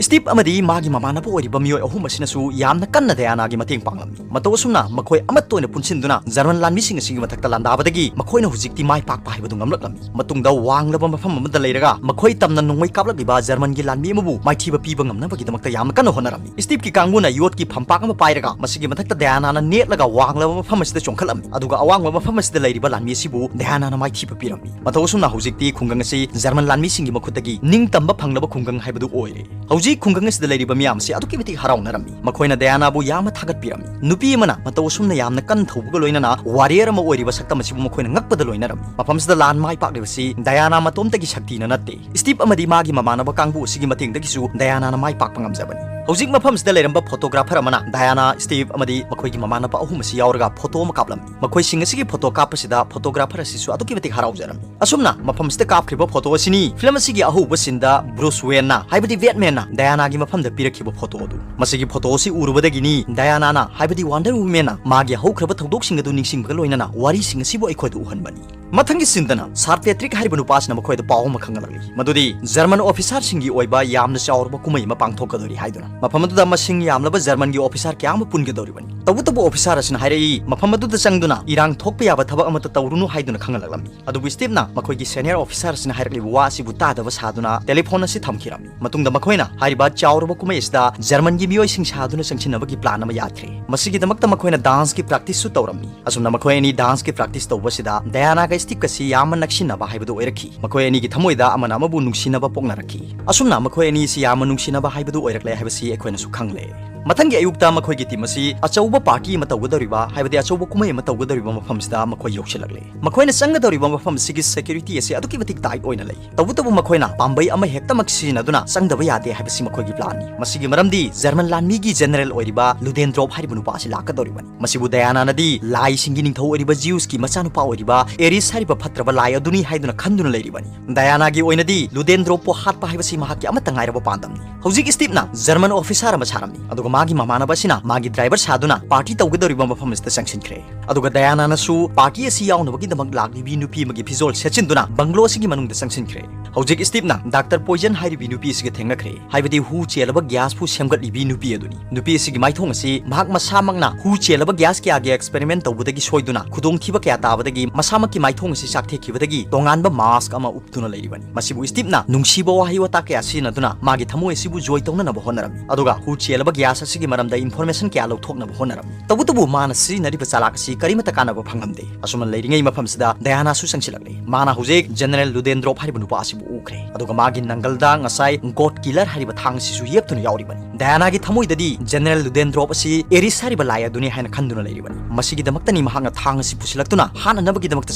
ꯁ꯭ꯇꯤꯞ ꯑꯃꯗꯤ ꯃꯥꯒꯤ ꯃꯃꯥꯟꯅꯕ ꯑꯣꯏꯔꯤꯕ ꯃꯤꯑꯣꯏ ꯑꯍꯨꯝ ꯑꯁꯤꯅꯁꯨ ꯌꯥꯝꯅ ꯀꯟꯅ ꯗꯌꯥꯅꯥꯒꯤ ꯃꯇꯦꯡ ꯄꯥꯡꯂꯝꯃꯤ꯫ ꯃꯇꯧ ꯑꯁꯨꯝꯅ ꯃꯈꯣꯏ ꯑꯃꯠꯇ ꯑꯣꯏꯅ ꯄꯨꯟꯁꯤꯟꯗꯨꯅ ꯖꯔꯃꯟ ꯂꯥꯟꯃꯤꯁꯤꯡ ꯑꯁꯤꯒꯤ ꯃꯊꯛꯇ ꯂꯥꯟꯗꯥꯕꯗꯒꯤ ꯃꯈꯣꯏꯅ ꯍꯧꯖꯤꯛꯇꯤ ꯃꯥꯏ ꯄꯥꯛꯄ ꯍꯥꯏꯕꯗꯨ ꯉꯝꯂꯛꯂꯝꯃꯤ꯫ ꯃꯇꯨꯡꯗ ꯋꯥꯡꯂꯕ ꯃꯐꯝ ꯑꯃꯗ ꯂꯩꯔꯒ ꯃꯈꯣꯏ ꯇꯝꯅ ꯅꯣꯡꯃꯩ ꯀꯥꯞꯂꯛꯂꯤꯕ ꯖꯔꯃꯟꯒꯤ ꯂꯥꯟꯃꯤ ꯑꯃꯕꯨ ꯃꯥꯏꯊꯤꯕ ꯄꯤꯕ ꯉꯝꯅꯕꯒꯤꯗꯃꯛꯇ ꯌꯥꯝꯅ ꯀꯟꯅ ꯍꯣꯠꯅꯔꯝꯃꯤ꯫ ꯁ꯭ꯇꯤꯞꯀꯤ ꯀꯥꯡꯕꯨꯅ ꯌꯣꯠꯀꯤ ꯐꯝꯄꯥꯛ ꯑꯃ ꯄꯥꯏꯔꯒ ꯃꯁꯤꯒꯤ ꯃꯊꯛꯇ ꯗꯌꯥꯅꯥꯅ ꯅꯦꯠꯂꯒ ꯋꯥꯡꯂꯕ ꯃꯐꯝ ꯑꯁꯤꯗ ꯆꯣꯡꯈꯠꯂꯝꯃꯤ, ꯑꯗꯨꯒ ꯑꯋꯥꯡꯕ ꯃꯐꯝ ꯑꯁꯤꯗ ꯂꯩꯔꯤꯕ ꯂꯥꯟꯃꯤ ꯑꯁꯤꯕꯨ ꯗꯌꯥꯅꯥꯅ ꯃꯥꯏꯊꯤꯕ ꯄꯤꯔꯝꯃꯤ꯫ ꯃꯇꯧ ꯑꯁꯨꯝꯅ ꯍꯧꯖꯤꯛꯇꯤ ꯈꯨꯡꯒꯪ ꯑꯁꯤ ꯖꯔꯃꯟ ꯂꯥꯟꯃꯤꯁꯤꯡꯒꯤ ꯃꯈꯨꯠꯇꯒꯤ ꯅꯤꯡꯇꯝꯕ ꯐꯪꯂꯕ ꯈꯨꯡꯒꯪ ꯍꯥꯏꯕꯗꯨ ꯑꯣꯏꯔꯦ꯫ ꯍꯧꯖꯤꯛ ꯈꯨꯡꯒꯪ ꯑꯁꯤꯗ ꯂꯩꯔꯤꯕ ꯃꯤꯌꯥꯝ ꯑꯁꯤ ꯑꯗꯨꯛꯀꯤ ꯃꯇꯤꯛ ꯍꯔꯥꯎꯅꯔꯝꯃꯤ꯫ ꯃꯈꯣꯏꯅ ꯗꯌꯥꯅꯥꯕꯨ ꯌꯥꯝꯅ ꯊꯥꯒꯠꯄꯤꯔꯝꯃꯤ꯫ ꯅꯨꯄꯤ ꯑꯃꯅ ꯃꯇꯧ ꯑꯁꯨꯝꯅ ꯌꯥꯝꯅ ꯀꯟ ꯊꯧꯕꯒ ꯂꯣꯏꯅꯅ warrior ꯑꯃ ꯑꯣꯏꯔꯤꯕ ꯁꯛꯇꯝ ꯑꯁꯤꯕꯨ ꯃꯈꯣꯏꯅ ꯉꯛꯄꯗ ꯂꯣꯏꯅꯔꯝꯃꯤ꯫ ꯃꯐꯝꯁꯤꯗ ꯂꯥꯟ ꯃꯥꯏ ꯄꯥꯛꯂꯤꯕꯁꯤ ꯗꯌꯥꯅꯥ ꯃꯇꯣꯝꯇꯒꯤ ꯁꯛꯇꯤꯅ ꯅꯠꯇꯦ꯫ ꯁ꯭ꯇꯤꯞ ꯑꯃꯗꯤ ꯃꯥꯒꯤ ꯃꯃꯥꯟꯅꯕ ꯀꯥꯡꯕꯨ ꯑꯁꯤꯒꯤ ꯃꯇꯦꯡꯗꯒꯤꯁꯨ ꯗꯌꯥꯅꯥꯅ ꯃꯥꯏ ꯄꯥꯛꯄ ꯉꯝꯖꯕꯅꯤ꯫ ꯍꯧꯖꯤꯛ ꯃꯐꯝꯁꯤꯗ ꯂꯩꯔꯝꯕ photographer ꯑꯃꯅ ꯗꯌꯥꯅꯥ, ꯁ꯭ꯇꯤꯞ ꯑꯃꯗꯤ ꯃꯈꯣꯏꯒꯤ ꯃꯃꯥꯟꯅꯕ ꯑꯍꯨꯝ ꯑꯁꯤ ꯌꯥꯎꯔꯒ photo ꯑꯃ ꯀꯥꯞꯂꯝꯃꯤ꯫ ꯃꯈꯣꯏꯁꯤꯡ ꯑꯁꯤꯒꯤ photo ꯀꯥꯞꯄꯁꯤꯗ photographer ꯑꯁꯤꯁꯨ ꯑꯗꯨꯛꯀꯤ ꯃꯇꯤꯛ ꯍꯔꯥꯎꯖꯔꯝꯃꯤ꯫ ꯑꯁꯨꯝꯅ ꯃꯐꯝꯁꯤꯗ ꯀꯥꯞꯈ꯭ꯔꯤꯕ photo ꯑꯁꯤꯅꯤ film ꯑꯁꯤꯒꯤ ꯑꯍꯧꯕ sceneꯗ Bruce Wayneꯅ, ꯍꯥꯏꯕꯗꯤ Batmanꯅ ꯗꯌꯥꯅꯥꯒꯤ ꯃꯐꯝꯗ ꯄꯤꯔꯛꯈꯤꯕ photo ꯑꯗꯨ꯫ ꯃꯁꯤꯒꯤ photo ꯑꯁꯤ ꯎꯔꯨꯕꯗꯒꯤꯅꯤ ꯗꯌꯥꯅꯥꯅ, ꯍꯥꯏꯕꯗꯤ Wonder Womanꯅ ꯃꯥꯒꯤ ꯍꯧꯈ꯭ꯔꯕ ꯊꯧꯗꯣꯛꯁꯤꯡ ꯑꯗꯨ ꯅꯤꯡꯁꯤꯡꯕꯒ ꯂꯣꯏꯅꯅ ꯋꯥꯔꯤꯁꯤꯡ ꯑꯁꯤꯕꯨ ꯑꯩꯈꯣꯏꯗ ꯎꯍꯟꯕꯅꯤ꯫ ꯃꯊꯪꯒꯤ sceneꯗꯅ Sir Patrick ꯍꯥꯏꯔꯤꯕ ꯅꯨꯄꯥ ꯑꯁꯤꯅ ꯃꯈꯣꯏꯗ ꯄꯥꯎ ꯑꯃ ꯈꯪꯍꯜꯂꯛꯂꯤ, ꯃꯗꯨꯗꯤ German officerꯁꯤꯡꯒꯤ ꯑꯣꯏꯕ ꯌꯥꯝꯅ ꯆꯥꯎꯔꯕ ꯀꯨꯝꯍꯩ ꯑꯃ ꯄꯥꯡꯊꯣꯛꯀꯗꯧꯔꯤ ꯍꯥꯏꯗꯨꯅ꯫ ꯃꯐꯝ ꯑꯗꯨꯗ ꯃꯁꯤꯡ ꯌꯥꯝꯂꯕ Germanꯒꯤ officer ꯀꯌꯥ ꯑꯃ ꯄꯨꯟꯒꯗꯧꯔꯤꯕꯅꯤ꯫ ꯇꯧꯕꯇꯕꯨ officer ꯑꯁꯤꯅ ꯍꯥꯏꯔꯛꯏ, ꯃꯐꯝ ꯑꯗꯨꯗ ꯆꯪꯗꯨꯅ ꯏꯔꯥꯡ ꯊꯣꯛꯄ ꯌꯥꯕ ꯊꯕꯛ ꯑꯃꯠꯇ ꯇꯧꯔꯨꯅꯨ ꯍꯥꯏꯗꯨꯅ ꯈꯪꯍꯜꯂꯛꯂꯝꯃꯤ꯫ ꯑꯗꯨꯕꯨ Steveꯅ ꯃꯈꯣꯏꯒꯤ senior officer ꯑꯁꯤꯅ ꯍꯥꯏꯔꯛꯂꯤꯕ ꯋꯥ ꯑꯁꯤꯕꯨ ꯇꯥꯗꯕ ꯁꯥꯗꯨꯅ telephone ꯑꯁꯤ ꯊꯝꯈꯤꯔꯝꯃꯤ꯫ ꯃꯇꯨꯡꯗ ꯃꯈꯣꯏꯅ ꯍꯥꯏꯔꯤꯕ ꯆꯥꯎꯔꯕ ꯀꯨꯝꯍꯩ ꯑꯁꯤꯗ Germanꯒꯤ ꯃꯤꯑꯣꯏꯁꯤꯡ ꯁꯥꯗꯨꯅ ꯆꯪꯁꯤꯟꯅꯕꯒꯤ plan ꯑꯃ ꯌꯥꯈ꯭ꯔꯦ꯫ ꯃꯁꯤꯒꯤꯗꯃꯛꯇ ꯃꯈꯣꯏꯅ danceꯀꯤ practiceꯁꯨ ꯇꯧꯔꯝꯃꯤ꯫ ꯑꯁꯨꯝꯅ ꯃꯈꯣꯏ ꯑꯅꯤ danceꯀꯤ practice ꯇꯧꯕꯁꯤꯗ Dianaꯒ Steveꯀꯁꯤ ꯌꯥꯝꯅ ꯅꯛꯁꯤꯟꯅꯕ ꯍꯥꯏꯕꯗꯨ ꯑꯣꯏꯔꯛꯈꯤ꯫ ꯃꯈꯣꯏ ꯑꯅꯤꯒꯤ ꯊꯃꯣꯏꯗ ꯑꯃꯅ ꯑꯃꯕꯨ ꯅꯨꯡꯁꯤꯅꯕ ꯄꯣꯛꯅꯔꯛꯈꯤ꯫ ꯑꯁꯨꯝꯅ ꯃꯈꯣꯏ ꯑꯅꯤꯁꯤ ꯌꯥꯝꯅ ꯅꯨꯡꯁꯤꯅꯕ ꯍꯥꯏꯕꯗꯨ ꯑꯣꯏꯔꯛꯂꯦ ꯍꯥꯏꯕꯁꯤ ꯑꯩꯈꯣꯏꯅꯁꯨ ꯈꯪꯂꯦ꯫ ꯃꯊꯪꯒꯤ ꯑꯌꯨꯛꯇ ꯃꯈꯣꯏꯒꯤ ꯇꯤꯝ ꯑꯁꯤ ꯑꯆꯧꯕ ꯄꯥꯔꯇꯤ ꯑꯃ ꯇꯧꯒꯗꯧꯔꯤꯕ, ꯍꯥꯏꯕꯗꯤ ꯑꯆꯧꯕ ꯀꯨꯝꯍꯩ ꯑꯃ ꯇꯧꯒꯗꯧꯔꯤꯕ ꯃꯐꯝꯁꯤꯗ ꯃꯈꯣꯏ ꯌꯧꯁꯤꯜꯂꯛꯂꯦ꯫ ꯃꯈꯣꯏꯅ ꯆꯪꯒꯗꯧꯔꯤꯕ ꯃꯐꯝ ꯑꯁꯤꯒꯤ ꯁꯦꯀ꯭ꯌꯨꯔꯤꯇꯤ ꯑꯁꯤ ꯑꯗꯨꯛꯀꯤ ꯃꯇꯤꯛ ꯇꯥꯏꯠ ꯑꯣꯏꯅ ꯂꯩ꯫ ꯇꯧꯕꯇꯕꯨ ꯃꯈꯣꯏꯅ ꯄꯥꯝꯕꯩ ꯑꯃ ꯍꯦꯛꯇꯃꯛ ꯁꯤꯖꯤꯟꯅꯗꯨꯅ ꯆꯪꯗꯕ ꯌꯥꯗꯦ ꯍꯥꯏꯕꯁꯤ ꯃꯈꯣꯏꯒꯤ ꯄ꯭ꯂꯥꯟꯅꯤ꯫ ꯃꯁꯤꯒꯤ ꯃꯔꯝꯗꯤ ꯖꯔꯃꯟ ꯂꯥꯟꯃꯤꯒꯤ ꯖꯦꯅꯔꯦꯜ ꯑꯣꯏꯔꯤꯕ ꯂꯨꯗꯦꯟꯗ꯭ꯔꯣꯞ ꯍꯥꯏꯔꯤꯕ ꯅꯨꯄꯥ ꯑꯁꯤ ꯂꯥꯛꯀꯗꯧꯔꯤꯕꯅꯤ꯫ ꯃꯁꯤꯕꯨ ꯗꯌꯥꯅꯥꯅꯗꯤ ꯂꯥꯏꯁꯤꯡꯒꯤ ꯅꯤꯡꯊꯧ ꯑꯣꯏꯔꯤꯕ ꯖꯤꯎꯁꯀꯤ ꯃꯆꯥꯅꯨꯄꯥ ꯑꯣꯏꯔꯤꯕ ꯑꯦꯔꯤꯁ ꯍꯥꯏꯔꯤꯕ ꯐꯠꯇ꯭ꯔꯕ ꯂꯥꯏ ꯑꯗꯨꯅꯤ ꯍꯥꯏꯗꯨꯅ ꯈꯟꯗꯨꯅ ꯂꯩꯔꯤꯕꯅꯤ꯫ ꯗꯌꯥꯅꯥꯒꯤ ꯑꯣꯏꯅꯗꯤ ꯂꯨꯗꯦꯟꯗ꯭ꯔꯣꯞꯄꯨ ꯍꯥꯠꯄ ꯍꯥꯏꯕꯁꯤ ꯃꯍꯥꯛꯀꯤ ꯑꯃꯠꯇ ꯉꯥꯏꯔꯕ ꯄꯥꯟꯗꯝꯅꯤ꯫ ꯍꯧꯖꯤꯛ ꯁ꯭ꯇꯤꯞꯅ ꯖꯔꯃꯟ ꯑꯣꯐꯤꯁꯥꯔ ꯑꯃ ꯁꯥꯔꯝꯃꯤ, ꯑꯗꯨꯒ ꯃꯥꯒꯤ ꯃꯃꯥꯟꯅꯕ ꯑꯁꯤꯅ ꯃꯥꯒꯤ ꯗ꯭ꯔꯥꯏꯚꯔ ꯁꯥꯗꯨꯅ ꯄꯥꯔꯇꯤ ꯇꯧꯒꯗꯧꯔꯤꯕ ꯃꯐꯝ ꯑꯁꯤꯗ ꯆꯪꯁꯤꯟꯈ꯭ꯔꯦ꯫ ꯑꯗꯨꯒ ꯗꯌꯥꯅꯥꯅꯁꯨ ꯄꯥꯔꯇꯤ ꯑꯁꯤ ꯌꯥꯎꯅꯕꯒꯤꯗꯃꯛ ꯂꯥꯛꯂꯤꯕꯤ ꯅꯨꯄꯤ ꯑꯃꯒꯤ ꯐꯤꯖꯣꯜ ꯁꯦꯠꯆꯤꯟꯗꯨꯅ ꯕꯪꯒ꯭ꯂꯣ ꯑꯁꯤꯒꯤ ꯃꯅꯨꯡꯗ ꯆꯪꯁꯤꯟꯈ꯭ꯔꯦ꯫ ꯍꯧꯖꯤꯛ ꯁ꯭ꯇꯤꯞꯅ ꯗꯥꯛꯇꯔ ꯄꯣꯏꯖꯟ ꯍꯥꯏꯔꯤꯕꯤ ꯅꯨꯄꯤ ꯑꯁꯤꯒ ꯊꯦꯡꯅꯈ꯭ꯔꯦ, ꯍꯥꯏꯕꯗꯤ ꯍꯨ ꯆꯦꯜꯂꯕ ꯒ꯭ꯌꯥꯁꯄꯨ ꯁꯦꯝꯒꯠꯂꯤꯕꯤ ꯅꯨꯄꯤ ꯑꯗꯨꯅꯤ꯫ ꯅꯨꯄꯤ ꯑꯁꯤꯒꯤ ꯃꯥꯏꯊꯣꯡ ꯑꯁꯤ ꯃꯍꯥꯛ ꯃꯁꯥꯃꯛꯅ ꯍꯨ ꯆꯦꯜꯂꯕ ꯒ꯭ꯌꯥꯁ ꯀꯌꯥꯒꯤ ꯑꯦꯛꯁꯄꯦꯔꯤꯃꯦꯟ ꯇꯧꯕꯗꯒꯤ ꯁꯣꯏꯗꯨꯅ ꯈꯨꯗꯣꯡꯊꯤꯕ ꯀꯌꯥ ꯇꯥꯕꯗꯒꯤ ꯃꯁꯥꯃꯛꯀꯤ ꯃꯥꯏꯊꯣꯡ ꯑꯁꯤ ꯆꯥꯛꯊꯦꯛꯈꯤꯕꯗꯒꯤ ꯇꯣꯉꯥꯟꯕ ꯃꯥꯁꯛ ꯑꯃ ꯎꯞꯇꯨꯅ ꯂꯩꯔꯤꯕꯅꯤ꯫ ꯃꯁꯤꯕꯨ ꯁ꯭ꯇꯤꯞꯅ ꯅꯨꯡꯁꯤꯕ ꯋꯥꯍꯩ ꯋꯥꯇꯥ ꯀꯌꯥ ꯁꯤꯖꯤꯟꯅꯗꯨꯅ ꯃꯥꯒꯤ ꯊꯃꯣꯏ ꯑꯁꯤꯕꯨ ꯖꯣꯏ ꯇꯧꯅꯅꯕ ꯍꯣꯠꯅꯔꯝꯃꯤ, ꯑꯗꯨꯒ ꯍꯨ ꯆꯦꯜꯂꯕ ꯒ꯭ꯌꯥꯁ ꯑꯁꯤꯒꯤ ꯃꯔꯝꯗ ꯏꯟꯐꯣꯔꯃꯦꯁꯟ ꯀꯌꯥ ꯂꯧꯊꯣꯛꯅꯕ ꯍꯣꯠꯅꯔꯝꯃꯤ꯫ ꯇꯧꯕꯇꯕꯨ ꯃꯥꯅ ꯁꯤꯖꯤꯟꯅꯔꯤꯕ ꯆꯥꯂꯥꯛ ꯑꯁꯤ ꯀꯔꯤꯃꯠꯇ ꯀꯥꯟꯅꯕ ꯐꯪꯂꯝꯗꯦ꯫ ꯑꯁꯨꯝꯅ ꯂꯩꯔꯤꯉꯩ ꯃꯐꯝꯁꯤꯗ ꯗꯌꯥꯅꯥꯁꯨ ꯆꯪꯁꯤꯜꯂꯛꯂꯦ꯫ ꯃꯥꯅ ꯍꯧꯖꯤꯛ ꯖꯦꯅꯔꯦꯜ ꯂꯨꯗꯦꯟꯗ꯭ꯔꯣꯞ ꯍꯥꯏꯔꯤꯕ ꯅꯨꯄꯥ ꯑꯁꯤꯕꯨ ꯎꯈ꯭ꯔꯦ, ꯑꯗꯨꯒ ꯃꯥꯒꯤ ꯅꯪꯒꯜꯗ ꯉꯁꯥꯏ ꯒꯣꯗ ꯀꯤꯂꯔ ꯍꯥꯏꯔꯤꯕ ꯊꯥꯡ ꯑꯁꯤꯁꯨ ꯌꯦꯞꯇꯨꯅ ꯌꯥꯎꯔꯤꯕꯅꯤ꯫ ꯗꯌꯥꯅꯥꯒꯤ ꯊꯃꯣꯏꯗꯗꯤ ꯖꯦꯅꯔꯦꯜ ꯂꯨꯗꯦꯟꯗ꯭ꯔꯣꯞ ꯑꯁꯤ ꯑꯦꯔꯤꯁ ꯍꯥꯏꯔꯤꯕ ꯂꯥꯏ ꯑꯗꯨꯅꯤ ꯍꯥꯏꯅ ꯈꯟꯗꯨꯅ ꯂꯩꯔꯤꯕꯅꯤ꯫ ꯃꯁꯤꯒꯤꯗꯃꯛꯇꯅꯤ ꯃꯍꯥꯛꯅ ꯊꯥꯡ ꯑꯁꯤ ꯄꯨꯁꯤꯜꯂꯛꯇꯨꯅ ꯍꯥꯠꯅꯅꯕꯒꯤꯗꯃꯛꯇ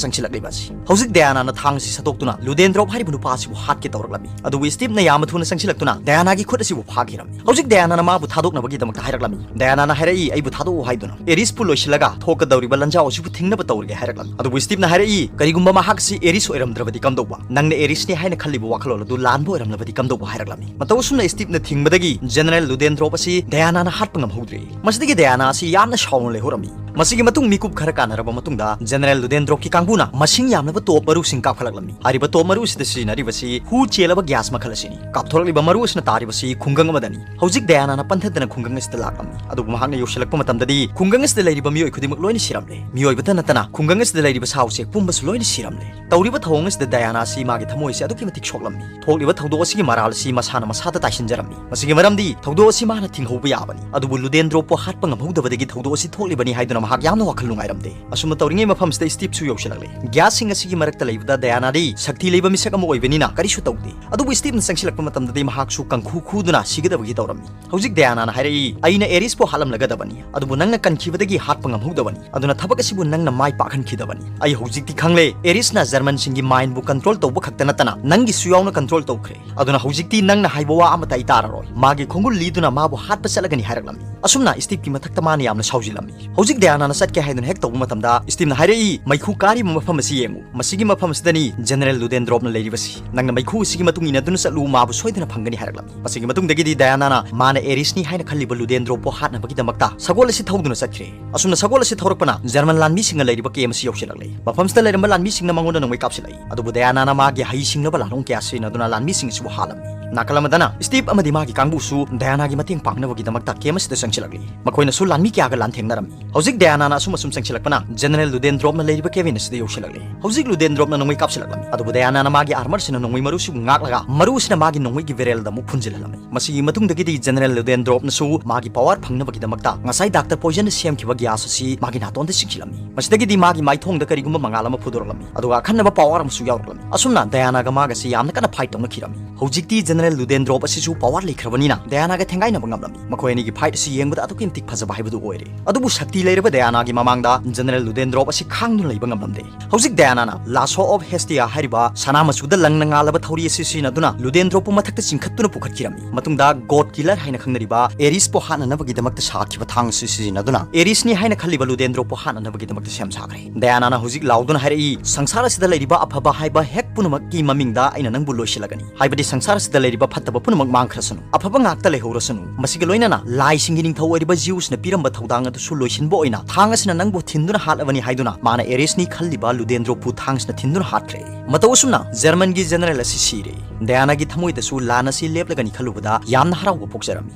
ꯆꯪꯁꯤꯜꯂꯛꯂꯤꯕ ꯑꯁꯤ꯫ ꯍꯧꯖꯤꯛ ꯗꯌꯥꯅꯥꯅ ꯊꯥꯡ ꯑꯁꯤ ꯁꯠꯇꯣꯛꯇꯨꯅ ꯂꯨꯗꯦꯟꯗ꯭ꯔꯣꯞ ꯍꯥꯏꯔꯤꯕ ꯅꯨꯄꯥ ꯑꯁꯤꯕꯨ ꯍꯥꯠꯀꯦ ꯇꯧꯔꯛꯂꯝꯃꯤ, ꯑꯗꯨꯕꯨ ꯁ꯭ꯇꯤꯞꯅ ꯌꯥꯝꯅ ꯊꯨꯅ ꯆꯪꯁꯤꯜꯂꯛꯇꯨꯅ ꯗꯌꯥꯅꯥꯒꯤ ꯈꯨꯠ ꯑꯁꯤꯕꯨ ꯐꯥꯈꯤꯔꯝꯃꯤ꯫ ꯍꯧꯖꯤꯛ ꯗꯌꯥꯅꯥꯅ ꯃꯥꯕꯨ ꯊꯥꯗꯣꯛꯅꯕꯒꯤꯗꯃꯛꯇ ꯍꯥꯏꯔꯛꯂꯝꯃꯤ꯫ ꯗꯌꯥꯅꯥꯅ ꯍꯥꯏꯔꯛꯏ, "ꯑꯩꯕꯨ ꯊꯥꯗꯣꯛꯎ" ꯍꯥꯏꯗꯨꯅ꯫ ꯑꯦꯔꯤꯁꯄꯨ ꯂꯣꯏꯁꯤꯜꯂꯒ ꯊꯣꯛꯀꯗꯧꯔꯤꯕ ꯂꯥꯟꯖꯥꯎ ꯑꯁꯤꯕꯨ ꯊꯤꯡꯅꯕ ꯇꯧꯔꯒꯦ ꯍꯥꯏꯔꯛꯂꯝꯃꯤ꯫ ꯑꯗꯨꯕꯨ ꯁ꯭ꯇꯤꯞꯅ ꯍꯥꯏꯔꯛꯏ, "ꯀꯔꯤꯒꯨꯝꯕ ꯃꯍꯥꯛ ꯑꯁꯤ ꯑꯦꯔꯤꯁ ꯑꯣꯏꯔꯝꯗ꯭ꯔꯕꯗꯤ ꯀꯝꯗꯧꯕ? ꯅꯪꯅ ꯑꯦꯔꯤꯁꯅꯤ ꯍꯥꯏꯅ ꯈꯜꯂꯤꯕ ꯋꯥꯈꯜꯂꯣꯟ ꯑꯗꯨ ꯂꯥꯟꯕ ꯑꯣꯏꯔꯝꯂꯕꯗꯤ ꯀꯝꯗꯧꯕ?" ꯍꯥꯏꯔꯛꯂꯝꯃꯤ꯫ ꯃꯇꯧ ꯑꯁꯨꯝꯅ ꯁ꯭ꯇꯤꯞꯅ ꯊꯤꯡꯕꯗꯒꯤ ꯖꯦꯅꯔꯦꯜ ꯂꯨꯗꯦꯟꯗ꯭ꯔꯣꯞ ꯑꯁꯤ ꯗꯌꯥꯅꯥꯅ ꯍꯥꯠꯄ ꯉꯝꯍꯧꯗ꯭ꯔꯦ꯫ ꯃꯁꯤꯗꯒꯤ ꯗꯌꯥꯅꯥ ꯑꯁꯤ ꯌꯥꯝꯅ ꯁꯥꯎꯅ ꯂꯩꯍꯧꯔꯝꯃꯤ꯫ ꯃꯁꯤꯒꯤ ꯃꯇꯨꯡ ꯃꯤꯀꯨꯞ ꯈꯔ ꯀꯥꯟꯅꯔꯕ ꯃꯇꯨꯡꯗ ꯖꯦꯅꯔꯦꯜ ꯂꯨꯗꯦꯟꯗ꯭ꯔꯣꯞꯀꯤ ꯀꯥꯡꯕꯨꯅ ꯃꯁꯤꯡ ꯌꯥꯝꯂꯕ ꯇꯣꯞ ꯃꯔꯨꯁꯤꯡ ꯀꯥꯞꯈꯠꯂꯛꯂꯝꯃꯤ꯫ ꯍꯥꯏꯔꯤꯕ ꯇꯣꯞ ꯃꯔꯨ ꯑꯁꯤꯗ ꯁꯤꯖꯤꯟꯅꯔꯤꯕꯁꯤ ꯍꯨ ꯆꯦꯜꯂꯕ ꯒ꯭ꯌꯥꯁ ꯃꯈꯜ ꯑꯁꯤꯅꯤ꯫ ꯀꯥꯞꯊꯣꯔꯛꯂꯤꯕ ꯃꯔꯨ ꯑꯁꯤꯅ ꯇꯥꯔꯤꯕꯁꯤ ꯈꯨꯡꯒꯪ ꯑꯃꯗꯅꯤ꯫ ꯍꯧꯖꯤꯛ ꯗꯌꯥꯅꯥꯅ ꯄꯟꯊꯗꯅ ꯈꯨꯡꯒꯪ ꯑꯁꯤꯗ ꯂꯥꯛꯂꯝꯃꯤ꯫ ꯑꯗꯨꯕꯨ ꯃꯍꯥꯛꯅ ꯌꯧꯁꯤꯜꯂꯛꯄ ꯃꯇꯝꯗꯗꯤ ꯈꯨꯡꯒꯪ ꯑꯁꯤꯗ ꯂꯩꯔꯤꯕ ꯃꯤꯑꯣꯏ ꯈꯨꯗꯤꯡꯃꯛ ꯂꯣꯏꯅ ꯁꯤꯔꯝꯂꯦ꯫ ꯃꯤꯑꯣꯏꯕꯇ ꯅꯠꯇꯅ ꯈꯨꯡꯒꯪ ꯑꯁꯤꯗ ꯂꯩꯔꯤꯕ ꯁꯥ ꯎꯆꯦꯛ ꯄꯨꯝꯕꯁꯨ ꯂꯣꯏꯅ ꯁꯤꯔꯝꯂꯦ꯫ ꯇꯧꯔꯤꯕ ꯊꯧꯑꯣꯡ ꯑꯁꯤꯗ ꯗꯌꯥꯅꯥ ꯑꯁꯤ ꯃꯥꯒꯤ ꯊꯃꯣꯏ ꯑꯁꯤ ꯑꯗꯨꯛꯀꯤ ꯃꯇꯤꯛ ꯁꯣꯛꯂꯝꯃꯤ꯫ ꯊꯣꯛꯂꯤꯕ ꯊꯧꯗꯣꯛ ꯑꯁꯤꯒꯤ ꯃꯔꯥꯜ ꯑꯁꯤ ꯃꯁꯥꯅ ꯃꯁꯥꯗ ꯇꯥꯏꯁꯤꯟꯖꯔꯝꯃꯤ꯫ ꯃꯁꯤꯒꯤ ꯃꯔꯝꯗꯤ ꯊꯧꯗꯣꯛ ꯑꯁꯤ ꯃꯥꯅ ꯊꯤꯡꯍꯧꯕ ꯌꯥꯕꯅꯤ, ꯑꯗꯨꯕꯨ ꯂꯨꯗꯦꯟꯗ꯭ꯔꯣꯞꯄꯨ ꯍꯥꯠꯄ ꯉꯝꯍꯧꯗꯕꯗꯒꯤ ꯊꯧꯗꯣꯛ ꯑꯁꯤ ꯊꯣꯛꯂꯤꯕꯅꯤ ꯍꯥꯏꯗꯨꯅ ꯃꯍꯥꯛ ꯌꯥꯝꯅ ꯋꯥꯈꯜ ꯅꯨꯡꯉꯥꯏꯔꯝꯗꯦ꯫ ꯑꯁꯨꯝꯅ ꯇꯧꯔꯤꯉꯩ ꯃꯐꯝꯁꯤꯗ ꯁ꯭ꯇꯤꯞꯁꯨ ꯌꯧꯁꯤꯜꯂꯛꯂꯦ꯫ ꯒ꯭ꯌꯥꯁꯁꯤꯡ ꯑꯁꯤꯒꯤ ꯃꯔꯛꯇ ꯂꯩꯕꯗ ꯗꯌꯥꯅꯥꯗꯤ ꯁꯛꯇꯤ ꯂꯩꯕ ꯃꯤꯁꯛ ꯑꯃ ꯑꯣꯏꯕꯅꯤꯅ ꯀꯔꯤꯁꯨ ꯇꯧꯗꯦ꯫ ꯑꯗꯨꯕꯨ ꯁ꯭ꯇꯤꯞꯅ ꯆꯪꯁꯤꯜꯂꯛꯄ ꯃꯇꯝꯗꯗꯤ ꯃꯍꯥꯛꯁꯨ ꯀꯪꯈꯨ ꯈꯨꯗꯨꯅ ꯁꯤꯒꯗꯕꯒꯤ ꯇꯧꯔꯝꯃꯤ꯫ ꯍꯧꯖꯤꯛ ꯗꯌꯥꯅꯥꯅ ꯍꯥꯏꯔꯛꯏ, "ꯑꯩꯅ ꯑꯦꯔꯤꯁꯄꯨ ꯍꯥꯠꯂꯝꯂꯒꯗꯕꯅꯤ, ꯑꯗꯨꯕꯨ ꯅꯪꯅ ꯀꯟꯈꯤꯕꯗꯒꯤ ꯍꯥꯠꯄ ꯉꯝꯍꯧꯗꯕꯅꯤ, ꯑꯗꯨꯅ ꯊꯕꯛ ꯑꯁꯤꯕꯨ ꯅꯪꯅ ꯃꯥꯏ ꯄꯥꯛꯍꯟꯈꯤꯗꯕꯅꯤ꯫ ꯑꯩ ꯍꯧꯖꯤꯛꯇꯤ ꯈꯪꯂꯦ, ꯑꯦꯔꯤꯁꯅ ꯖꯔꯃꯟꯁꯤꯡꯒꯤ ꯃꯥꯏꯟꯕꯨ ꯀꯟꯇ꯭ꯔꯣꯜ ꯇꯧꯕ ꯈꯛꯇ ꯅꯠꯇꯅ ꯅꯪꯒꯤꯁꯨ ꯌꯥꯎꯅ ꯀꯟꯇ꯭ꯔꯣꯜ ꯇꯧꯈ꯭ꯔꯦ꯫ ꯑꯗꯨꯅ ꯍꯧꯖꯤꯛꯇꯤ ꯅꯪꯅ ꯍꯥꯏꯕ ꯋꯥ ꯑꯃꯠꯇ ꯑꯩ ꯇꯥꯔꯔꯣꯏ꯫" ꯃꯥꯒꯤ ꯈꯣꯡꯒꯨꯜ ꯂꯤꯗꯨꯅ ꯃꯥꯕꯨ ꯍꯥꯠꯄ ꯆꯠꯂꯒꯅꯤ ꯍꯥꯏꯔꯛꯂꯝꯃꯤ꯫ ꯑꯁꯨꯝꯅ ꯁ꯭ꯇꯤꯞꯀꯤ ꯃꯊꯛꯇ ꯃꯥꯅ ꯌꯥꯝꯅ ꯁꯥꯎꯖꯤꯜꯂꯝꯃꯤ꯫ ꯍꯧꯖꯤꯛ ꯗꯌꯥꯅꯥꯅ ꯆꯠꯀꯦ ꯍꯥꯏꯗꯨꯅ ꯍꯦꯛ ꯇꯧꯕ ꯃꯇꯝꯗ ꯁ꯭ꯇꯤꯞꯅ ꯍꯥꯏꯔꯛꯏ, "ꯃꯩꯈꯨ ꯀꯥꯔꯤꯕ ꯃꯐꯝ ꯑꯁꯤ ꯌꯦꯡꯉꯨ꯫ ꯃꯁꯤꯒꯤ ꯃꯐꯝ ꯑꯁꯤꯗꯅꯤ ꯖꯦꯅꯔꯦꯜ ꯂꯨꯗꯦꯟꯗ꯭ꯔꯣꯞꯅ ꯂꯩꯔꯤꯕꯁꯤ꯫ ꯅꯪꯅ ꯃꯩꯈꯨ ꯑꯁꯤꯒꯤ ꯃꯇꯨꯡ ꯏꯟꯅꯗꯨꯅ ꯆꯠꯂꯨ, ꯃꯥꯕꯨ ꯁꯣꯏꯗꯅ ꯐꯪꯒꯅꯤ" ꯍꯥꯏꯔꯛꯂꯝꯃꯤ꯫ ꯃꯁꯤꯒꯤ ꯃꯇꯨꯡꯗꯒꯤꯗꯤ ꯗꯌꯥꯅꯥꯅ ꯃꯥꯅ ꯑꯦꯔꯤꯁꯅꯤ ꯍꯥꯏꯅ ꯈꯜꯂꯤꯕ ꯂꯨꯗꯦꯟꯗ꯭ꯔꯣꯞꯄꯨ ꯍꯥꯠꯅꯕꯒꯤꯗꯃꯛꯇ ꯁꯒꯣꯜ ꯑꯁꯤ ꯊꯧꯗꯨꯅ ꯆꯠꯈ꯭ꯔꯦ꯫ ꯑꯁꯨꯝꯅ ꯁꯒꯣꯜ ꯑꯁꯤ ꯊꯧꯔꯛꯄꯅ ꯖꯔꯃꯟ ꯂꯥꯟꯃꯤꯁꯤꯡꯅ ꯂꯩꯔꯤꯕ ꯀꯦꯝ ꯑꯁꯤ ꯌꯧꯁꯤꯜꯂꯛꯂꯦ꯫ ꯃꯐꯝꯁꯤꯗ ꯂꯩꯔꯝꯕ ꯂꯥꯟꯃꯤꯁꯤꯡꯅ ꯃꯉꯣꯟꯗ ꯅꯣꯡꯃꯩ ꯀꯥꯞꯁꯤꯜꯂꯛꯏ꯫ ꯑꯗꯨꯕꯨ ꯗꯌꯥꯅꯥꯅ ꯃꯥꯒꯤ ꯍꯩꯁꯤꯡꯂꯕ ꯂꯥꯟꯂꯣꯡ ꯀꯌꯥ ꯁꯤꯖꯤꯟꯅꯗꯨꯅ ꯂꯥꯟꯃꯤꯁꯤꯡ ꯑꯁꯤꯕꯨ ꯍꯥꯠꯂꯝꯃꯤ꯫ ꯅꯥꯀꯜ ꯑꯃꯗꯅ ꯁ꯭ꯇꯤꯞ ꯑꯃꯗꯤ ꯃꯥꯒꯤ ꯀꯥꯡꯕꯨꯁꯨ ꯗꯌꯥꯅꯥꯒꯤ ꯃꯇꯦꯡ ꯄꯥꯡꯅꯕꯒꯤꯗꯃꯛꯇ ꯀꯦꯝ ꯑꯁꯤꯗ ꯆꯪꯁꯤꯜꯂꯛꯂꯤ꯫ ꯃꯈꯣꯏꯅꯁꯨ ꯂꯥꯟꯃꯤ ꯀꯌꯥꯒ ꯂꯥꯟꯊꯦꯡꯅꯔꯝꯃꯤ꯫ ꯍꯧꯖꯤꯛ ꯗꯌꯥꯅꯥꯅ ꯑꯁꯨꯝ ꯑꯁꯨꯝ ꯆꯪꯁꯤꯜꯂꯛꯄꯅ ꯖꯦꯅꯔꯦꯜ ꯂꯨꯗꯦꯟꯗ꯭ꯔꯣꯞꯅ ꯂꯩꯔꯤꯕ ꯀꯦꯕꯤꯟ ꯑꯁꯤꯗ ꯌꯧꯁꯤꯜꯂꯛꯂꯦ꯫ ꯍꯧꯖꯤꯛ ꯂꯨꯗꯦꯟꯗ꯭ꯔꯣꯞꯅ ꯅꯣꯡꯃꯩ ꯀꯥꯞꯁꯤꯜꯂꯛꯂꯝꯃꯤ꯫ ꯑꯗꯨꯕꯨ ꯗꯌꯥꯅꯥꯅ ꯃꯥꯒꯤ ꯑꯥꯔꯃꯔꯁꯤꯅ ꯅꯣꯡꯃꯩ ꯃꯔꯨꯁꯤꯕꯨ ꯉꯥꯛꯂꯒ ꯃꯔꯨꯁꯤꯅ ꯃꯥꯒꯤ ꯅꯣꯡꯃꯩꯒꯤ ꯕꯦꯔꯦꯜꯗ ꯑꯃꯨꯛ ꯐꯨꯟꯖꯤꯜꯍꯜꯂꯝꯃꯤ꯫ ꯃꯁꯤꯒꯤ ꯃꯇꯨꯡꯗꯒꯤꯗꯤ ꯖꯦꯅꯔꯦꯜ ꯂꯨꯗꯦꯟꯗ꯭ꯔꯣꯞꯅꯁꯨ ꯃꯥꯒꯤ ꯄꯋꯥꯔ ꯐꯪꯅꯕꯒꯤꯗꯃꯛꯇ ꯉꯁꯥꯏ ꯗꯥꯛꯇꯔ ꯄꯣꯏꯖꯟꯅ ꯁꯦꯝꯈꯤꯕ ꯒ꯭ꯌꯥꯁ ꯑꯁꯤ ꯃꯥꯒꯤ ꯅꯥꯇꯣꯟꯗ ꯆꯤꯡꯁꯤꯜꯂꯝꯃꯤ꯫ ꯃꯁꯤꯗꯒꯤꯗꯤ ꯃꯥꯒꯤ ꯃꯥꯏꯊꯣꯡꯗ ꯀꯔꯤꯒꯨꯝꯕ ꯃꯉꯥꯜ ꯑꯃ ꯐꯨꯗꯣꯔꯛꯂꯝꯃꯤ, ꯑꯗꯨꯒ ꯑꯈꯟꯅꯕ ꯄꯋꯥꯔ ꯑꯃꯁꯨ ꯌꯥꯎꯔꯛꯂꯝꯃꯤ꯫ ꯑꯁꯨꯝꯅ ꯗꯌꯥꯅꯥꯒ ꯃꯥꯒꯁꯤ ꯌꯥꯝꯅ ꯀꯟꯅ ꯐꯥꯏꯠ ꯇꯧꯅꯈꯤꯔꯝꯃꯤ꯫ ꯍꯧꯖꯤꯛꯇꯤ ꯖꯦꯅꯔꯦꯜ ꯂꯨꯗꯦꯟꯗ꯭ꯔꯣꯞ ꯑꯁꯤꯁꯨ ꯄꯋꯥꯔ ꯂꯩꯈ꯭ꯔꯕꯅꯤꯅ ꯗꯌꯥꯅꯥꯒ ꯊꯦꯡꯒꯥꯏꯅꯕ ꯉꯝꯂꯝꯃꯤ꯫ ꯃꯈꯣꯏ ꯑꯅꯤꯒꯤ ꯐꯥꯏꯠ ꯑꯁꯤ ꯌꯦꯡꯕꯗ ꯑꯗꯨꯛꯀꯤ ꯃꯇꯤꯛ ꯐꯖꯕ ꯍꯥꯏꯕꯗꯨ ꯑꯣꯏꯔꯦ꯫ ꯑꯗꯨꯕꯨ ꯁꯛꯇꯤ ꯂꯩꯔꯕ ꯗꯌꯥꯅꯥꯒꯤ ꯃꯃꯥꯡꯗ ꯖꯦꯅꯔꯦꯜ ꯂꯨꯗꯦꯟꯗ꯭ꯔꯣꯞ ꯑꯁꯤ ꯈꯥꯡꯗꯨꯅ ꯂꯩꯕ ꯉꯝꯂꯝꯗꯦ꯫ ꯍꯧꯖꯤꯛ ꯗꯌꯥꯅꯥꯅ ꯂꯥꯁꯣ ꯑꯣꯐ ꯍꯦꯁꯇꯤꯌꯥ ꯍꯥꯏꯔꯤꯕ ꯁꯅꯥ ꯃꯆꯨꯗ ꯂꯪꯅ ꯉꯥꯜꯂꯕ ꯊꯧꯔꯤ ꯑꯁꯤ ꯁꯤꯖꯤꯟꯅꯗꯨꯅ ꯂꯨꯗꯦꯟꯗ꯭ꯔꯣꯞꯄꯨ ꯃꯊꯛꯇ ꯆꯤꯡꯈꯠꯇꯨꯅ ꯄꯨꯈꯠꯈꯤꯔꯝꯃꯤ꯫ ꯃꯇꯨꯡꯗ ꯒꯣꯗ ꯀꯤꯂꯔ ꯍꯥꯏꯅ ꯈꯪꯅꯔꯤꯕ ꯑꯦꯔꯤꯁꯄꯨ ꯍꯥꯠꯅꯅꯕꯒꯤꯗꯃꯛꯇ ꯁꯥꯈꯤꯕ ꯊꯥꯡ ꯑꯁꯤ ꯁꯤꯖꯤꯟꯅꯗꯨꯅ ꯑꯦꯔꯤꯁꯅꯤ ꯍꯥꯏꯅ ꯈꯜꯂꯤꯕ ꯂꯨꯗꯦꯟꯗ꯭ꯔꯣꯞꯄꯨ ꯍꯥꯠꯅꯅꯕꯒꯤꯗꯃꯛꯇ ꯁꯦꯝ ꯁꯥꯈ꯭ꯔꯦ꯫ ꯗꯌꯥꯅꯥꯅ ꯍꯧꯖꯤꯛ ꯂꯥꯎꯗꯨꯅ ꯍꯥꯏꯔꯛꯏ, "ꯁꯪꯁꯥꯔ ꯑꯁꯤꯗ ꯂꯩꯔꯤꯕ ꯑꯐꯕ ꯍꯥꯏꯕ ꯍꯦꯛ ꯄꯨꯝꯅꯃꯛꯀꯤ ꯃꯃꯤꯡꯗ ꯑꯩꯅ ꯅꯪꯕꯨ ꯂꯣꯏꯁꯤꯜꯂꯒꯅꯤ꯫ ꯍꯥꯏꯕꯗꯤ ꯁꯪꯁꯥꯔ ꯑꯁꯤꯗ ꯂꯩꯔꯤꯕ ꯐꯠꯇꯕ ꯄꯨꯝꯅꯃꯛ ꯃꯥꯡꯈ꯭ꯔꯁꯅꯨ, ꯑꯐꯕ ꯉꯥꯛꯇ ꯂꯩꯍꯧꯔꯁꯅꯨ꯫" ꯃꯁꯤꯒ ꯂꯣꯏꯅꯅ ꯂꯥꯏꯁꯤꯡꯒꯤ ꯅꯤꯡꯊꯧ ꯑꯣꯏꯔꯤꯕ ꯖꯤꯎꯁꯅ ꯄꯤꯔꯝꯕ ꯊꯧꯗꯥꯡ ꯑꯗꯨꯁꯨ ꯂꯣꯏꯁꯤꯟꯕ ꯑꯣꯏꯅ ꯊꯥꯡ ꯑꯁꯤꯅ ꯅꯪꯕꯨ ꯊꯤꯟꯗꯨꯅ ꯍꯥꯠꯂꯕꯅꯤ ꯍꯥꯏꯗꯨꯅ ꯃꯥꯅ ꯑꯦꯔꯤꯁꯅꯤ ꯈꯜꯂꯤꯕ ꯂꯨꯗꯦꯟꯗ꯭ꯔꯣꯞꯄꯨ ꯊꯥꯡꯁꯤꯅ ꯊꯤꯟꯗꯨꯅ ꯍꯥꯠꯈ꯭ꯔꯦ꯫ ꯃꯇꯧ ꯑꯁꯨꯝꯅ ꯖꯔꯃꯟꯒꯤ ꯖꯦꯅꯔꯦꯜ ꯑꯁꯤ ꯁꯤꯔꯦ꯫ ꯗꯌꯥꯅꯥꯒꯤ ꯊꯃꯣꯏꯗꯁꯨ ꯂꯥꯟ ꯑꯁꯤ ꯂꯦꯞꯂꯒꯅꯤ ꯈꯜꯂꯨꯕꯗ ꯌꯥꯝꯅ ꯍꯔꯥꯎꯕ ꯄꯣꯛꯆꯔꯝꯃꯤ꯫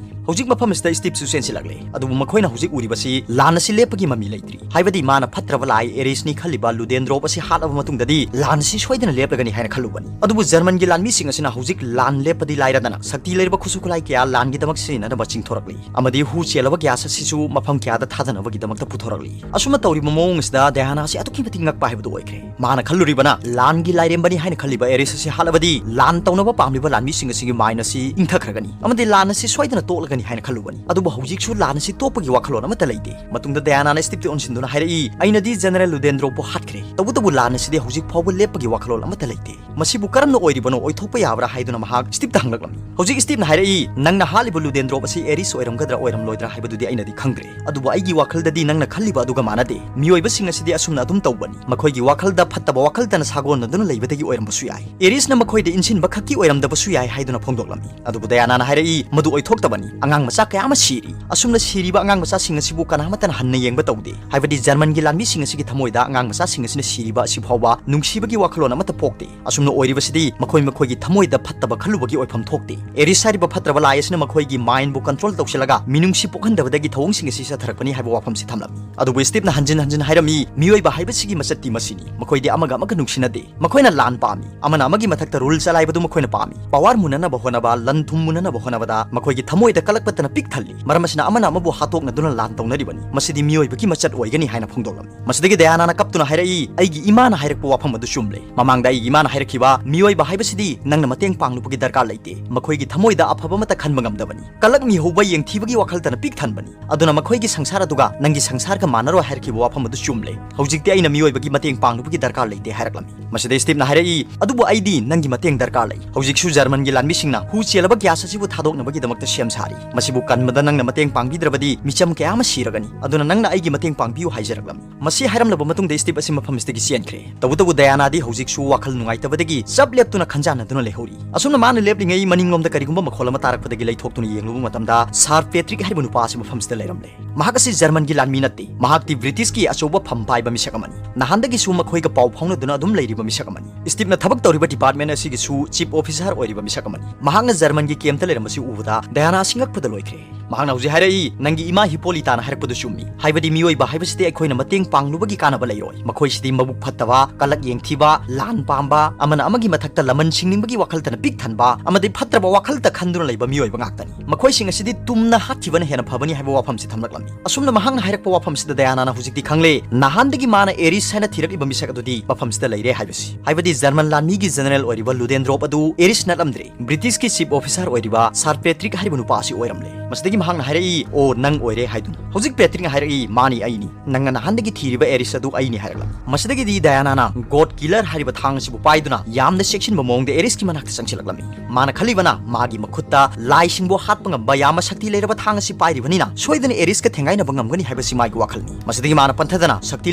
ꯍꯧꯖꯤꯛ ꯃꯐꯝ ꯑꯁꯤꯗ ꯁ꯭ꯇꯤꯞꯁꯨ ꯆꯦꯟꯁꯤꯜꯂꯛꯂꯦ꯫ ꯑꯗꯨꯕꯨ ꯃꯈꯣꯏꯅ ꯍꯧꯖꯤꯛ ꯎꯔꯤꯕꯁꯤ ꯂꯥꯟ ꯑꯁꯤ ꯂꯦꯞꯄꯒꯤ ꯃꯃꯤ ꯂꯩꯇ꯭ꯔꯤ꯫ ꯍꯥꯏꯕꯗꯤ ꯃꯥꯅ ꯐꯠꯇ꯭ꯔꯕ ꯂꯥꯏ ꯑꯦꯔꯤꯁꯅꯤ ꯈꯜꯂꯤꯕ ꯂꯨꯗꯦꯟꯗ꯭ꯔꯣꯞ ꯑꯁꯤ ꯍꯥꯠꯂꯕ ꯃꯇꯨꯡꯗꯗꯤ ꯂꯥꯟ ꯑꯁꯤ ꯁꯣꯏꯗꯅ ꯂꯦꯞꯂꯒꯅꯤ ꯍꯥꯏꯅ ꯈꯜꯂꯨꯕꯅꯤ꯫ ꯑꯗꯨꯕꯨ ꯖꯔꯃꯟꯒꯤ ꯂꯥꯟꯃꯤꯁꯤꯡ ꯑꯁꯤꯅ ꯍꯧꯖꯤꯛ ꯂꯥꯟ ꯂꯦꯞꯄꯗꯤ ꯂꯥꯏꯔꯗꯅ ꯁꯛꯇꯤ ꯂꯩꯔꯕ ꯈꯨꯠꯁꯨ ꯈꯨꯠꯂꯥꯏ ꯀꯌꯥ ꯂꯥꯟꯒꯤꯗꯃꯛ ꯁꯤꯖꯤꯟꯅꯅꯕ ꯆꯤꯡꯊꯣꯔꯛꯂꯤ꯫ ꯑꯃꯗꯤ ꯍꯨ ꯆꯦꯜꯂꯕ ꯒ꯭ꯌꯥꯁ ꯑꯁꯤꯁꯨ ꯃꯐꯝ ꯀꯌꯥꯗ ꯊꯥꯗꯅꯕꯒꯤꯗꯃꯛꯇ ꯄꯨꯊꯣꯔꯛꯂꯤ꯫ ꯑꯁꯨꯝꯅ ꯇꯧꯔꯤꯕ ꯃꯑꯣꯡ ꯑꯁꯤꯗ ꯗꯌꯥꯅꯥ ꯑꯁꯤ ꯑꯗꯨꯛꯀꯤ ꯃꯇꯤꯛ ꯉꯛꯄ ꯍꯥꯏꯕꯗꯨ ꯑꯣꯏꯈ꯭ꯔꯦ꯫ ꯃꯥꯅ ꯈꯜꯂꯨꯔꯤꯕꯅ ꯂꯥꯟꯒꯤ ꯂꯥꯏꯔꯦꯝꯕꯅꯤ ꯍꯥꯏꯅ ꯈꯜꯂꯤꯕ ꯑꯦꯔꯤꯁ ꯑꯁꯤ ꯍꯥꯠꯂꯕꯗꯤ ꯂꯥꯟ ꯇꯧꯅꯕ ꯄꯥꯝꯂꯤꯕ ꯂꯥꯟꯃꯤꯁꯤꯡ ꯑꯁꯤꯒꯤ ꯃꯥꯏꯟ ꯑꯁꯤ ꯏꯪꯊꯈ꯭ꯔꯒꯅꯤ ꯑꯃꯗꯤ ꯂꯥꯟ ꯑꯁꯤ ꯁꯣꯏꯗꯅ ꯇꯣꯛꯂꯒꯅꯤ ꯍꯥꯏꯅ ꯈꯜꯂꯨꯕꯅꯤ꯫ ꯑꯗꯨꯕꯨ ꯍꯧꯖꯤꯛꯁꯨ ꯂꯥꯟ ꯑꯁꯤ ꯇꯣꯛꯄꯒꯤ ꯋꯥꯈꯜꯂꯣꯟ ꯑꯃꯠꯇ ꯂꯩꯇꯦ꯫ ꯃꯇꯨꯡꯗ ꯗꯌꯥꯅꯥꯅ ꯁ꯭ꯇꯤꯞꯇ ꯑꯣꯟꯁꯤꯟꯗꯨꯅ ꯍꯥꯏꯔꯛꯏ, "ꯑꯩꯅꯗꯤ ꯖꯦꯅꯔꯦꯜ ꯂꯨꯗꯦꯟꯗ꯭ꯔꯣꯞꯄꯨ ꯍꯥꯠꯈ꯭ꯔꯦ, ꯇꯧꯕꯇꯕꯨ ꯂꯥꯟ ꯑꯁꯤꯗꯤ ꯍꯧꯖꯤꯛ ꯐꯥꯎꯕ ꯂꯦꯞꯄꯒꯤ ꯋꯥꯈꯜꯂꯣꯟ ꯑꯃꯠꯇ ꯂꯩꯇꯦ꯫ ꯃꯁꯤꯕꯨ ꯀꯔꯝꯅ ꯑꯣꯏꯔꯤꯕꯅꯣ, ꯑꯣꯏꯊꯣꯛꯄ ꯌꯥꯕ꯭ꯔꯥ?" ꯍꯥꯏꯗꯨꯅ ꯃꯍꯥꯛ ꯁ꯭ꯇꯤꯞꯇ ꯍꯪꯂꯛꯂꯝꯃꯤ꯫ ꯍꯧꯖꯤꯛ ꯁ꯭ꯇꯤꯞꯅ ꯍꯥꯏꯔꯛꯏ, "ꯅꯪꯅ ꯍꯥꯠꯂꯤꯕ ꯂꯨꯗꯦꯟꯗ꯭ꯔꯣꯞ ꯑꯁꯤ ꯑꯦꯔꯤꯁ ꯑꯣꯏꯔꯝꯒꯗ꯭ꯔꯥ ꯑꯣꯏꯔꯝꯂꯣꯏꯗ꯭ꯔꯥ ꯍꯥꯏꯕꯗꯨꯗꯤ ꯑꯩꯅꯗꯤ ꯈꯪꯗ꯭ꯔꯦ, ꯑꯗꯨꯕꯨ ꯑꯩꯒꯤ ꯋꯥꯈꯜꯗꯗꯤ ꯅꯪꯅ ꯈꯜꯂꯤꯕ ꯑꯗꯨꯒ ꯃꯥꯟꯅꯗꯦ꯫ ꯃꯤꯑꯣꯏꯕꯁꯤꯡ ꯑꯁꯤꯗꯤ ꯑꯁꯨꯝꯅ ꯑꯗꯨꯝ ꯇꯧꯕꯅꯤ꯫ ꯃꯈꯣꯏꯒꯤ ꯋꯥꯈꯜꯗ ꯐꯠꯇꯕ ꯋꯥꯈꯜꯇꯅ ꯁꯥꯒꯣꯟꯅꯗꯨꯅ ꯂꯩꯕꯗꯒꯤ ꯑꯣꯏꯔꯝꯕꯁꯨ ꯌꯥꯏ꯫ ꯑꯦꯔꯤꯁꯅ ꯃꯈꯣꯏꯗ ꯏꯟꯁꯤꯟꯕ ꯈꯛꯀꯤ ꯑꯣꯏꯔꯝꯗꯕꯁꯨ ꯌꯥꯏ" ꯍꯥꯏꯗꯨꯅ ꯐꯣꯡꯗꯣꯛꯂꯝꯃꯤ꯫ ꯑꯗꯨꯕꯨ ꯗꯌꯥꯅꯥꯅ ꯍꯥꯏꯔꯛꯏ, "ꯃꯗꯨ ꯑꯣꯏꯊꯣꯛꯇꯕꯅꯤ꯫ ꯑꯉꯥꯡ ꯃꯆꯥ ꯀꯌꯥ ꯑꯃ ꯁꯤꯔꯤ꯫ ꯑꯁꯨꯝꯅ ꯁꯤꯔꯤꯕ ꯑꯉꯥꯡ ꯃꯆꯥꯁꯤꯡ ꯑꯁꯤꯕꯨ ꯀꯅꯥꯃꯠꯇꯅ ꯍꯟꯅ ꯌꯦꯡꯕ ꯇꯧꯗꯦ꯫ ꯍꯥꯏꯕꯗꯤ ꯖꯔꯃꯟꯒꯤ ꯂꯥꯟꯃꯤꯁꯤꯡ ꯑꯁꯤꯒꯤ ꯊꯃꯣꯏꯗ ꯑꯉꯥꯡ ꯃꯆꯥꯁꯤꯡ ꯑꯁꯤꯅ ꯁꯤꯔꯤꯕ ꯑꯁꯤ ꯐꯥꯎꯕ ꯅꯨꯡꯁꯤꯕꯒꯤ ꯋꯥꯈꯜꯂꯣꯟ ꯑꯃꯠꯇ ꯄꯣꯛꯇꯦ꯫ ꯑꯁꯨꯝꯅ ꯑꯣꯏꯔꯤꯕꯁꯤꯗꯤ ꯃꯈꯣꯏ ꯃꯈꯣꯏꯒꯤ ꯊꯃꯣꯏꯗ ꯐꯠꯇꯕ ꯈꯜꯂꯨꯕꯒꯤ ꯑꯣꯏꯐꯝ ꯊꯣꯛꯇꯦ꯫ ꯑꯦꯔꯤꯁ ꯍꯥꯏꯔꯤꯕ ꯐꯠꯇ꯭ꯔꯕ ꯂꯥꯏ ꯑꯁꯤꯅ ꯃꯈꯣꯏꯒꯤ ꯃꯥꯏꯟꯕꯨ ꯀꯟꯇ꯭ꯔꯣꯜ ꯇꯧꯁꯤꯜꯂꯒ ꯃꯤꯅꯨꯡꯁꯤ ꯄꯣꯛꯍꯟꯗꯕꯗꯒꯤ ꯊꯧꯑꯣꯡꯁꯤꯡ ꯑꯁꯤ ꯆꯠꯊꯔꯛꯄꯅꯤ" ꯍꯥꯏꯕ ꯋꯥꯐꯝꯁꯤ ꯊꯝꯂꯝꯃꯤ꯫ ꯑꯗꯨꯕꯨ ꯁ꯭ꯇꯤꯞꯅ ꯍꯟꯖꯤꯟ ꯍꯟꯖꯤꯟ ꯍꯥꯏꯔꯝꯃꯤ, "ꯃꯤꯑꯣꯏꯕ ꯍꯥꯏꯕꯁꯤꯒꯤ ꯃꯆꯠꯇꯤ ꯃꯁꯤꯅꯤ꯫ ꯃꯈꯣꯏꯗꯤ ꯑꯃꯒ ꯑꯃꯒ ꯅꯨꯡꯁꯤꯅꯗꯦ꯫ ꯃꯈꯣꯏꯅ ꯂꯥꯟ ꯄꯥꯝꯃꯤ꯫ ꯑꯃꯅ ꯑꯃꯒꯤ ꯃꯊꯛꯇ ꯔꯨꯜ ꯆꯂꯥꯏꯕꯗꯨ ꯃꯈꯣꯏꯅ ꯄꯥꯝꯃꯤ꯫ ꯄꯋꯥꯔ ꯃꯨꯟꯅꯅꯕ ꯍꯣꯠꯅꯕ, ꯂꯟ ꯊꯨꯝ ꯃꯨꯟꯅꯅꯕ ꯍꯣꯠꯅꯕꯗ ꯃꯈꯣꯏꯒꯤ ꯊꯃꯣꯏꯗ ꯀꯂꯛꯄꯇꯅ ꯄꯤꯛ ꯊꯜꯂꯤ꯫ ꯃꯔꯝ ꯑꯁꯤꯅ ꯑꯃꯅ ꯑꯃꯕꯨ ꯍꯥꯠꯇꯣꯛꯅꯗꯨꯅ ꯂꯥꯟ ꯇꯧꯅꯔꯤꯕꯅꯤ꯫ ꯃꯁꯤꯗꯤ ꯃꯤꯑꯣꯏꯕꯒꯤ ꯃꯆꯠ ꯑꯣꯏꯒꯅꯤ" ꯍꯥꯏꯅ ꯐꯣꯡꯗꯣꯛꯂꯝꯃꯤ꯫ ꯃꯁꯤꯗꯒꯤ ꯗꯌꯥꯅꯥꯅ ꯀꯞꯇꯨꯅ ꯍꯥꯏꯔꯛꯏ, "ꯑꯩꯒꯤ ꯏꯃꯥꯅ ꯍꯥꯏꯔꯛꯄ ꯋꯥꯐꯝ ꯑꯗꯨ ꯆꯨꯝꯂꯦ꯫ ꯃꯃꯥꯡꯗ ꯑꯩꯒꯤ ꯏꯃꯥꯅ ꯍꯥꯏꯔꯛꯈꯤꯕ, ꯃꯤꯑꯣꯏꯕ ꯍꯥꯏꯕꯁꯤꯗꯤ ꯅꯪꯅ ꯃꯇꯦꯡ ꯄꯥꯡꯂꯨꯕꯒꯤ ꯗꯔꯀꯥꯔ ꯂꯩꯇꯦ꯫ ꯃꯈꯣꯏꯒꯤ ꯊꯃꯣꯏꯗ ꯑꯐꯕ ꯑꯃꯠꯇ ꯈꯟꯕ ꯉꯝꯗꯕꯅꯤ꯫ ꯀꯂꯛ ꯃꯤꯍꯧꯕ ꯌꯦꯡꯊꯤꯕꯒꯤ ꯋꯥꯈꯜꯇꯅ ꯄꯤꯛ ꯊꯟꯕꯅꯤ꯫ ꯑꯗꯨꯅ ꯃꯈꯣꯏꯒꯤ ꯁꯪꯁꯥꯔ ꯑꯗꯨꯒ ꯅꯪꯒꯤ ꯁꯪꯁꯥꯔꯒ ꯃꯥꯟꯅꯔꯣꯏ ꯍꯥꯏꯔꯛꯈꯤꯕ ꯋꯥꯐꯝ ꯑꯗꯨ ꯆꯨꯝꯂꯦ꯫ ꯍꯧꯖꯤꯛꯇꯤ ꯑꯩꯅ ꯃꯤꯑꯣꯏꯕꯒꯤ ꯃꯇꯦꯡ ꯄꯥꯡꯂꯨꯕꯒꯤ ꯗꯔꯀꯥꯔ ꯂꯩꯇꯦ" ꯍꯥꯏꯔꯛꯂꯝꯃꯤ꯫ ꯃꯁꯤꯗ ꯁ꯭ꯇꯤꯞꯅ ꯍꯥꯏꯔꯛꯏ, "ꯑꯗꯨꯕꯨ ꯑꯩꯗꯤ ꯅꯪꯒꯤ ꯃꯇꯦꯡ ꯗꯔꯀꯥꯔ ꯂꯩ꯫ ꯍꯧꯖꯤꯛꯁꯨ ꯖꯔꯃꯟꯒꯤ ꯂꯥꯟꯃꯤꯁꯤꯡꯅ ꯍꯨ ꯆꯦꯜꯂꯕ ꯒ꯭ꯌꯥꯁ ꯑꯁꯤꯕꯨ ꯊꯥꯗꯣꯛꯅꯕꯒꯤꯗꯃꯛꯇ ꯁꯦꯝ ꯁꯥꯔꯤ꯫ ꯃꯁꯤꯕꯨ ꯀꯟꯕꯗ ꯅꯪꯅ ꯃꯇꯦꯡ ꯄꯥꯡꯕꯤꯗ꯭ꯔꯕꯗꯤ ꯃꯤꯆꯝ ꯀꯌꯥ ꯑꯃ ꯁꯤꯔꯒꯅꯤ꯫ ꯑꯗꯨꯅ ꯅꯪꯅ ꯑꯩꯒꯤ ꯃꯇꯦꯡ ꯄꯥꯡꯕꯤꯌꯨ" ꯍꯥꯏꯖꯔꯛꯂꯝꯃꯤ꯫ ꯃꯁꯤ ꯍꯥꯏꯔꯝꯂꯕ ꯃꯇꯨꯡꯗ ꯁ꯭ꯇꯤꯞ ꯑꯁꯤ ꯃꯐꯝ ꯑꯁꯤꯗꯒꯤ ꯆꯦꯟꯈ꯭ꯔꯦ꯫ ꯇꯧꯕꯇꯕꯨ ꯗꯌꯥꯅꯥꯗꯤ ꯍꯧꯖꯤꯛꯁꯨ ꯋꯥꯈꯜ ꯅꯨꯡꯉꯥꯏꯇꯕꯗꯒꯤ ꯆꯞ ꯂꯦꯞꯇꯨꯅ ꯈꯟꯖꯥꯟꯅꯗꯨꯅ ꯂꯩꯍꯧꯔꯤ꯫ ꯑꯁꯨꯝꯅ ꯃꯥꯅ ꯂꯦꯞꯂꯤꯉꯩ ꯃꯅꯤꯡꯂꯣꯝꯗ ꯀꯔꯤꯒꯨꯝꯕ ꯃꯈꯣꯜ ꯑꯃ ꯇꯥꯔꯛꯄꯗꯒꯤ ꯂꯩꯊꯣꯛꯇꯨꯅ ꯌꯦꯡꯂꯨꯕ ꯃꯇꯝꯗ ꯁꯥꯔ ꯄꯦꯇ꯭ꯔꯤꯛ ꯍꯥꯏꯔꯤꯕ ꯅꯨꯄꯥ ꯑꯁꯤ ꯃꯐꯝꯁꯤꯗ ꯂꯩꯔꯝꯂꯦ꯫ ꯃꯍꯥꯛ ꯑꯁꯤ ꯖꯔꯃꯟꯒꯤ ꯂꯥꯟꯃꯤ ꯅꯠꯇꯦ꯫ ꯃꯍꯥꯛꯇꯤ ꯕ꯭ꯔꯤꯇꯤꯁꯀꯤ ꯑꯆꯧꯕ ꯐꯝ ꯄꯥꯏꯕ ꯃꯤꯁꯛ ꯑꯃꯅꯤ꯫ ꯅꯍꯥꯟꯗꯒꯤꯁꯨ ꯃꯈꯣꯏꯒ ꯄꯥꯎ ꯐꯥꯎꯅꯗꯨꯅ ꯑꯗꯨꯝ ꯂꯩꯔꯤꯕ ꯃꯤꯁꯛ ꯑꯃꯅꯤ꯫ ꯁ꯭ꯇꯤꯞꯅ ꯊꯕꯛ ꯇꯧꯔꯤꯕ ꯗꯤꯄꯥꯔꯠꯃꯦꯟ ꯑꯁꯤꯒꯤꯁꯨ ꯆꯤꯐ ꯑꯣꯐꯤꯁꯥꯔ ꯑꯣꯏꯔꯤꯕ ꯃꯤꯁꯛ ꯑꯃꯅꯤ꯫ ꯃꯍꯥꯛꯅ ꯖꯔꯃꯟꯒꯤ ꯀꯦꯝꯞꯇ ꯂꯩꯔꯝꯕꯁꯤ ꯎꯕꯗ ꯗꯌꯥꯅꯥ ꯑꯁꯤ ꯉꯛ ꯉꯛꯄꯗ ꯂꯣꯏꯈ꯭ꯔꯦ꯫ ꯃꯍꯥꯛꯅ ꯍꯧꯖꯤꯛ ꯍꯥꯏꯔꯛꯏ, "ꯅꯪꯒꯤ ꯏꯃꯥ ꯍꯤꯄꯣꯂꯤꯇꯥꯅ ꯍꯥꯏꯔꯛꯄꯗꯨ ꯆꯨꯝꯃꯤ꯫ ꯍꯥꯏꯕꯗꯤ ꯃꯤꯑꯣꯏꯕ ꯍꯥꯏꯕꯁꯤꯗꯤ ꯑꯩꯈꯣꯏꯅ ꯃꯇꯦꯡ ꯄꯥꯡꯂꯨꯕꯒꯤ ꯀꯥꯟꯅꯕ ꯂꯩꯔꯣꯏ꯫ ꯃꯈꯣꯏꯁꯤꯗꯤ ꯃꯕꯨꯛ ꯐꯠꯇꯕ, ꯀꯂꯛ ꯌꯦꯡꯊꯤꯕ, ꯂꯥꯟ ꯄꯥꯝꯕ, ꯑꯃꯅ ꯑꯃꯒꯤ ꯃꯊꯛꯇ ꯂꯃꯟ ꯁꯤꯡꯅꯤꯡꯕꯒꯤ ꯋꯥꯈꯜꯇꯅ ꯄꯤꯛ ꯊꯟꯕ ꯑꯃꯗꯤ ꯐꯠꯇ꯭ꯔꯕ ꯋꯥꯈꯜꯇ ꯈꯟꯗꯨꯅ ꯂꯩꯕ ꯃꯤꯑꯣꯏꯕ ꯉꯥꯛꯇꯅꯤ꯫ ꯃꯈꯣꯏꯁꯤꯡ ꯑꯁꯤꯗꯤ ꯇꯨꯝꯅ ꯍꯥꯠꯈꯤꯕꯅ ꯍꯦꯟꯅ ꯐꯕꯅꯤ" ꯍꯥꯏꯕ ꯋꯥꯐꯝꯁꯤ ꯊꯝꯂꯛꯂꯝꯃꯤ꯫ ꯑꯁꯨꯝꯅ ꯃꯍꯥꯛꯅ ꯍꯥꯏꯔꯛꯄ ꯋꯥꯐꯝꯁꯤꯗ ꯗꯌꯥꯅꯥꯅ ꯍꯧꯖꯤꯛꯇꯤ ꯈꯪꯂꯦ, ꯅꯍꯥꯟꯗꯒꯤ ꯃꯥꯅ ꯑꯦꯔꯤꯁ ꯍꯥꯏꯅ ꯊꯤꯔꯛꯂꯤꯕ ꯃꯤꯁꯛ ꯑꯗꯨꯗꯤ ꯃꯐꯝꯁꯤꯗ ꯂꯩꯔꯦ ꯍꯥꯏꯕꯁꯤ꯫ ꯍꯥꯏꯕꯗꯤ ꯖꯔꯃꯟ ꯂꯥꯟꯃꯤꯒꯤ ꯖꯦꯅꯔꯦꯜ ꯑꯣꯏꯔꯤꯕ ꯂꯨꯗꯦꯟꯗ꯭ꯔꯣꯞ ꯑꯗꯨ ꯑꯦꯔꯤꯁ ꯅꯠꯂꯝꯗ꯭ꯔꯦ꯫ ꯕ꯭ꯔꯤꯇꯤꯁꯀꯤ ꯆꯤꯐ ꯑꯣꯐꯤꯁꯥꯔ ꯑꯣꯏꯔꯤꯕ ꯁꯥꯔ ꯄꯦꯇ꯭ꯔꯤꯛ ꯍꯥꯏꯔꯤꯕ ꯅꯨꯄꯥ ꯑꯁꯤ ꯑꯣꯏꯔꯝꯂꯦ꯫ ꯃꯁꯤꯗꯒꯤ ꯃꯍꯥꯛꯅ ꯍꯥꯏꯔꯛꯏ, "ꯑꯣ, ꯅꯪ ꯑꯣꯏꯔꯦ" ꯍꯥꯏꯗꯨꯅ꯫ ꯍꯧꯖꯤꯛ ꯄꯦꯇ꯭ꯔꯤꯛꯅ ꯍꯥꯏꯔꯛꯏ, "ꯃꯥꯅꯤ, ꯑꯩꯅꯤ꯫ ꯅꯪꯅ ꯅꯍꯥꯟꯗꯒꯤ ꯊꯤꯔꯤꯕ ꯑꯦꯔꯤꯁ ꯑꯗꯨ ꯑꯩꯅꯤ" ꯍꯥꯏꯔꯛꯂꯝꯃꯤ꯫ ꯃꯁꯤꯗꯒꯤꯗꯤ ꯗꯌꯥꯅꯥꯅ ꯒꯣꯗ ꯀꯤꯂꯔ ꯍꯥꯏꯔꯤꯕ ꯊꯥꯡ ꯑꯁꯤꯕꯨ ꯄꯥꯏꯗꯨꯅ ꯌꯥꯝꯅ ꯆꯦꯛꯁꯤꯟꯕ ꯃꯑꯣꯡꯗ ꯑꯦꯔꯤꯁꯀꯤ ꯃꯅꯥꯛꯇ ꯆꯪꯁꯤꯜꯂꯛꯂꯝꯃꯤ꯫ ꯃꯥꯅ ꯈꯜꯂꯤꯕꯅ ꯃꯥꯒꯤ ꯃꯈꯨꯠꯇ ꯂꯥꯏꯁꯤꯡꯕꯨ ꯍꯥꯠꯄ ꯉꯝꯕ ꯌꯥꯝꯅ ꯁꯛꯇꯤ ꯂꯩꯔꯕ ꯊꯥꯡ ꯑꯁꯤ ꯄꯥꯏꯔꯤꯕꯅꯤꯅ ꯁꯣꯏꯗꯅ ꯑꯦꯔꯤꯁꯀ ꯊꯦꯡꯒꯥꯏꯅꯕ ꯉꯝꯒꯅꯤ ꯍꯥꯏꯕꯁꯤ ꯃꯥꯒꯤ ꯋꯥꯈꯜꯅꯤ꯫ ꯃꯁꯤꯗꯒꯤ ꯃꯥꯅ ꯄꯟꯊꯗꯅ ꯁꯛꯇꯤ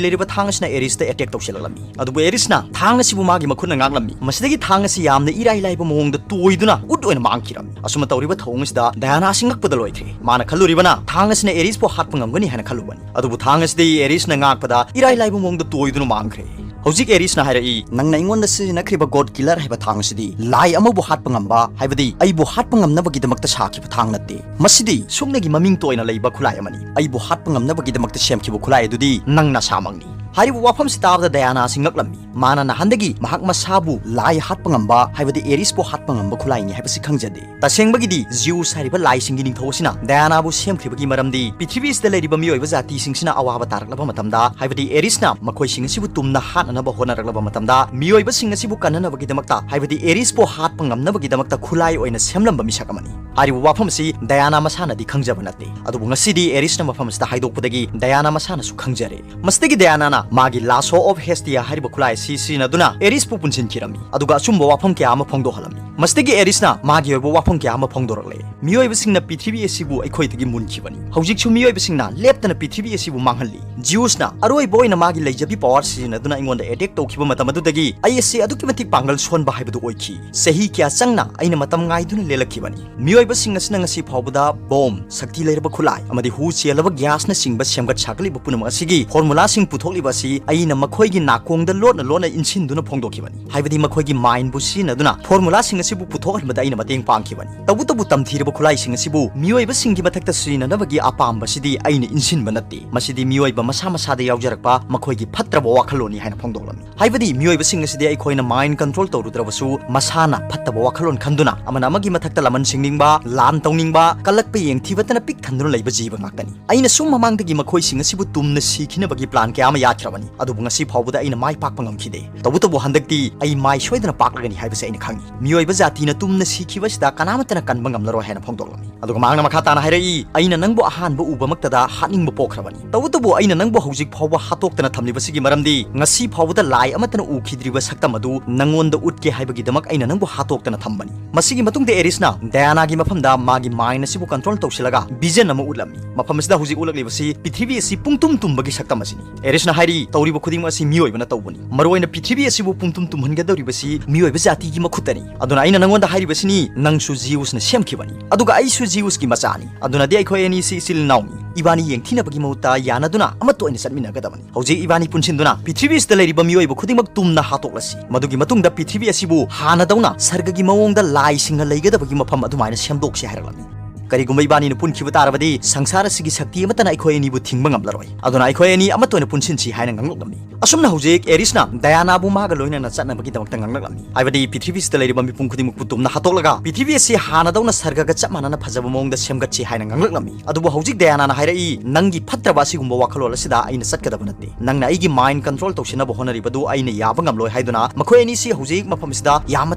ꯂꯩꯔꯕ ꯊꯥꯡ ꯑꯁꯤꯅ ꯑꯦꯔꯤꯁꯇ ꯑꯦꯇꯦꯛ ꯇꯧꯁꯤꯜꯂꯛꯂꯝꯃꯤ꯫ ꯑꯗꯨꯕꯨ ꯑꯦꯔꯤꯁꯅ ꯊꯥꯡ ꯑꯁꯤꯕꯨ ꯃꯥꯒꯤ ꯃꯈꯨꯠꯅ ꯉꯥꯛꯂꯝꯃꯤ꯫ ꯃꯁꯤꯗꯒꯤ ꯊꯥꯡ ꯑꯁꯤ ꯌꯥꯝꯅ ꯏꯔꯥꯏ ꯂꯥꯏꯕ ꯃꯑꯣꯡꯗ ꯇꯣꯏꯗꯨꯅ ꯎꯠ ꯑꯣꯏꯅ ꯃꯥꯡꯈꯤꯔꯝꯃꯤ꯫ ꯑꯁꯨꯝꯅ ꯇꯧꯔꯤꯕ ꯊꯧꯑꯣꯡ ꯑꯁꯤꯗ ꯗꯌꯥꯅꯥ ꯑꯁꯤ ꯉꯛꯄꯗ ꯂꯣꯏꯈ꯭ꯔꯦ꯫ ꯃꯥꯅ ꯈꯜꯂꯨꯔꯤꯕꯅ ꯊꯥꯡ ꯑꯁꯤꯅ ꯑꯦꯔꯤꯁꯄꯨ ꯍꯥꯠꯄ ꯉꯝꯒꯅꯤ ꯍꯥꯏꯅ ꯈꯜꯂꯨꯕꯅꯤ꯫ ꯑꯗꯨꯕꯨ ꯊꯥꯡ ꯑꯁꯤꯗꯤ ꯑꯦꯔꯤꯁꯅ ꯉꯥꯛꯄꯗ ꯏꯔꯥꯏ ꯂꯥꯏꯕ ꯃꯑꯣꯡꯗ ꯇꯣꯏꯗꯨꯅ ꯃꯥꯡꯈ꯭ꯔꯦ꯫ ꯍꯧꯖꯤꯛ ꯑꯦꯔꯤꯁꯅ ꯍꯥꯏꯔꯛꯏ, "ꯅꯪꯅ ꯑꯩꯉꯣꯟꯗ ꯁꯤꯖꯤꯟꯅꯈ꯭ꯔꯤꯕ ꯒꯣꯗ ꯀꯤꯂꯔ ꯍꯥꯏꯕ ꯊꯥꯡ ꯑꯁꯤꯗꯤ ꯂꯥꯏ ꯑꯃꯕꯨ ꯍꯥꯠꯄ ꯉꯝꯕ, ꯍꯥꯏꯕꯗꯤ ꯑꯩꯕꯨ ꯍꯥꯠꯄ ꯉꯝꯅꯕꯒꯤꯗꯃꯛꯇ ꯁꯥꯈꯤꯕ ꯊꯥꯡ ꯅꯠꯇꯦ꯫ ꯃꯁꯤꯗꯤ ꯁꯨꯞꯅꯒꯤ ꯃꯃꯤꯡꯇ ꯑꯣꯏꯅ ꯂꯩꯕ ꯈꯨꯠꯂꯥꯏ ꯑꯃꯅꯤ꯫ ꯑꯩꯕꯨ ꯍꯥꯠꯄ ꯉꯝꯅꯕꯒꯤꯗꯃꯛꯇ ꯁꯦꯝꯈꯤꯕ ꯈꯨꯠꯂꯥꯏ ꯑꯗꯨꯗꯤ ꯅꯪ ꯅꯁꯥꯃꯛꯅꯤ꯫" ꯍꯥꯏꯔꯤꯕ ꯋꯥꯐꯝꯁꯤ ꯇꯥꯕꯗ ꯗꯌꯥꯅꯥ ꯑꯁꯤ ꯉꯛꯂꯝꯃꯤ꯫ ꯃꯥꯅ ꯅꯍꯥꯟꯗꯒꯤ ꯃꯍꯥꯛ ꯃꯁꯥꯕꯨ ꯂꯥꯏ ꯍꯥꯠꯄ ꯉꯝꯕ, ꯍꯥꯏꯕꯗꯤ ꯑꯦꯔꯤꯁꯄꯨ ꯍꯥꯠꯄ ꯉꯝꯕ ꯈꯨꯠꯂꯥꯏꯅꯤ ꯍꯥꯏꯕꯁꯤ ꯈꯪꯖꯗꯦ꯫ ꯇꯁꯦꯡꯕꯒꯤꯗꯤ ꯖꯤꯎꯁ ꯍꯥꯏꯔꯤꯕ ꯂꯥꯏꯁꯤꯡꯒꯤ ꯅꯤꯡꯊꯧ ꯑꯁꯤꯅ ꯗꯌꯥꯅꯥꯕꯨ ꯁꯦꯝꯈꯤꯕꯒꯤ ꯃꯔꯝꯗꯤ ꯄ꯭ꯔꯤꯊꯤꯕꯤ ꯑꯁꯤꯗ ꯂꯩꯔꯤꯕ ꯃꯤꯑꯣꯏꯕ ꯖꯥꯇꯤꯁꯤꯡꯁꯤꯅ ꯑꯋꯥꯕ ꯇꯥꯔꯛꯂꯕ ꯃꯇꯝꯗ, ꯍꯥꯏꯕꯗꯤ ꯑꯦꯔꯤꯁꯅ ꯃꯈꯣꯏꯁꯤꯡ ꯑꯁꯤꯕꯨ ꯇꯨꯝꯅ ꯍꯥꯠꯅꯅꯕ ꯍꯣꯠꯅꯔꯛꯂꯕ ꯃꯇꯝꯗ, ꯃꯤꯑꯣꯏꯕꯁꯤꯡ ꯑꯁꯤꯕꯨ ꯀꯟꯅꯅꯕꯒꯤꯗꯃꯛꯇ, ꯍꯥꯏꯕꯗꯤ ꯑꯦꯔꯤꯁꯄꯨ ꯍꯥꯠꯄ ꯉꯝꯅꯕꯒꯤꯗꯃꯛꯇ ꯈꯨꯠꯂꯥꯏ ꯑꯣꯏꯅ ꯁꯦꯝꯂꯝꯕ ꯃꯤꯁꯛ ꯑꯃꯅꯤ꯫ ꯍꯥꯏꯔꯤꯕ ꯋꯥꯐꯝ ꯑꯁꯤ ꯗꯌꯥꯅꯥ ꯃꯁꯥꯅꯗꯤ ꯈꯪꯖꯕ ꯅꯠꯇꯦ꯫ ꯑꯗꯨꯕꯨ ꯉꯁꯤꯗꯤ ꯑꯦꯔꯤꯁꯅ ꯃꯐꯝ ꯑꯁꯤꯗ ꯍꯥꯏꯗꯣꯛꯄꯗꯒꯤ ꯗꯌꯥꯅꯥ ꯃꯁꯥꯅꯁꯨ ꯈꯪꯖꯔꯦ꯫ ꯃꯁꯤꯗꯒꯤ ꯗꯌꯥꯅꯥꯅ ꯃꯥꯒꯤ ꯂꯥꯁꯣ ꯑꯣꯐ ꯍꯦꯁꯇꯤꯌꯥ ꯍꯥꯏꯔꯤꯕ ꯈꯨꯠꯂꯥꯏ ꯑꯁꯤ ꯁꯤꯖꯤꯟꯅꯗꯨꯅ ꯑꯦꯔꯤꯁꯄꯨ ꯄꯨꯟꯁꯤꯟꯈꯤꯔꯝꯃꯤ, ꯑꯗꯨꯒ ꯑꯆꯨꯝꯕ ꯋꯥꯐꯝ ꯀꯌꯥ ꯑꯃ ꯐꯣꯡꯗꯣꯛꯍꯜꯂꯝꯃꯤ꯫ ꯃꯁꯤꯗꯒꯤ ꯑꯦꯔꯤꯁꯅ ꯃꯥꯒꯤ ꯑꯣꯏꯕ ꯋꯥꯐꯝ ꯀꯌꯥ ꯑꯃ ꯐꯣꯡꯗꯣꯔꯛꯂꯦ꯫ "ꯃꯤꯑꯣꯏꯕꯁꯤꯡꯅ ꯄ꯭ꯔꯤꯊꯤꯕꯤ ꯑꯁꯤꯕꯨ ꯑꯩꯈꯣꯏꯗꯒꯤ ꯃꯨꯟꯈꯤꯕꯅꯤ꯫ ꯍꯧꯖꯤꯛꯁꯨ ꯃꯤꯑꯣꯏꯕꯁꯤꯡꯅ ꯂꯦꯞꯇꯅ ꯄ꯭ꯔꯤꯊꯤꯕꯤ ꯑꯁꯤꯕꯨ ꯃꯥꯡꯍꯜꯂꯤ꯫ ꯖꯤꯎꯁꯅ ꯑꯔꯣꯏꯕ ꯑꯣꯏꯅ ꯃꯥꯒꯤ ꯂꯩꯖꯕꯤ ꯄꯋꯥꯔ ꯁꯤꯖꯤꯟꯅꯗꯨꯅ ꯑꯩꯉꯣꯟꯗ ꯑꯦꯇꯦꯛ ꯇꯧꯈꯤꯕ ꯃꯇꯝ ꯑꯗꯨꯗꯒꯤ ꯑꯩ ꯑꯁꯤ ꯑꯗꯨꯛꯀꯤ ꯃꯇꯤꯛ ꯄꯥꯡꯒꯜ ꯁꯣꯟꯕ ꯍꯥꯏꯕꯗꯨ ꯑꯣꯏꯈꯤ꯫ ꯆꯍꯤ ꯀꯌꯥ ꯆꯪꯅ ꯑꯩꯅ ꯃꯇꯝ ꯉꯥꯏꯗꯨꯅ ꯂꯦꯜꯂꯛꯈꯤꯕꯅꯤ꯫ ꯃꯤꯑꯣꯏ ꯃꯤꯑꯣꯏꯕꯁꯤꯡ ꯑꯁꯤꯅ ꯉꯁꯤ ꯐꯥꯎꯕꯗ ꯕꯣꯝ, ꯁꯛꯇꯤ ꯂꯩꯔꯕ ꯈꯨꯠꯂꯥꯏ ꯑꯃꯗꯤ ꯍꯨ ꯆꯦꯜꯂꯕ ꯒ꯭ꯌꯥꯁꯅꯆꯤꯡꯕ ꯁꯦꯝꯒꯠ ꯁꯥꯒꯠꯂꯤꯕ ꯄꯨꯝꯅꯃꯛ ꯑꯁꯤꯒꯤ ꯐꯣꯔꯃꯨꯂꯥꯁꯤꯡ ꯄꯨꯊꯣꯛꯂꯤꯕ ꯑꯁꯤ ꯑꯩꯅ ꯃꯈꯣꯏꯒꯤ ꯅꯥꯀꯣꯡꯗ ꯂꯣꯟꯅ ꯂꯣꯟꯅ ꯏꯟꯁꯤꯟꯗꯨꯅ ꯐꯣꯡꯗꯣꯛꯈꯤꯕꯅꯤ꯫ ꯍꯥꯏꯕꯗꯤ ꯃꯈꯣꯏꯒꯤ ꯃꯥꯏꯟꯕꯨ ꯁꯤꯖꯤꯟꯅꯗꯨꯅ ꯐꯣꯔꯃꯨꯂꯥꯁꯤꯡ ꯑꯁꯤꯕꯨ ꯄꯨꯊꯣꯛꯍꯟꯕꯗ ꯑꯩꯅ ꯃꯇꯦꯡ ꯄꯥꯡꯈꯤꯕꯅꯤ꯫ ꯇꯧꯕꯇꯕꯨ ꯇꯝꯊꯤꯔꯕ ꯈꯨꯠꯂꯥꯏꯁꯤꯡ ꯑꯁꯤꯕꯨ ꯃꯤꯑꯣꯏꯕꯁꯤꯡꯒꯤ ꯃꯊꯛꯇ ꯁꯤꯖꯤꯟꯅꯅꯕꯒꯤ ꯑꯄꯥꯝꯕꯁꯤꯗꯤ ꯑꯩꯅ ꯏꯟꯁꯤꯟꯕ ꯅꯠꯇꯦ꯫ ꯃꯁꯤꯗꯤ ꯃꯤꯑꯣꯏꯕ ꯃꯁꯥ ꯃꯁꯥꯗ ꯌꯥꯎꯖꯔꯛꯄ ꯃꯈꯣꯏꯒꯤ ꯐꯠꯇ꯭ꯔꯕ ꯋꯥꯈꯜꯂꯣꯟꯅꯤ ꯍꯥꯏꯅ ꯐꯣꯡꯗꯣꯛꯂꯝꯃꯤ꯫ ꯍꯥꯏꯕꯗꯤ ꯃꯤꯑꯣꯏꯕꯁꯤꯡ ꯑꯁꯤꯗꯤ ꯑꯩꯈꯣꯏꯅ ꯃꯥꯏꯟ ꯀꯟꯇ꯭ꯔꯣꯜ ꯇꯧꯔꯨꯗ꯭ꯔꯕꯁꯨ ꯃꯁꯥꯅ ꯐꯠꯇꯕ ꯋꯥꯈꯜꯂꯣꯟ ꯈꯟꯗꯨꯅ ꯑꯃꯅ ꯑꯃꯒꯤ ꯃꯊꯛꯇ ꯂꯃꯟ ꯁꯤꯡꯅꯤꯡꯕ, ꯂꯥꯟ ꯇꯧꯅꯤꯡꯕ, ꯀꯜꯂꯛꯄ ꯌꯦꯡꯊꯤꯕꯇꯅ ꯄꯤꯛ ꯊꯟꯗꯨꯅ ꯂꯩꯕ ꯖꯤꯕ ꯉꯥꯛꯇꯅꯤ꯫ ꯑꯩꯅ ꯁꯨꯝ ꯃꯃꯥꯡꯗꯒꯤ ꯃꯈꯣꯏꯁꯤꯡ ꯑꯁꯤꯕꯨ ꯇꯨꯝꯅ ꯁꯤꯈꯤꯅꯕꯒꯤ ꯄ꯭ꯂꯥꯟ ꯀꯌꯥ ꯑꯃ ꯌꯥꯠꯈ꯭ꯔꯕꯅꯤ, ꯑꯗꯨꯕꯨ ꯉꯁꯤ ꯐꯥꯎꯕꯗ ꯑꯩꯅ ꯃꯥꯏ ꯄꯥꯛꯄ ꯉꯝꯈꯤꯗꯦ꯫ ꯇꯧꯕꯇꯕꯨ ꯍꯟꯗꯛꯇꯤ ꯑꯩ ꯃꯥꯏ ꯁꯣꯏꯗꯅ ꯄꯥꯛꯂꯒꯅꯤ ꯍꯥꯏꯕꯁꯤ ꯑꯩꯅ ꯈꯪꯏ꯫ ꯃꯤꯑꯣꯏꯕ ꯖꯥꯇꯤꯅ ꯇꯨꯝꯅ ꯁꯤꯈꯤꯕꯁꯤꯗ ꯀꯅꯥꯃꯠꯇꯅ ꯀꯟꯕ ꯉꯝꯂꯔꯣꯏ ꯍꯥꯏꯅ ꯐꯣꯡꯗꯣꯛꯂꯝꯃꯤ꯫ ꯑꯗꯨꯒ ꯃꯍꯥꯛꯅ ꯃꯈꯥ ꯇꯥꯅ ꯍꯥꯏꯔꯛꯏ, "ꯑꯩꯅ ꯅꯪꯕꯨ ꯑꯍꯥꯟꯕ ꯎꯕꯃꯛꯇꯗ ꯍꯥꯠꯅꯤꯡꯕ ꯄꯣꯛꯈ꯭ꯔꯕꯅꯤ꯫ ꯇꯧꯕꯇꯕꯨ ꯑꯩꯅ ꯅꯪꯕꯨ ꯍꯧꯖꯤꯛ ꯐꯥꯎꯕ ꯍꯥꯠꯇꯣꯛꯇꯅ ꯊꯝꯂꯤꯕꯁꯤꯒꯤ ꯃꯔꯝꯗꯤ ꯉꯁꯤ ꯐꯥꯎꯕꯗ ꯂꯥꯏ ꯑꯃꯠꯇꯅ ꯎꯈꯤꯗ꯭ꯔꯤꯕ ꯁꯛꯇꯝ ꯑꯗꯨ ꯅꯪꯉꯣꯟꯗ ꯎꯠꯀꯦ ꯍꯥꯏꯕꯒꯤꯗꯃꯛ ꯑꯩꯅ ꯅꯪꯕꯨ ꯍꯥꯠꯇꯣꯛꯇꯅ ꯊꯝꯕꯅꯤ꯫" ꯃꯁꯤꯒꯤ ꯃꯇꯨꯡꯗ ꯑꯦꯔꯤꯁꯅ ꯗꯌꯥꯅꯥꯒꯤ ꯃꯐꯝꯗ ꯃꯥꯒꯤ ꯃꯥꯏꯟ ꯑꯁꯤꯕꯨ ꯀꯟꯇ꯭ꯔꯣꯜ ꯇꯧꯁꯤꯜꯂꯒ ꯚꯤꯖꯟ ꯑꯃ ꯎꯠꯂꯝꯃꯤ꯫ ꯃꯐꯝ ꯑꯁꯤꯗ ꯍꯧꯖꯤꯛ ꯎꯠꯂꯛꯂꯤꯕꯁꯤ ꯄ꯭ꯔꯤꯊꯤꯕꯤ ꯑꯁꯤ ꯄꯨꯡꯇꯨꯝ ꯇꯨꯝꯕꯒꯤ ꯁꯛꯇꯝ ꯑꯁꯤꯅꯤ꯫ ꯑꯦꯔꯤꯁꯅ ꯍꯥꯏꯔꯤ, "ꯇꯧꯔꯤꯕ ꯈꯨꯗꯤꯡꯃꯛ ꯑꯁꯤ ꯃꯤꯑꯣꯏꯕꯅ ꯇꯧꯕꯅꯤ꯫ ꯃꯔꯨꯑꯣꯏꯅ ꯄ꯭ꯔꯤꯊꯤꯕꯤ ꯑꯁꯤꯕꯨ ꯄꯨꯡꯇꯨꯝ ꯇꯨꯝꯍꯟꯒꯗꯧꯔꯤꯕꯁꯤ ꯃꯤꯑꯣꯏꯕ ꯖꯥꯇꯤꯒꯤ ꯃꯈꯨꯠꯇꯅꯤ꯫ ꯑꯗꯨꯅ ꯑꯩꯅ ꯅꯉꯣꯟꯗ ꯍꯥꯏꯔꯤꯕꯁꯤꯅꯤ, ꯅꯪꯁꯨ ꯖꯤꯎꯁꯅ ꯁꯦꯝꯈꯤꯕꯅꯤ, ꯑꯗꯨꯒ ꯑꯩꯁꯨ ꯖꯤꯎꯁꯀꯤ ꯃꯆꯥꯅꯤ꯫ ꯑꯗꯨꯅꯗꯤ ꯑꯩꯈꯣꯏ ꯑꯅꯤꯁꯤ ꯏꯆꯤꯜ ꯏꯅꯥꯎꯅꯤ꯫ ꯏꯕꯥꯅꯤ ꯌꯦꯡꯊꯤꯅꯕꯒꯤ ꯃꯍꯨꯠꯇ ꯌꯥꯅꯗꯨꯅ ꯑꯃꯠꯇ ꯑꯣꯏꯅ ꯆꯠꯃꯤꯟꯅꯒꯗꯕꯅꯤ꯫ ꯍꯧꯖꯤꯛ ꯏꯕꯥꯅꯤ ꯄꯨꯟꯁꯤꯟꯗꯨꯅ ꯄ꯭ꯔꯤꯊꯤꯕꯤꯁꯤꯗ ꯂꯩꯔꯤꯕ ꯃꯤꯑꯣꯏꯕ ꯈꯨꯗꯤꯡꯃꯛ ꯇꯨꯝꯅ ꯍꯥꯠꯇꯣꯛꯂꯁꯤ꯫ ꯃꯗꯨꯒꯤ ꯃꯇꯨꯡꯗ ꯄ꯭ꯔꯤꯊꯤꯕꯤ ꯑꯁꯤꯕꯨ ꯍꯥꯟꯅꯗꯧꯅ ꯁꯔꯒꯒꯤ ꯃꯑꯣꯡꯗ ꯂꯥꯏꯁꯤꯡꯅ ꯂꯩꯒꯗꯕꯒꯤ ꯃꯐꯝ ꯑꯗꯨꯃꯥꯏꯅ ꯁꯦꯝꯗꯣꯛꯁꯤ" ꯍꯥꯏꯔꯛꯂꯝꯃꯤ꯫ "ꯀꯔꯤꯒꯨꯝꯕ ꯏꯕꯥꯅꯤꯅ ꯄꯨꯟꯈꯤꯕ ꯇꯥꯔꯕꯗꯤ ꯁꯪꯁꯥꯔ ꯑꯁꯤꯒꯤ ꯁꯛꯇꯤ ꯑꯃꯠꯇꯅ ꯑꯩꯈꯣꯏ ꯑꯅꯤꯕꯨ ꯊꯤꯡꯕ ꯉꯝꯂꯔꯣꯏ꯫ ꯑꯗꯨꯅ ꯑꯩꯈꯣꯏ ꯑꯅꯤ ꯑꯃꯠꯇ ꯑꯣꯏꯅ ꯄꯨꯟꯁꯤꯟꯁꯤ" ꯍꯥꯏꯅ ꯉꯥꯡꯂꯛꯂꯝꯃꯤ꯫ ꯑꯁꯨꯝꯅ ꯍꯧꯖꯤꯛ ꯑꯦꯔꯤꯁꯅ ꯗꯌꯥꯅꯥꯕꯨ ꯃꯥꯒ ꯂꯣꯏꯅꯅ ꯆꯠꯅꯕꯒꯤꯗꯃꯛꯇ ꯉꯥꯡꯂꯛꯂꯝꯃꯤ꯫ ꯍꯥꯏꯕꯗꯤ ꯄ꯭ꯔꯤꯊꯤꯕꯤꯁꯤꯗ ꯂꯩꯔꯤꯕ ꯃꯤꯄꯨꯝ ꯈꯨꯗꯤꯡꯃꯛꯄꯨ ꯇꯨꯝꯅ ꯍꯥꯠꯇꯣꯛꯂꯒ ꯄ꯭ꯔꯤꯊꯤꯕꯤ ꯑꯁꯤ ꯍꯥꯟꯅꯗꯧꯅ ꯁꯔꯒꯒ ꯆꯞ ꯃꯥꯟꯅꯅ ꯐꯖꯕ ꯃꯑꯣꯡꯗ ꯁꯦꯝꯒꯠꯁꯤ ꯍꯥꯏꯅ ꯉꯥꯡꯂꯛꯂꯝꯃꯤ꯫ ꯑꯗꯨꯕꯨ ꯍꯧꯖꯤꯛ ꯗꯌꯥꯅꯥꯅ ꯍꯥꯏꯔꯛꯏ, "ꯅꯪꯒꯤ ꯐꯠꯇ꯭ꯔꯕ ꯑꯁꯤꯒꯨꯝꯕ ꯋꯥꯈꯜꯂꯣꯟ ꯑꯁꯤꯗ ꯑꯩꯅ ꯆꯠꯀꯗꯕ ꯅꯠꯇꯦ꯫ ꯅꯪꯅ ꯑꯩꯒꯤ ꯃꯥꯏꯟ ꯀꯟꯇ꯭ꯔꯣꯜ ꯇꯧꯁꯤꯟꯅꯕ ꯍꯣꯠꯅꯔꯤꯕꯗꯨ ꯑꯩꯅ ꯌꯥꯕ ꯉꯝꯂꯣꯏ" ꯍꯥꯏꯗꯨꯅ ꯃꯈꯣꯏ ꯑꯅꯤꯁꯤ ꯍꯧꯖꯤꯛ ꯃꯐꯝ ꯑꯁꯤꯗ ꯌꯥꯝꯅ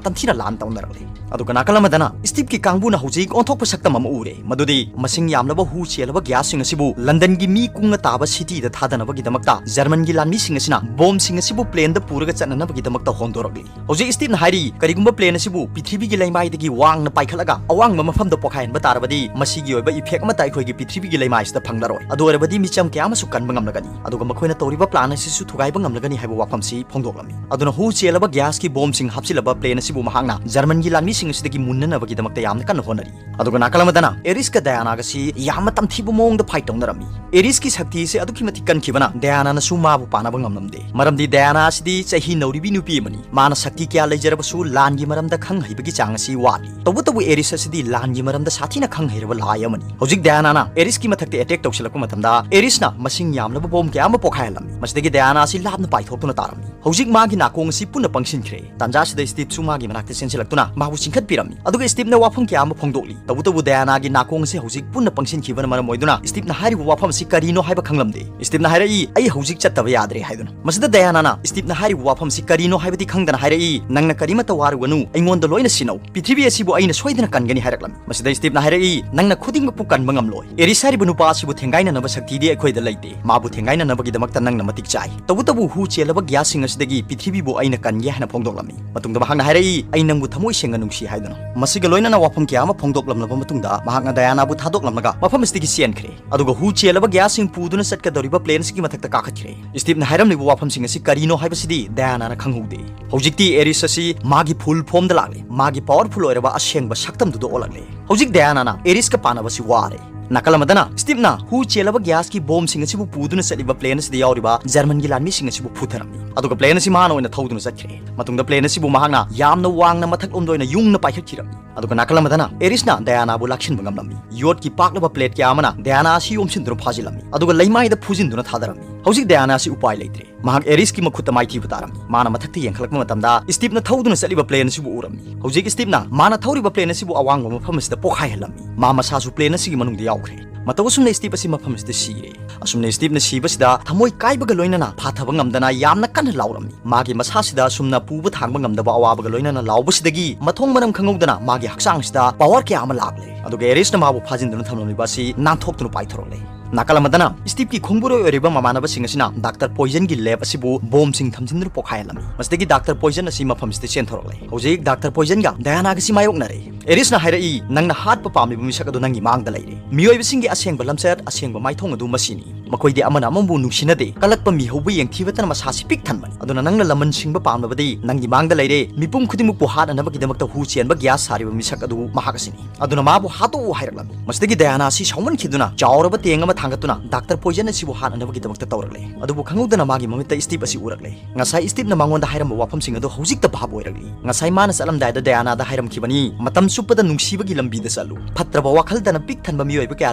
ꯇꯝꯊꯤꯅ ꯂꯥꯟ ꯇꯧꯅꯔꯛꯂꯤ꯫ ꯑꯗꯨꯒ ꯅꯥꯀꯜ ꯑꯃꯗꯅ ꯁ꯭ꯇꯤꯞꯀꯤ ꯀꯥꯡꯕꯨꯅ ꯍꯧꯖꯤꯛ ꯑꯣꯟꯊꯣꯛꯄ ꯁꯛꯇꯝ ꯑꯃ ꯎꯔꯤ꯫ ꯃꯗꯨꯗꯤ ꯃꯁꯤꯡ ꯌꯥꯝꯂꯕ ꯍꯨ ꯆꯦꯜꯂꯕ ꯒ꯭ꯌꯥꯁꯁꯤꯡ ꯑꯁꯤꯕꯨ ꯂꯟꯗꯟꯒꯤ ꯃꯤ ꯀꯨꯡꯅ ꯇꯥꯕ ꯁꯤꯇꯤꯗ ꯊꯥꯗꯅꯕꯒꯤꯗꯃꯛꯇ ꯖꯔꯃꯟꯒꯤ ꯂꯥꯟꯃꯤꯁꯤꯡ ꯑꯁꯤꯅ ꯕꯣꯝꯁꯤꯡ ꯑꯁꯤꯕꯨ ꯄ꯭ꯂꯦꯟꯗ ꯄꯨꯔꯒ ꯆꯠꯅꯅꯕꯒꯤꯗꯃꯛꯇ ꯍꯣꯟꯗꯣꯔꯛꯂꯤ꯫ ꯍꯧꯖꯤꯛ ꯁ꯭ꯇꯤꯞꯅ ꯍꯥꯏꯔꯤ, ꯀꯔꯤꯒꯨꯝꯕ ꯄ꯭ꯂꯦꯟ ꯑꯁꯤꯕꯨ ꯄ꯭ꯔꯤꯊꯤꯕꯤꯒꯤ ꯂꯩꯃꯥꯏꯗꯒꯤ ꯋꯥꯡꯅ ꯄꯥꯏꯈꯠꯂꯒ ꯑꯋꯥꯡꯕ ꯃꯐꯝꯗ ꯄꯣꯈꯥꯏꯍꯟꯕ ꯇꯥꯔꯕꯗꯤ, ꯃꯁꯤꯒꯤ ꯑꯣꯏꯕ ꯏꯐꯦꯛ ꯑꯃꯠꯇ ꯑꯩꯈꯣꯏꯒꯤ ꯄ꯭ꯔꯤꯊꯤꯕꯤꯒꯤ ꯂꯩꯃꯥꯏꯁꯤꯗ ꯐꯪꯂꯔꯣꯏ꯫ ꯑꯗꯨ ꯑꯣꯏꯔꯕꯗꯤ ꯃꯤꯆꯝ ꯀꯌꯥ ꯑꯃꯁꯨ ꯀꯟꯕ ꯉꯝꯂꯒꯅꯤ, ꯑꯗꯨꯒ ꯃꯈꯣꯏꯅ ꯇꯧꯔꯤꯕ ꯄ꯭ꯂꯥꯟ ꯑꯁꯤꯁꯨ ꯊꯨꯒꯥꯏꯕ ꯉꯝꯂꯒꯅꯤ ꯍꯥꯏꯕ ꯋꯥꯐꯝꯁꯤ ꯐꯣꯡꯗꯣꯛꯂꯝꯃꯤ꯫ ꯑꯗꯨꯅ ꯍꯨ ꯆꯦꯜꯂꯕ ꯒ꯭ꯌꯥꯁꯀꯤ ꯕꯣꯝꯁꯤꯡ ꯍꯥꯞꯆꯤꯜꯂꯕ ꯄ꯭ꯂꯦꯟ ꯑꯁꯤꯕꯨ ꯃꯍꯥꯛꯅ ꯖꯔꯃꯟꯒꯤ ꯂꯥꯟꯃꯤꯁꯤꯡ ꯑꯁꯤꯗꯒꯤ ꯃꯨꯟꯅꯅꯕꯒꯤꯗꯃꯛꯇ ꯌꯥꯝꯅ ꯀꯟꯅ ꯍꯣꯠꯅꯔꯤ꯫ ꯑꯗꯨꯒ ꯅꯥꯀꯜ ꯑꯃꯗꯅ ꯑꯦꯔꯤꯁꯀ ꯗꯌꯥꯅꯥꯒꯁꯤ ꯌꯥꯝꯅ ꯇꯝꯊꯤꯕ ꯃꯑꯣꯡꯗ ꯐꯥꯏꯠ ꯇꯧꯅꯔꯝꯃꯤ꯫ ꯑꯦꯔꯤꯁꯀꯤ ꯁꯛꯇꯤ ꯑꯁꯤ ꯑꯗꯨꯛꯀꯤ ꯃꯇꯤꯛ ꯀꯟꯈꯤꯕꯅ ꯗꯌꯥꯅꯥꯅꯁꯨ ꯃꯥꯕꯨ ꯄꯥꯟꯅꯕ ꯉꯝꯂꯝꯗꯦ, ꯃꯔꯝꯗꯤ ꯗꯌꯥꯅꯥ ꯑꯁꯤꯗꯤ ꯆꯍꯤ ꯅꯧꯔꯤꯕꯤ ꯅꯨꯄꯤ ꯑꯃꯅꯤ꯫ ꯃꯥꯅ ꯁꯛꯇꯤ ꯀꯌꯥ ꯂꯩꯖꯔꯕꯁꯨ ꯂꯥꯟꯒꯤ ꯃꯔꯝꯗ ꯈꯪ ꯍꯩꯕꯒꯤ ꯆꯥꯡ ꯑꯁꯤ ꯋꯥꯠꯂꯤ꯫ ꯇꯧꯕꯇꯕꯨ ꯑꯦꯔꯤꯁ ꯑꯁꯤꯗꯤ ꯂꯥꯟꯒꯤ ꯃꯔꯝꯗ ꯁꯥꯊꯤꯅ ꯈꯪ ꯍꯩꯔꯕ ꯂꯥꯏ ꯑꯃꯅꯤ꯫ ꯍꯧꯖꯤꯛ ꯗꯌꯥꯅꯥꯅ ꯑꯦꯔꯤꯁꯀꯤ ꯃꯊꯛꯇ ꯑꯦꯇꯦꯛ ꯇꯧꯁꯤꯜꯂꯛꯄ ꯃꯇꯝꯗ, ꯑꯦꯔꯤꯁꯅ ꯃꯁꯤꯡ ꯌꯥꯝꯂꯕ ꯕꯣꯝ ꯀꯌꯥ ꯑꯃ ꯄꯣꯈꯥꯏꯍꯜꯂꯝꯃꯤ꯫ ꯃꯁꯤꯗꯒꯤ ꯗꯌꯥꯅꯥ ꯑꯁꯤ ꯂꯥꯞꯅ ꯄꯥꯏꯊꯣꯛꯇꯨꯅ ꯇꯥꯔꯝꯃꯤ꯫ ꯍꯧꯖꯤꯛ ꯃꯥꯒꯤ ꯅꯥꯀꯣꯡ ꯑꯁꯤ ꯄꯨꯟꯅ ꯄꯪꯁꯤꯟꯈ꯭ꯔꯦ꯫ ꯇꯥꯟꯖꯥ ꯑꯁꯤꯗ ꯁ꯭ꯇꯤꯞꯁꯨ ꯃꯥꯒꯤ ꯃꯅꯥꯛꯇ ꯆꯦꯟꯁꯤꯜꯂꯛꯇꯨꯅ ꯃꯥꯕꯨ ꯆꯤꯡꯈꯠꯄꯤꯔꯝꯃꯤ꯫ ꯑꯗꯨꯒ ꯁ꯭ꯇꯤꯞꯅ ꯋꯥꯐꯝ ꯀꯌꯥ ꯑꯃ ꯐꯣꯡꯗꯣꯛꯂꯤ꯫ ꯇꯧꯕꯇꯕꯨ ꯗꯌꯥꯅꯥꯒꯤ ꯅꯥꯀꯣꯡ ꯑꯁꯤ ꯍꯧꯖꯤꯛ ꯄꯨꯟꯅ ꯄꯪꯁꯤꯟꯈꯤꯕꯅ ꯃꯔꯝ ꯑꯣꯏꯗꯨꯅ ꯁ꯭ꯇꯤꯞꯅ ꯍꯥꯏꯔꯤꯕ ꯋꯥꯐꯝ ꯑꯁꯤ ꯀꯔꯤꯅꯣ ꯍꯥꯏꯕ ꯈꯪꯂꯝꯗꯦ꯫ ꯁ꯭ꯇꯤꯞꯅ ꯍꯥꯏꯔꯛꯏ, "ꯑꯩ ꯍꯧꯖꯤꯛ ꯆꯠꯇꯕ ꯌꯥꯗ꯭ꯔꯦ" ꯍꯥꯏꯗꯨꯅ꯫ ꯃꯁꯤꯗ ꯗꯌꯥꯅꯥꯅ ꯁ꯭ꯇꯤꯞꯅ ꯍꯥꯏꯔꯤꯕ ꯋꯥꯐꯝ ꯑꯁꯤ ꯀꯔꯤꯅꯣ ꯍꯥꯏꯕꯗꯤ ꯈꯪꯗꯅ ꯍꯥꯏꯔꯛꯏ, "ꯅꯪꯅ ꯀꯔꯤꯃꯠꯇ ꯋꯥꯔꯨꯒꯅꯨ, ꯑꯩꯉꯣꯟꯗ ꯂꯣꯏꯅ ꯁꯤꯟꯅꯧ꯫ ꯄ꯭ꯔꯤꯊꯤꯕꯤ ꯑꯁꯤꯕꯨ ꯑꯩꯅ ꯁꯣꯏꯗꯅ ꯀꯟꯒꯅꯤ" ꯍꯥꯏꯔꯛꯂꯝꯃꯤ꯫ ꯃꯁꯤꯗ ꯁ꯭ꯇꯤꯞꯅ ꯍꯥꯏꯔꯛꯏ, "ꯅꯪꯅ ꯈꯨꯗꯤꯡꯃꯛꯄꯨ ꯀꯟꯕ ꯉꯝꯂꯣꯏ꯫ ꯑꯦꯔꯤꯁ ꯍꯥꯏꯔꯤꯕ ꯅꯨꯄꯥ ꯑꯁꯤꯕꯨ ꯊꯦꯡꯒꯥꯏꯅꯅꯕ ꯁꯛꯇꯤꯗꯤ ꯑꯩꯈꯣꯏꯗ ꯂꯩꯇꯦ꯫ ꯃꯥꯕꯨ ꯊꯦꯡꯒꯥꯏꯅꯅꯕꯒꯤꯗꯃꯛꯇ ꯅꯪꯅ ꯃꯇꯤꯛ ꯆꯥꯏ꯫ ꯇꯧꯕꯇꯕꯨ ꯍꯨ ꯆꯦꯜꯂꯕ ꯒ꯭ꯌꯥꯁꯁꯤꯡ ꯑꯁꯤꯗꯒꯤ ꯄ꯭ꯔꯤꯊꯤꯕꯤꯕꯨ ꯑꯩꯅ ꯀꯟꯒꯦ" ꯍꯥꯏꯅ ꯐꯣꯡꯗꯣꯛꯂꯝꯃꯤ꯫ ꯃꯇꯨꯡꯗ ꯃꯍꯥꯛꯅ ꯍꯥꯏꯔꯛꯏ, "ꯑꯩ ꯅꯪꯕꯨ ꯊꯃꯣꯏ ꯁꯦꯡꯅ ꯅꯨꯡꯁꯤ" ꯍꯥꯏꯗꯨꯅ꯫ ꯃꯁꯤꯒ ꯂꯣꯏꯅꯅ ꯋꯥꯐꯝ ꯀꯌꯥ ꯑꯃ ꯐꯣꯡꯗꯣꯛꯂꯝꯂꯕ ꯃꯇꯨꯡꯗ ꯃꯍꯥꯛꯅ ꯗꯌꯥꯅꯥꯕꯨ ꯊꯥꯗꯣꯛꯂꯝꯂꯒ ꯃꯐꯝ ꯑꯁꯤꯗꯒꯤ ꯆꯦꯟꯈ꯭ꯔꯦ꯫ ꯑꯗꯨꯒ ꯍꯨ ꯆꯦꯜꯂꯕ ꯒ꯭ꯌꯥꯁꯁꯤꯡ ꯄꯨꯗꯨꯅ ꯆꯠꯀꯗꯧꯔꯤꯕ ꯄ꯭ꯂꯦꯟ ꯑꯁꯤꯒꯤ ꯃꯊꯛꯇ ꯀꯥꯈꯠꯈ꯭ꯔꯦ꯫ ꯁ꯭ꯇꯤꯞꯅ ꯍꯥꯏꯔꯝꯂꯤꯕ ꯋꯥꯐꯝꯁꯤꯡ ꯑꯁꯤ ꯀꯔꯤꯅꯣ ꯍꯥꯏꯕꯁꯤꯗꯤ ꯗꯌꯥꯅꯥꯅ ꯈꯪꯍꯧꯗꯦ꯫ ꯍꯧꯖꯤꯛꯇꯤ ꯑꯦꯔꯤꯁ ꯑꯁꯤ ꯃꯥꯒꯤ ꯐꯨꯜ ꯐꯣꯝꯗ ꯂꯥꯛꯂꯦ꯫ ꯃꯥꯒꯤ ꯄꯥꯋꯔꯐꯨꯜ ꯑꯣꯏꯔꯕ ꯑꯁꯦꯡꯕ ꯁꯛꯇꯝꯗꯨꯗ ꯑꯣꯜꯂꯛꯂꯦ꯫ ꯍꯧꯖꯤꯛ ꯗꯌꯥꯅꯥꯅ ꯑꯦꯔꯤꯁꯀ ꯄꯥꯟꯅꯕꯁꯤ ꯋꯥꯔꯦ꯫ ꯅꯥꯀꯜ ꯑꯃꯗꯅ ꯁ꯭ꯇꯤꯞꯅ ꯍꯨ ꯆꯦꯜꯂꯕ ꯒ꯭ꯌꯥꯁꯀꯤ ꯕꯣꯝꯁꯤꯡ ꯑꯁꯤꯕꯨ ꯄꯨꯗꯨꯅ ꯆꯠꯂꯤꯕ ꯄ꯭ꯂꯦꯟ ꯑꯁꯤꯗ ꯌꯥꯎꯔꯤꯕ ꯖꯔꯃꯟꯒꯤ ꯂꯥꯟꯃꯤꯁꯤꯡ ꯑꯁꯤꯕꯨ ꯐꯨꯊꯔꯝꯃꯤ꯫ ꯑꯗꯨꯒ ꯄ꯭ꯂꯦꯟ ꯑꯁꯤ ꯃꯥꯅ ꯑꯣꯏꯅ ꯊꯧꯗꯨꯅ ꯆꯠꯈ꯭ꯔꯦ꯫ ꯃꯇꯨꯡꯗ ꯄ꯭ꯂꯦꯟ ꯑꯁꯤꯕꯨ ꯃꯍꯥꯛꯅ ꯌꯥꯝꯅ ꯋꯥꯡꯅ ꯃꯊꯛꯂꯣꯝꯗ ꯑꯣꯏꯅ ꯌꯨꯡꯅ ꯄꯥꯏꯈꯠꯈꯤꯔꯝꯃꯤ꯫ ꯑꯗꯨꯒ ꯅꯥꯀꯜ ꯑꯃꯗꯅ ꯑꯦꯔꯤꯁꯅ ꯗꯌꯥꯅꯥꯕꯨ ꯂꯥꯛꯁꯤꯟꯕ ꯉꯝꯂꯝꯃꯤ꯫ ꯌꯣꯠꯀꯤ ꯄꯥꯛꯂꯕ ꯄ꯭ꯂꯦꯠ ꯀꯌꯥ ꯑꯃꯅ ꯗꯌꯥꯅꯥ ꯑꯁꯤ ꯌꯣꯝꯁꯤꯟꯗꯨꯅ ꯐꯥꯖꯤꯜꯂꯝꯃꯤ꯫ ꯑꯗꯨꯒ ꯂꯩꯃꯥꯏꯗ ꯐꯨꯖꯤꯟꯗꯨꯅ ꯊꯥꯗꯔꯝꯃꯤ꯫ ꯍꯧꯖꯤꯛ ꯗꯌꯥꯅꯥ ꯑꯁꯤ ꯎꯄꯥꯏ ꯂꯩꯇ꯭ꯔꯦ꯫ ꯃꯍꯥꯛ ꯑꯦꯔꯤꯁꯀꯤ ꯃꯈꯨꯠꯇ ꯃꯥꯏꯊꯤꯕ ꯇꯥꯔꯝꯃꯤ꯫ ꯃꯥꯅ ꯃꯊꯛꯇ ꯌꯦꯡꯈꯠꯂꯛꯄ ꯃꯇꯝꯗ ꯁ꯭ꯇꯤꯞꯅ ꯊꯧꯗꯨꯅ ꯆꯠꯂꯤꯕ ꯄ꯭ꯂꯦꯟ ꯑꯁꯤꯕꯨ ꯎꯔꯝꯃꯤ꯫ ꯍꯧꯖꯤꯛ ꯁ꯭ꯇꯤꯞꯅ ꯃꯥꯅ ꯊꯧꯔꯤꯕ ꯄ꯭ꯂꯦꯟ ꯑꯁꯤꯕꯨ ꯑꯋꯥꯡꯕ ꯃꯐꯝ ꯑꯁꯤꯗ ꯄꯣꯈꯥꯏꯍꯜꯂꯝꯃꯤ꯫ ꯃꯥ ꯃꯁꯥꯁꯨ ꯄ꯭ꯂꯦꯟ ꯑꯁꯤꯒꯤ ꯃꯅꯨꯡꯗ ꯌꯥꯎꯈ꯭ꯔꯦ꯫ ꯃꯇꯧ ꯑꯁꯨꯝꯅ ꯁ꯭ꯇꯤꯞ ꯑꯁꯤ ꯃꯐꯝ ꯑꯁꯤꯗ ꯁꯤꯔꯦ꯫ ꯑꯁꯨꯝꯅ ꯁ꯭ꯇꯤꯞꯅ ꯁꯤꯕꯁꯤꯗ ꯊꯃꯣꯏ ꯀꯥꯏꯕꯒ ꯂꯣꯏꯅꯅ ꯐꯥꯊꯕ ꯉꯝꯗꯅ ꯌꯥꯝꯅ ꯀꯟꯅ ꯂꯥꯎꯔꯝꯃꯤ꯫ ꯃꯥꯒꯤ ꯃꯁꯥꯁꯤꯗ ꯑꯁꯨꯝꯅ ꯄꯨꯕ ꯊꯥꯡꯕ ꯉꯝꯗꯕ ꯑꯋꯥꯕꯒ ꯂꯣꯏꯅꯅ ꯂꯥꯎꯕꯁꯤꯗꯒꯤ ꯃꯊꯣꯡ ꯃꯔꯝ ꯈꯪꯍꯧꯗꯅ ꯃꯥꯒꯤ ꯍꯛꯆꯥꯡꯁꯤꯗ ꯄꯋꯥꯔ ꯀꯌꯥ ꯑꯃ ꯂꯥꯛꯂꯦ꯫ ꯑꯗꯨꯒ ꯑꯦꯔꯤꯁꯅ ꯃꯥꯕꯨ ꯐꯥꯖꯤꯟꯗꯨꯅ ꯊꯝꯂꯝꯂꯤꯕ ꯑꯁꯤ ꯅꯥꯟꯊꯣꯛꯇꯨꯅ ꯄꯥꯏꯊꯣꯔꯛꯂꯦ꯫ ꯅꯥꯀꯜ ꯑꯃꯗꯅ ꯁ꯭ꯇꯤꯞꯀꯤ ꯈꯣꯡꯕꯨꯔꯣꯏ ꯑꯣꯏꯔꯤꯕ ꯃꯃꯥꯟꯅꯕꯁꯤꯡ ꯑꯁꯤꯅ ꯗꯥꯛꯇꯔ ꯄꯣꯏꯖꯟꯒꯤ ꯂꯦꯕ ꯑꯁꯤꯕꯨ ꯕꯣꯝꯁꯤꯡ ꯊꯝꯖꯤꯟꯗꯨꯅ ꯄꯣꯈꯥꯏꯍꯜꯂꯝꯃꯤ꯫ ꯃꯁꯤꯗꯒꯤ ꯗꯥꯛꯇꯔ ꯄꯣꯏꯖꯟ ꯑꯁꯤ ꯃꯐꯝꯁꯤꯗ ꯆꯦꯟꯊꯣꯔꯛꯂꯦ꯫ ꯍꯧꯖꯤꯛ ꯗꯥꯛꯇꯔ ꯄꯣꯏꯖꯟꯒ ꯗꯌꯥꯅꯥꯒꯁꯤ ꯃꯥꯌꯣꯛꯅꯔꯦ꯫ ꯑꯦꯔꯤꯁꯅ ꯍꯥꯏꯔꯛꯏ, "ꯅꯪꯅ ꯍꯥꯠꯄ ꯄꯥꯝꯂꯤꯕ ꯃꯤꯁꯛ ꯑꯗꯨ ꯅꯪꯒꯤ ꯃꯥꯡꯗ ꯂꯩꯔꯦ꯫ ꯃꯤꯑꯣꯏꯕꯁꯤꯡꯒꯤ ꯑꯁꯦꯡꯕ ꯂꯝꯆꯠ, ꯑꯁꯦꯡꯕ ꯃꯥꯏꯊꯣꯡ ꯑꯗꯨ ꯃꯁꯤꯅꯤ꯫ ꯃꯈꯣꯏꯗꯤ ꯑꯃꯅ ꯑꯃꯕꯨ ꯅꯨꯡꯁꯤꯅꯗꯦ, ꯀꯜꯂꯛꯄ ꯃꯤꯍꯧꯕ ꯌꯦꯡꯊꯤꯕꯇꯅ ꯃꯁꯥꯁꯤ ꯄꯤꯛ ꯊꯟꯕꯅꯤ꯫ ꯑꯗꯨꯅ ꯅꯪꯅ ꯂꯃꯟ ꯁꯤꯡꯕ ꯄꯥꯝꯂꯕꯗꯤ ꯅꯪꯒꯤ ꯃꯥꯡꯗ ꯂꯩꯔꯦ꯫ ꯃꯤꯄꯨꯝ ꯈꯨꯗꯤꯡꯃꯛꯄꯨ ꯍꯥꯠꯅꯅꯕꯒꯤꯗꯃꯛꯇ ꯍꯨ ꯆꯦꯟꯕ ꯒ꯭ꯌꯥꯁ ꯁꯥꯔꯤꯕ ꯃꯤꯁꯛ ꯑꯗꯨ ꯃꯍꯥꯛ ꯑꯁꯤꯅꯤ꯫ ꯑꯗꯨꯅ ꯃꯥꯕꯨ ꯍꯥꯠꯇꯣꯛꯎ" ꯍꯥꯏꯔꯛꯂꯝꯃꯤ꯫ ꯃꯁꯤꯗꯒꯤ ꯗꯌꯥꯅꯥ ꯑꯁꯤ ꯁꯥꯎꯃꯟꯈꯤꯗꯨꯅ ꯆꯥꯎꯔꯕ ꯇꯦꯡ ꯑꯃ ꯊꯥꯡꯒꯠꯇꯨꯅ ꯗꯥꯛꯇꯔ ꯄꯣꯏꯖꯟ ꯑꯁꯤꯕꯨ ꯍꯥꯠꯅꯅꯕꯒꯤꯗꯃꯛꯇ ꯇꯧꯔꯛꯂꯦ꯫ ꯑꯗꯨꯕꯨ ꯈꯪꯍꯧꯗꯅ ꯃꯥꯒꯤ ꯃꯃꯤꯠꯇ ꯁ꯭ꯇꯤꯞ ꯑꯁꯤ ꯎꯔꯛꯂꯦ꯫ ꯉꯁꯥꯏ ꯁ꯭ꯇꯤꯞꯅ ꯃꯉꯣꯟꯗ ꯍꯥꯏꯔꯝꯕ ꯋꯥꯐꯝꯁꯤꯡ ꯑꯗꯨ ꯍꯧꯖꯤꯛꯇ ꯚꯥꯞ ꯑꯣꯏꯔꯛꯂꯤ꯫ ꯉꯁꯥꯏ ꯃꯥꯅ ꯆꯠꯂꯝꯗꯥꯏꯗ ꯗꯌꯥꯅꯥꯗ ꯍꯥꯏꯔꯝꯈꯤꯕꯅꯤ, "ꯃꯇꯝ ꯆꯨꯞꯄꯗ ꯅꯨꯡꯁꯤꯕꯒꯤ ꯂꯝꯕꯤꯗ ꯆꯠꯂꯨ꯫ ꯐꯠꯇ꯭ꯔꯕ ꯋꯥꯈꯜꯗꯅ ꯄꯤꯛ ꯊꯟꯕ ꯃꯤꯑꯣꯏꯕ ꯀꯌꯥ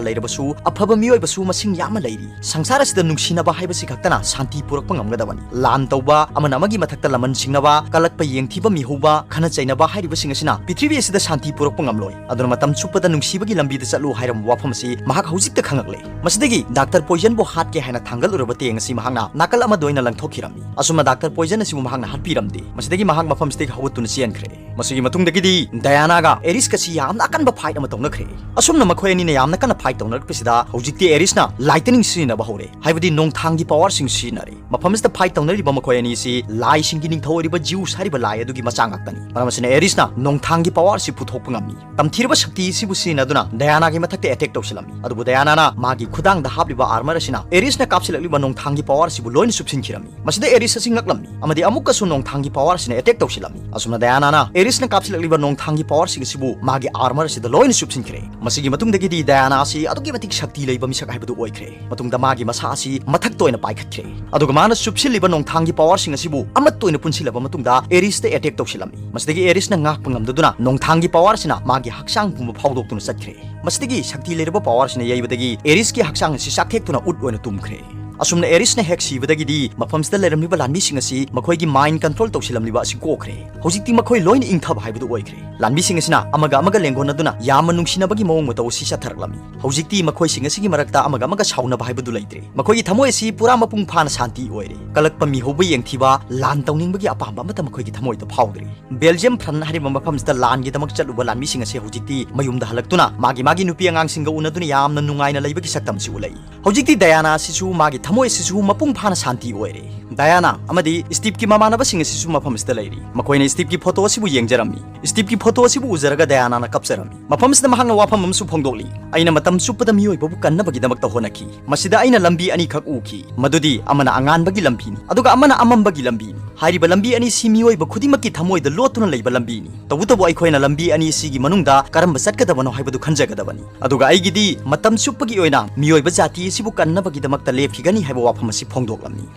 ꯂꯩꯔꯕꯁꯨ, ꯑꯐꯕ ꯃꯤꯑꯣꯏꯕꯁꯨ ꯃꯁꯤꯡ ꯌꯥꯝꯅ ꯂꯩꯔꯤ꯫ ꯁꯪꯁꯥꯔ ꯑꯁꯤꯗ ꯅꯨꯡꯁꯤꯅꯕ ꯍꯥꯏꯕꯁꯤ ꯈꯛꯇꯅ ꯁꯥꯟꯇꯤ ꯄꯨꯔꯛꯄ ꯉꯝꯒꯗꯕꯅꯤ꯫ ꯂꯥꯟ ꯇꯧꯕ, ꯑꯃꯅ ꯑꯃꯒꯤ ꯃꯊꯛꯇ ꯂꯃꯟ ꯁꯤꯡꯅꯕ, ꯀꯜꯂꯛꯄ, ꯌꯦꯡꯊꯤꯕ, ꯃꯤꯍꯧꯕ, ꯈꯠꯅ ꯆꯩꯅꯕ ꯍꯥꯏꯔꯤꯕꯁꯤꯡ ꯑꯁꯤꯅ ꯄ꯭ꯔꯤꯊꯤꯕꯤ ꯑꯁꯤꯗ ꯁꯥꯟꯇꯤ ꯄꯨꯔꯛꯄ ꯉꯝꯂꯣꯏ꯫ ꯑꯗꯨꯅ ꯃꯇꯝ ꯆꯨꯞꯄꯗ ꯅꯨꯡꯁꯤꯕꯒꯤ ꯂꯝꯕꯤꯗ ꯆꯠꯂꯨ" ꯍꯥꯏꯔꯝꯕ ꯋꯥꯐꯝ ꯑꯁꯤ ꯃꯍꯥꯛ ꯍꯧꯖꯤꯛꯇ ꯈꯪꯂꯛꯂꯦ꯫ ꯃꯁꯤꯗꯒꯤ ꯗꯥꯛꯇꯔ ꯄꯣꯏꯖꯟꯕꯨ ꯍꯥꯠꯀꯦ ꯍꯥꯏꯅ ꯊꯥꯡꯒꯠꯂꯨꯔꯕ ꯇꯦꯡ ꯑꯁꯤ ꯃꯍꯥꯛꯅ ꯅꯥꯀꯜ ꯑꯃꯗ ꯑꯣꯏꯅ ꯂꯪꯊꯣꯛꯈꯤꯔꯝꯃꯤ꯫ ꯑꯁꯨꯝꯅ ꯗꯥꯛꯇꯔ ꯄꯣꯏꯖꯟ ꯑꯁꯤꯕꯨ ꯃꯍꯥꯛꯅ ꯍꯥꯠꯄꯤꯔꯝꯗꯦ꯫ ꯃꯁꯤꯗꯒꯤ ꯃꯍꯥꯛ ꯃꯐꯝꯁꯤꯗꯒꯤ ꯍꯧꯒꯠꯇꯨꯅ ꯆꯦꯟꯈ꯭ꯔꯦ꯫ ꯃꯁꯤꯒꯤ ꯃꯇꯨꯡꯗꯒꯤꯗꯤ ꯗꯌꯥꯅꯥꯒ ꯑꯦꯔꯤꯁꯀꯁꯤ ꯌꯥꯝꯅ ꯑꯀꯟꯕ ꯐꯥꯏꯠ ꯑꯃ ꯇꯧꯅꯈ꯭ꯔꯦ꯫ ꯑꯁꯨꯝꯅ ꯃꯈꯣꯏ ꯑꯅꯤꯅ ꯌꯥꯝꯅ ꯀꯟꯅ ꯐꯥꯏꯠ ꯇꯧꯅꯔꯛꯄꯁꯤꯗ ꯍꯧꯖꯤꯛꯇꯤ ꯑꯦꯔꯤꯁꯅ ꯂꯥꯏꯇꯅꯤꯡ ꯁꯤꯖꯤꯟꯅꯕ ꯍꯧꯔꯦ, ꯍꯥꯏꯕꯗꯤ ꯅꯣꯡꯊꯥꯡꯒꯤ ꯄꯋꯥꯔꯁꯤꯡ ꯁꯤꯖꯤꯟꯅꯔꯦ꯫ ꯃꯐꯝꯁꯤꯗ ꯐꯥꯏꯠ ꯇꯧꯅꯔꯤꯕ ꯃꯈꯣꯏ ꯑꯅꯤꯁꯤ ꯂꯥꯏꯁꯤꯡꯒꯤ ꯅꯤꯡꯊꯧ ꯑꯣꯏꯔꯤꯕ ꯖꯤꯎꯁ ꯍꯥꯏꯔꯤꯕ ꯂꯥꯏ ꯑꯗꯨꯒꯤ ꯃꯆꯥ ꯉꯥꯛꯇꯅꯤ꯫ ꯃꯔꯝ ꯑꯁꯤꯅ ꯑꯦꯔꯤꯁꯅ ꯅꯣꯡꯊꯥꯡꯒꯤ ꯄꯋꯥꯔꯁꯤ ꯄꯨꯊꯣꯛꯄ ꯉꯝꯃꯤ꯫ ꯇꯝꯊꯤꯔꯕ ꯁꯛꯇꯤ ꯑꯁꯤꯕꯨ ꯁꯤꯖꯤꯟꯅꯗꯨꯅ ꯗꯌꯥꯅꯥꯒꯤ ꯃꯊꯛꯇ ꯑꯦꯇꯦꯛ ꯇꯧꯁꯤꯜꯂꯝꯃꯤ꯫ ꯑꯗꯨꯕꯨ ꯗꯌꯥꯅꯥꯅ ꯃꯥꯒꯤ ꯈꯨꯗꯥꯡꯗ ꯍꯥꯞꯂꯤꯕ ꯑꯥꯔꯃꯔ ꯑꯁꯤꯅ ꯑꯦꯔꯤꯁꯅ ꯀꯥꯞꯁꯤꯜꯂꯛꯂꯤꯕ ꯅꯣꯡꯊꯥꯡꯒꯤ ꯄꯋꯥꯔ ꯑꯁꯤꯕꯨ ꯂꯣꯏꯅ ꯆꯨꯞꯁꯤꯟꯈꯤꯔꯝꯃꯤ꯫ ꯃꯁꯤꯗ ꯑꯦꯔꯤꯁ ꯑꯁꯤ ꯉꯛꯂꯝꯃꯤ ꯑꯃꯗꯤ ꯑꯃꯨꯛꯀꯁꯨ ꯅꯣꯡꯊꯥꯡꯒꯤ ꯄꯋꯥꯔ ꯑꯁꯤꯅ ꯑꯦꯇꯦꯛ ꯇꯧꯁꯤꯜꯂꯝꯃꯤ꯫ ꯑꯁꯨꯝꯅ ꯗꯌꯥꯅꯥꯅ ꯑꯦꯔꯤꯁꯅ ꯀꯥꯞꯁꯤꯜꯂꯛꯂꯤꯕ ꯅꯣꯡꯊꯥꯡꯒꯤ ꯄꯋꯥꯔꯁꯤꯡ ꯑꯁꯤꯕꯨ ꯃꯥꯒꯤ ꯑꯥꯔꯃꯔ ꯑꯁꯤꯗ ꯂꯣꯏꯅ ꯆꯨꯞꯁꯤꯟꯈ꯭ꯔꯦ꯫ ꯃꯁꯤꯒꯤ ꯃꯇꯨꯡꯗꯒꯤꯗꯤ ꯗꯌꯥꯅꯥ ꯑꯁꯤ ꯑꯗꯨꯛꯀꯤ ꯃꯇꯤꯛ ꯁꯛꯇꯤ ꯂꯩꯕ ꯃꯤꯁꯛ ꯍꯥꯏꯕꯗꯨ ꯑꯣꯏꯈ꯭ꯔꯦ꯫ ꯃꯇꯨꯡꯗ ꯃꯥꯒꯤ ꯃꯁꯥ ꯑꯁꯤ ꯃꯊꯛꯇ ꯑꯣꯏꯅ ꯄꯥꯏꯈꯠꯈ꯭ꯔꯦ꯫ ꯑꯗꯨꯒ ꯃꯥꯅ ꯆꯨꯞꯁꯤꯜꯂꯤꯕ ꯅꯣꯡꯊꯥꯡꯒꯤ ꯄꯋꯥꯔꯁꯤꯡ ꯑꯁꯤꯕꯨ ꯑꯃꯠꯇ ꯑꯣꯏꯅ ꯄꯨꯟꯁꯤꯜꯂꯕ ꯃꯇꯨꯡꯗ ꯑꯦꯔꯤꯁꯇ ꯑꯦꯇꯦꯛ ꯇꯧꯁꯤꯜꯂꯝꯃꯤ꯫ ꯃꯁꯤꯗꯒꯤ ꯑꯦꯔꯤꯁꯅ ꯉꯥꯛꯄ ꯉꯝꯗꯗꯨꯅ ꯅꯣꯡꯊꯥꯡꯒꯤ ꯄꯋꯥꯔꯁꯤꯅ ꯃꯥꯒꯤ ꯍꯛꯆꯥꯡ ꯄꯨꯝꯕ ꯐꯥꯎꯗꯣꯛꯇꯨꯅ ꯆꯠꯈ꯭ꯔꯦ꯫ ꯃꯁꯤꯗꯒꯤ ꯁꯛꯇꯤ ꯂꯩꯔꯕ ꯄꯋꯥꯔꯁꯤꯅ ꯌꯩꯕꯗꯒꯤ ꯑꯦꯔꯤꯁꯀꯤ ꯍꯛꯆꯥꯡ ꯑꯁꯤ ꯆꯥꯛꯊꯦꯛꯇꯨꯅ ꯎꯠ ꯑꯣꯏꯅ ꯇꯨꯝꯈ꯭ꯔꯦ꯫ ꯑꯁꯨꯝꯅ ꯑꯦꯔꯤꯁꯅ ꯍꯦꯛ ꯁꯤꯕꯗꯒꯤꯗꯤ ꯃꯐꯝꯁꯤꯗ ꯂꯩꯔꯝꯂꯤꯕ ꯂꯥꯟꯃꯤꯁꯤꯡ ꯑꯁꯤ ꯃꯈꯣꯏꯒꯤ mind control ꯇꯧꯁꯤꯜꯂꯝꯂꯤꯕ ꯑꯁꯤ ꯀꯣꯛꯈ꯭ꯔꯦ꯫ ꯍꯧꯖꯤꯛꯇꯤ ꯃꯈꯣꯏ ꯂꯣꯏꯅ ꯏꯪꯊꯕ ꯍꯥꯏꯕꯗꯨ ꯑꯣꯏꯈ꯭ꯔꯦ꯫ ꯂꯥꯟꯃꯤꯁꯤꯡ ꯑꯁꯤꯅ ꯑꯃꯒ ꯑꯃꯒ ꯂꯦꯡꯒꯣꯟꯅꯗꯨꯅ ꯌꯥꯝꯅ ꯅꯨꯡꯁꯤꯅꯕꯒꯤ ꯃꯑꯣꯡ ꯃꯇꯧ ꯑꯁꯤ ꯆꯠꯊꯔꯛꯂꯝꯃꯤ꯫ ꯍꯧꯖꯤꯛꯇꯤ ꯃꯈꯣꯏꯁꯤꯡ ꯑꯁꯤꯒꯤ ꯃꯔꯛꯇ ꯑꯃꯒ ꯑꯃꯒ ꯁꯥꯎꯅꯕ ꯍꯥꯏꯕꯗꯨ ꯂꯩꯇ꯭ꯔꯦ꯫ ꯃꯈꯣꯏꯒꯤ ꯊꯃꯣꯏ ꯑꯁꯤ ꯄꯨꯔꯥ ꯃꯄꯨꯡ ꯐꯥꯅ ꯁꯥꯟꯇꯤ ꯑꯣꯏꯔꯦ꯫ ꯀꯜꯂꯛꯄ ꯃꯤꯍꯧꯕ ꯌꯦꯡꯊꯤꯕ, ꯂꯥꯟ ꯇꯧꯅꯤꯡꯕꯒꯤ ꯑꯄꯥꯝꯕ ꯑꯃꯠꯇ ꯃꯈꯣꯏꯒꯤ ꯊꯃꯣꯏꯗ ꯐꯥꯎꯗ꯭ꯔꯦ꯫ ꯕꯦꯜꯖꯤꯌꯝ ꯐ꯭ꯔꯟ ꯍꯥꯏꯔꯤꯕ ꯃꯐꯝꯁꯤꯗ ꯂꯥꯟꯒꯤꯗꯃꯛ ꯆꯠꯂꯨꯕ ꯂꯥꯟꯃꯤꯁꯤꯡ ꯑꯁꯦ ꯍꯧꯖꯤꯛꯇꯤ ꯃꯌꯨꯝꯗ ꯍꯜꯂꯛꯇꯨꯅ ꯃꯥꯒꯤ ꯃꯥꯒꯤ ꯅꯨꯄꯤ ꯑꯉꯥꯡꯁꯤꯡꯒ ꯎꯅꯗꯨꯅ ꯌꯥꯝꯅ ꯅꯨꯡꯉꯥꯏꯅ ꯂꯩꯕꯒꯤ ꯁꯛꯇꯝ ꯑꯁꯤ ꯎꯠꯂꯛꯏ꯫ ꯍꯧꯖꯤꯛꯇꯤ ꯗꯌꯥꯅꯥ ꯑꯁꯤꯁꯨ ꯃꯥꯒꯤ ꯊꯃꯣꯏ ꯑꯁꯤꯁꯨ ꯃꯄꯨꯡ ꯐꯥꯅ ꯁꯥꯟꯇꯤ ꯑꯣꯏꯔꯦ꯫ ꯗꯌꯥꯅꯥ ꯑꯃꯗꯤ ꯁ꯭ꯇꯤꯞꯀꯤ ꯃꯃꯥꯟꯅꯕꯁꯤꯡ ꯑꯁꯤꯁꯨ ꯃꯐꯝ ꯑꯁꯤꯗ ꯂꯩꯔꯤ꯫ ꯃꯈꯣꯏꯅ ꯁ꯭ꯇꯤꯞꯀꯤ ꯐꯣꯇꯣ ꯑꯁꯤꯕꯨ ꯌꯦꯡꯖꯔꯝꯃꯤ꯫ ꯁ꯭ꯇꯤꯞꯀꯤ ꯐꯣꯇꯣ ꯑꯁꯤꯕꯨ ꯎꯖꯔꯒ ꯗꯌꯥꯅꯥꯅ ꯀꯞꯆꯔꯝꯃꯤ꯫ ꯃꯐꯝ ꯑꯁꯤꯗ ꯃꯍꯥꯛꯅ ꯋꯥꯐꯝ ꯑꯃꯁꯨ ꯐꯣꯡꯗꯣꯛꯂꯤ, "ꯑꯩꯅ ꯃꯇꯝ ꯆꯨꯞꯄꯗ ꯃꯤꯑꯣꯏꯕꯕꯨ ꯀꯟꯅꯕꯒꯤꯗꯃꯛꯇ ꯍꯣꯠꯅꯈꯤ꯫ ꯃꯁꯤꯗ ꯑꯩꯅ ꯂꯝꯕꯤ ꯑꯅꯤꯈꯛ ꯎꯈꯤ, ꯃꯗꯨꯗꯤ ꯑꯃꯅ ꯑꯉꯥꯟꯕꯒꯤ ꯂꯝꯕꯤꯅꯤ, ꯑꯗꯨꯒ ꯑꯃꯅ ꯑꯃꯝꯕꯒꯤ ꯂꯝꯕꯤꯅꯤ꯫ ꯍꯥꯏꯔꯤꯕ ꯂꯝꯕꯤ ꯑꯅꯤꯁꯤ ꯃꯤꯑꯣꯏꯕ ꯈꯨꯗꯤꯡꯃꯛꯀꯤ ꯊꯃꯣꯏꯗ ꯂꯣꯠꯇꯨꯅ ꯂꯩꯕ ꯂꯝꯕꯤꯅꯤ꯫ ꯇꯧꯕꯇꯕꯨ ꯑꯩꯈꯣꯏꯅ ꯂꯝꯕꯤ ꯑꯅꯤ ꯑꯁꯤꯒꯤ ꯃꯅꯨꯡꯗ ꯀꯔꯝꯕ ꯆꯠꯀꯗꯕꯅꯣ ꯍꯥꯏꯕꯗꯨ ꯈꯟꯖꯒꯗꯕꯅꯤ꯫ ꯑꯗꯨꯒ ꯑꯩꯒꯤꯗꯤ ꯃꯇꯝ ꯆꯨꯞꯄꯒꯤ ꯑꯣꯏꯅ ꯃꯤꯑꯣꯏꯕ ꯖꯥꯇꯤ ꯑꯁꯤꯕꯨ ꯀꯟꯅꯕꯒꯤꯗꯃꯛꯇ ꯂꯦꯞꯈꯤꯒꯅꯤ" ꯍꯥꯏꯕ ꯋꯥꯐꯝ ꯑꯁꯤ ꯐꯣꯡꯗꯣꯛꯂꯝꯃꯤ꯫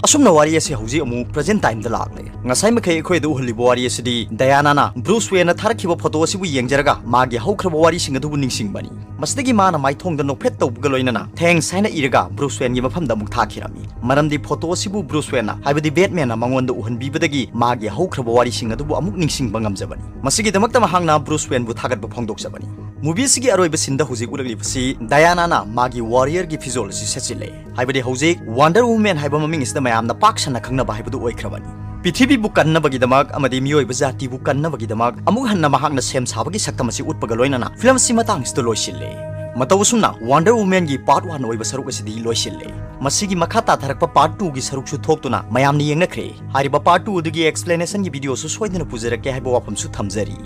ꯑꯁꯨꯝꯅ ꯋꯥꯔꯤ ꯑꯁꯤ ꯍꯧꯖꯤꯛ ꯑꯃꯨꯛ present time ꯗ ꯂꯥꯛꯂꯦ꯫ ꯉꯁꯥꯏ ꯃꯈꯩ ꯑꯩꯈꯣꯏꯗ ꯎꯍꯜꯂꯤꯕ ꯋꯥꯔꯤ ꯑꯁꯤꯗꯤ ꯗꯌꯥꯅꯥꯅ ꯕ꯭ꯔꯨꯁ ꯋꯦꯟꯅ ꯊꯥꯔꯛꯈꯤꯕ ꯐꯣꯇꯣ ꯑꯁꯤꯕꯨ ꯌꯦꯡꯖꯔꯒ ꯃꯥꯒꯤ ꯍꯧꯈ꯭ꯔꯕ ꯋꯥꯔꯤꯁꯤꯡ ꯑꯗꯨꯕꯨ ꯅꯤꯡꯁꯤꯡꯕꯅꯤ꯫ ꯃꯁꯤꯗꯒꯤ ꯃꯥꯅ ꯃꯥꯏꯊꯣꯡꯗ ꯅꯣꯛꯐꯦꯠ ꯇꯧꯕꯒ ꯂꯣꯏꯅꯅ "Thanks" ꯍꯥꯏꯅ ꯏꯔꯒ ꯕ꯭ꯔꯨꯁ ꯋꯦꯟꯒꯤ ꯃꯐꯝꯗ ꯑꯃꯨꯛ ꯊꯥꯈꯤꯔꯝꯃꯤ꯫ ꯃꯔꯝꯗꯤ ꯐꯣꯇꯣ ꯑꯁꯤꯕꯨ ꯕ꯭ꯔꯨꯁ ꯋꯦꯟꯅ, ꯍꯥꯏꯕꯗꯤ ꯕꯦꯠꯃꯦꯟꯅ ꯃꯉꯣꯟꯗ ꯎꯍꯟꯕꯤꯕꯗꯒꯤ ꯃꯥꯒꯤ ꯍꯧꯈ꯭ꯔꯕ ꯋꯥꯔꯤꯁꯤꯡ ꯑꯗꯨꯕꯨ ꯑꯃꯨꯛ ꯅꯤꯡꯁꯤꯡꯕ ꯉꯝꯖꯕꯅꯤ꯫ ꯃꯁꯤꯒꯤꯗꯃꯛꯇ ꯃꯍꯥꯛꯅ ꯕ꯭ꯔꯨꯁ ꯋꯦꯟꯕꯨ ꯊꯥꯒꯠꯄ ꯐꯣꯡꯗꯣꯛꯆꯕꯅꯤ꯫ ꯃꯨꯚꯤ ꯑꯁꯤꯒꯤ ꯑꯔꯣꯏꯕ ꯁꯤꯟꯗ ꯍꯧꯖꯤꯛ ꯎꯠꯂꯛꯂꯤꯕꯁꯤ ꯗꯌꯥꯅꯥꯅ ꯃꯥꯒꯤ ꯋꯥꯔꯤꯌꯔꯒꯤ ꯐꯤꯖꯣꯜ ꯑꯁꯤ ꯁꯦꯠꯆꯤꯜꯂꯦ꯫ ꯍꯥꯏꯕꯗꯤ ꯍꯧꯖꯤꯛ ꯋꯥꯟꯗꯔ ꯋꯨꯃꯦꯟ ꯍꯥꯏꯕ ꯃꯃꯤꯡ ꯑꯁꯤꯗ ꯃꯌꯥꯝꯅ ꯄꯥꯛ ꯁꯟꯅ ꯈꯪꯅꯕ ꯍꯥꯏꯕꯗꯨ ꯑꯣꯏꯈ꯭ꯔꯕꯅꯤ꯫ ꯄ꯭ꯔꯤꯊꯤꯕꯤꯕꯨ ꯀꯟꯅꯕꯒꯤꯗꯃꯛ ꯑꯃꯗꯤ ꯃꯤꯑꯣꯏꯕ ꯖꯥꯇꯤꯕꯨ ꯀꯟꯅꯕꯒꯤꯗꯃꯛ ꯑꯃꯨꯛ ꯍꯟꯅ ꯃꯍꯥꯛꯅ ꯁꯦꯝ ꯁꯥꯕꯒꯤ ꯁꯛꯇꯝ ꯑꯁꯤ ꯎꯠꯄꯒ ꯂꯣꯏꯅꯅ ꯐꯤꯂꯝ ꯑꯁꯤ ꯃꯇꯥꯡ ꯑꯁꯤꯗ ꯂꯣꯏꯁꯤꯜꯂꯦ꯫ ꯃꯇꯧ ꯑꯁꯨꯝꯅ ꯋꯥꯟꯗꯔ ꯋꯨꯃꯦꯟꯒꯤ part one ꯑꯣꯏꯕ ꯁꯔꯨꯛ ꯑꯁꯤꯗꯤ ꯂꯣꯏꯁꯤꯜꯂꯦ꯫ ꯃꯁꯤꯒꯤ ꯃꯈꯥ ꯇꯥꯊꯔꯛꯄ part two ꯒꯤ ꯁꯔꯨꯛꯁꯨ ꯊꯣꯛꯇꯨꯅ ꯃꯌꯥꯝꯅ ꯌꯦꯡꯅꯈ꯭ꯔꯦ꯫ ꯍꯥꯏꯔꯤꯕ part two ꯑꯗꯨꯒꯤ explanation ꯒꯤ video ꯁꯨ ꯁꯣꯏꯗꯅ ꯄꯨꯖꯔꯛꯀꯦ ꯍꯥꯏꯕ ꯋꯥꯐꯝꯁꯨ ꯊꯝꯖꯔꯤ꯫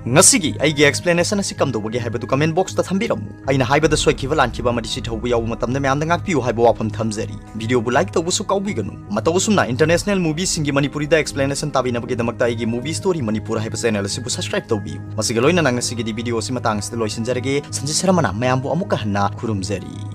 ꯉꯁꯤꯒꯤ ꯑꯩꯒꯤ explanation ꯑꯁꯤ ꯀꯝꯗꯧꯕꯒꯦ ꯍꯥꯏꯕꯗꯨ comment box ꯇ ꯊꯝꯕꯤꯔꯝꯃꯨ꯫ ꯑꯩꯅ ꯍꯥꯏꯕꯗ ꯁꯣꯏꯈꯤꯕ ꯂꯥꯟꯈꯤꯕ ꯑꯃꯗꯤ ꯆꯤꯠꯍꯧꯕ ꯌꯥꯎꯕ ꯃꯇꯝꯗ ꯃꯌꯥꯝꯗ ꯉꯥꯛꯄꯤꯌꯨ ꯍꯥꯏꯕ ꯋꯥꯐꯝ ꯊꯝꯖꯔꯤ꯫ Video ꯕꯨ like ꯇꯧꯕꯁꯨ ꯀꯥꯎꯕꯤꯒꯅꯨ꯫ ꯃꯇꯧ ꯑꯁꯨꯝꯅ international movie ꯁꯤꯡꯒꯤ ꯃꯅꯤꯄꯨꯔꯤꯗ explanation ꯇꯥꯕꯤꯅꯕꯒꯤꯗꯃꯛꯇ ꯑꯩꯒꯤ Movie Story Manipur ꯍꯥꯏꯕ channel ꯑꯁꯤꯕꯨ subscribe ꯇꯧꯕꯤꯌꯨ꯫ ꯃꯁꯤꯒ ꯂꯣꯏꯅꯅ ꯉꯁꯤꯒꯤꯗꯤ video ꯑꯁꯤ ꯃꯇꯥꯡ ꯑꯁꯤꯗ ꯂꯣꯏꯁꯤꯟꯖꯔꯒꯦ꯫ ꯁꯟꯖꯤꯠ ꯁꯔꯃꯅ ꯃꯌꯥꯝꯕꯨ ꯑꯃꯨꯛꯀ ꯍꯟꯅ ꯈꯨꯔꯨꯝꯖꯔꯤ꯫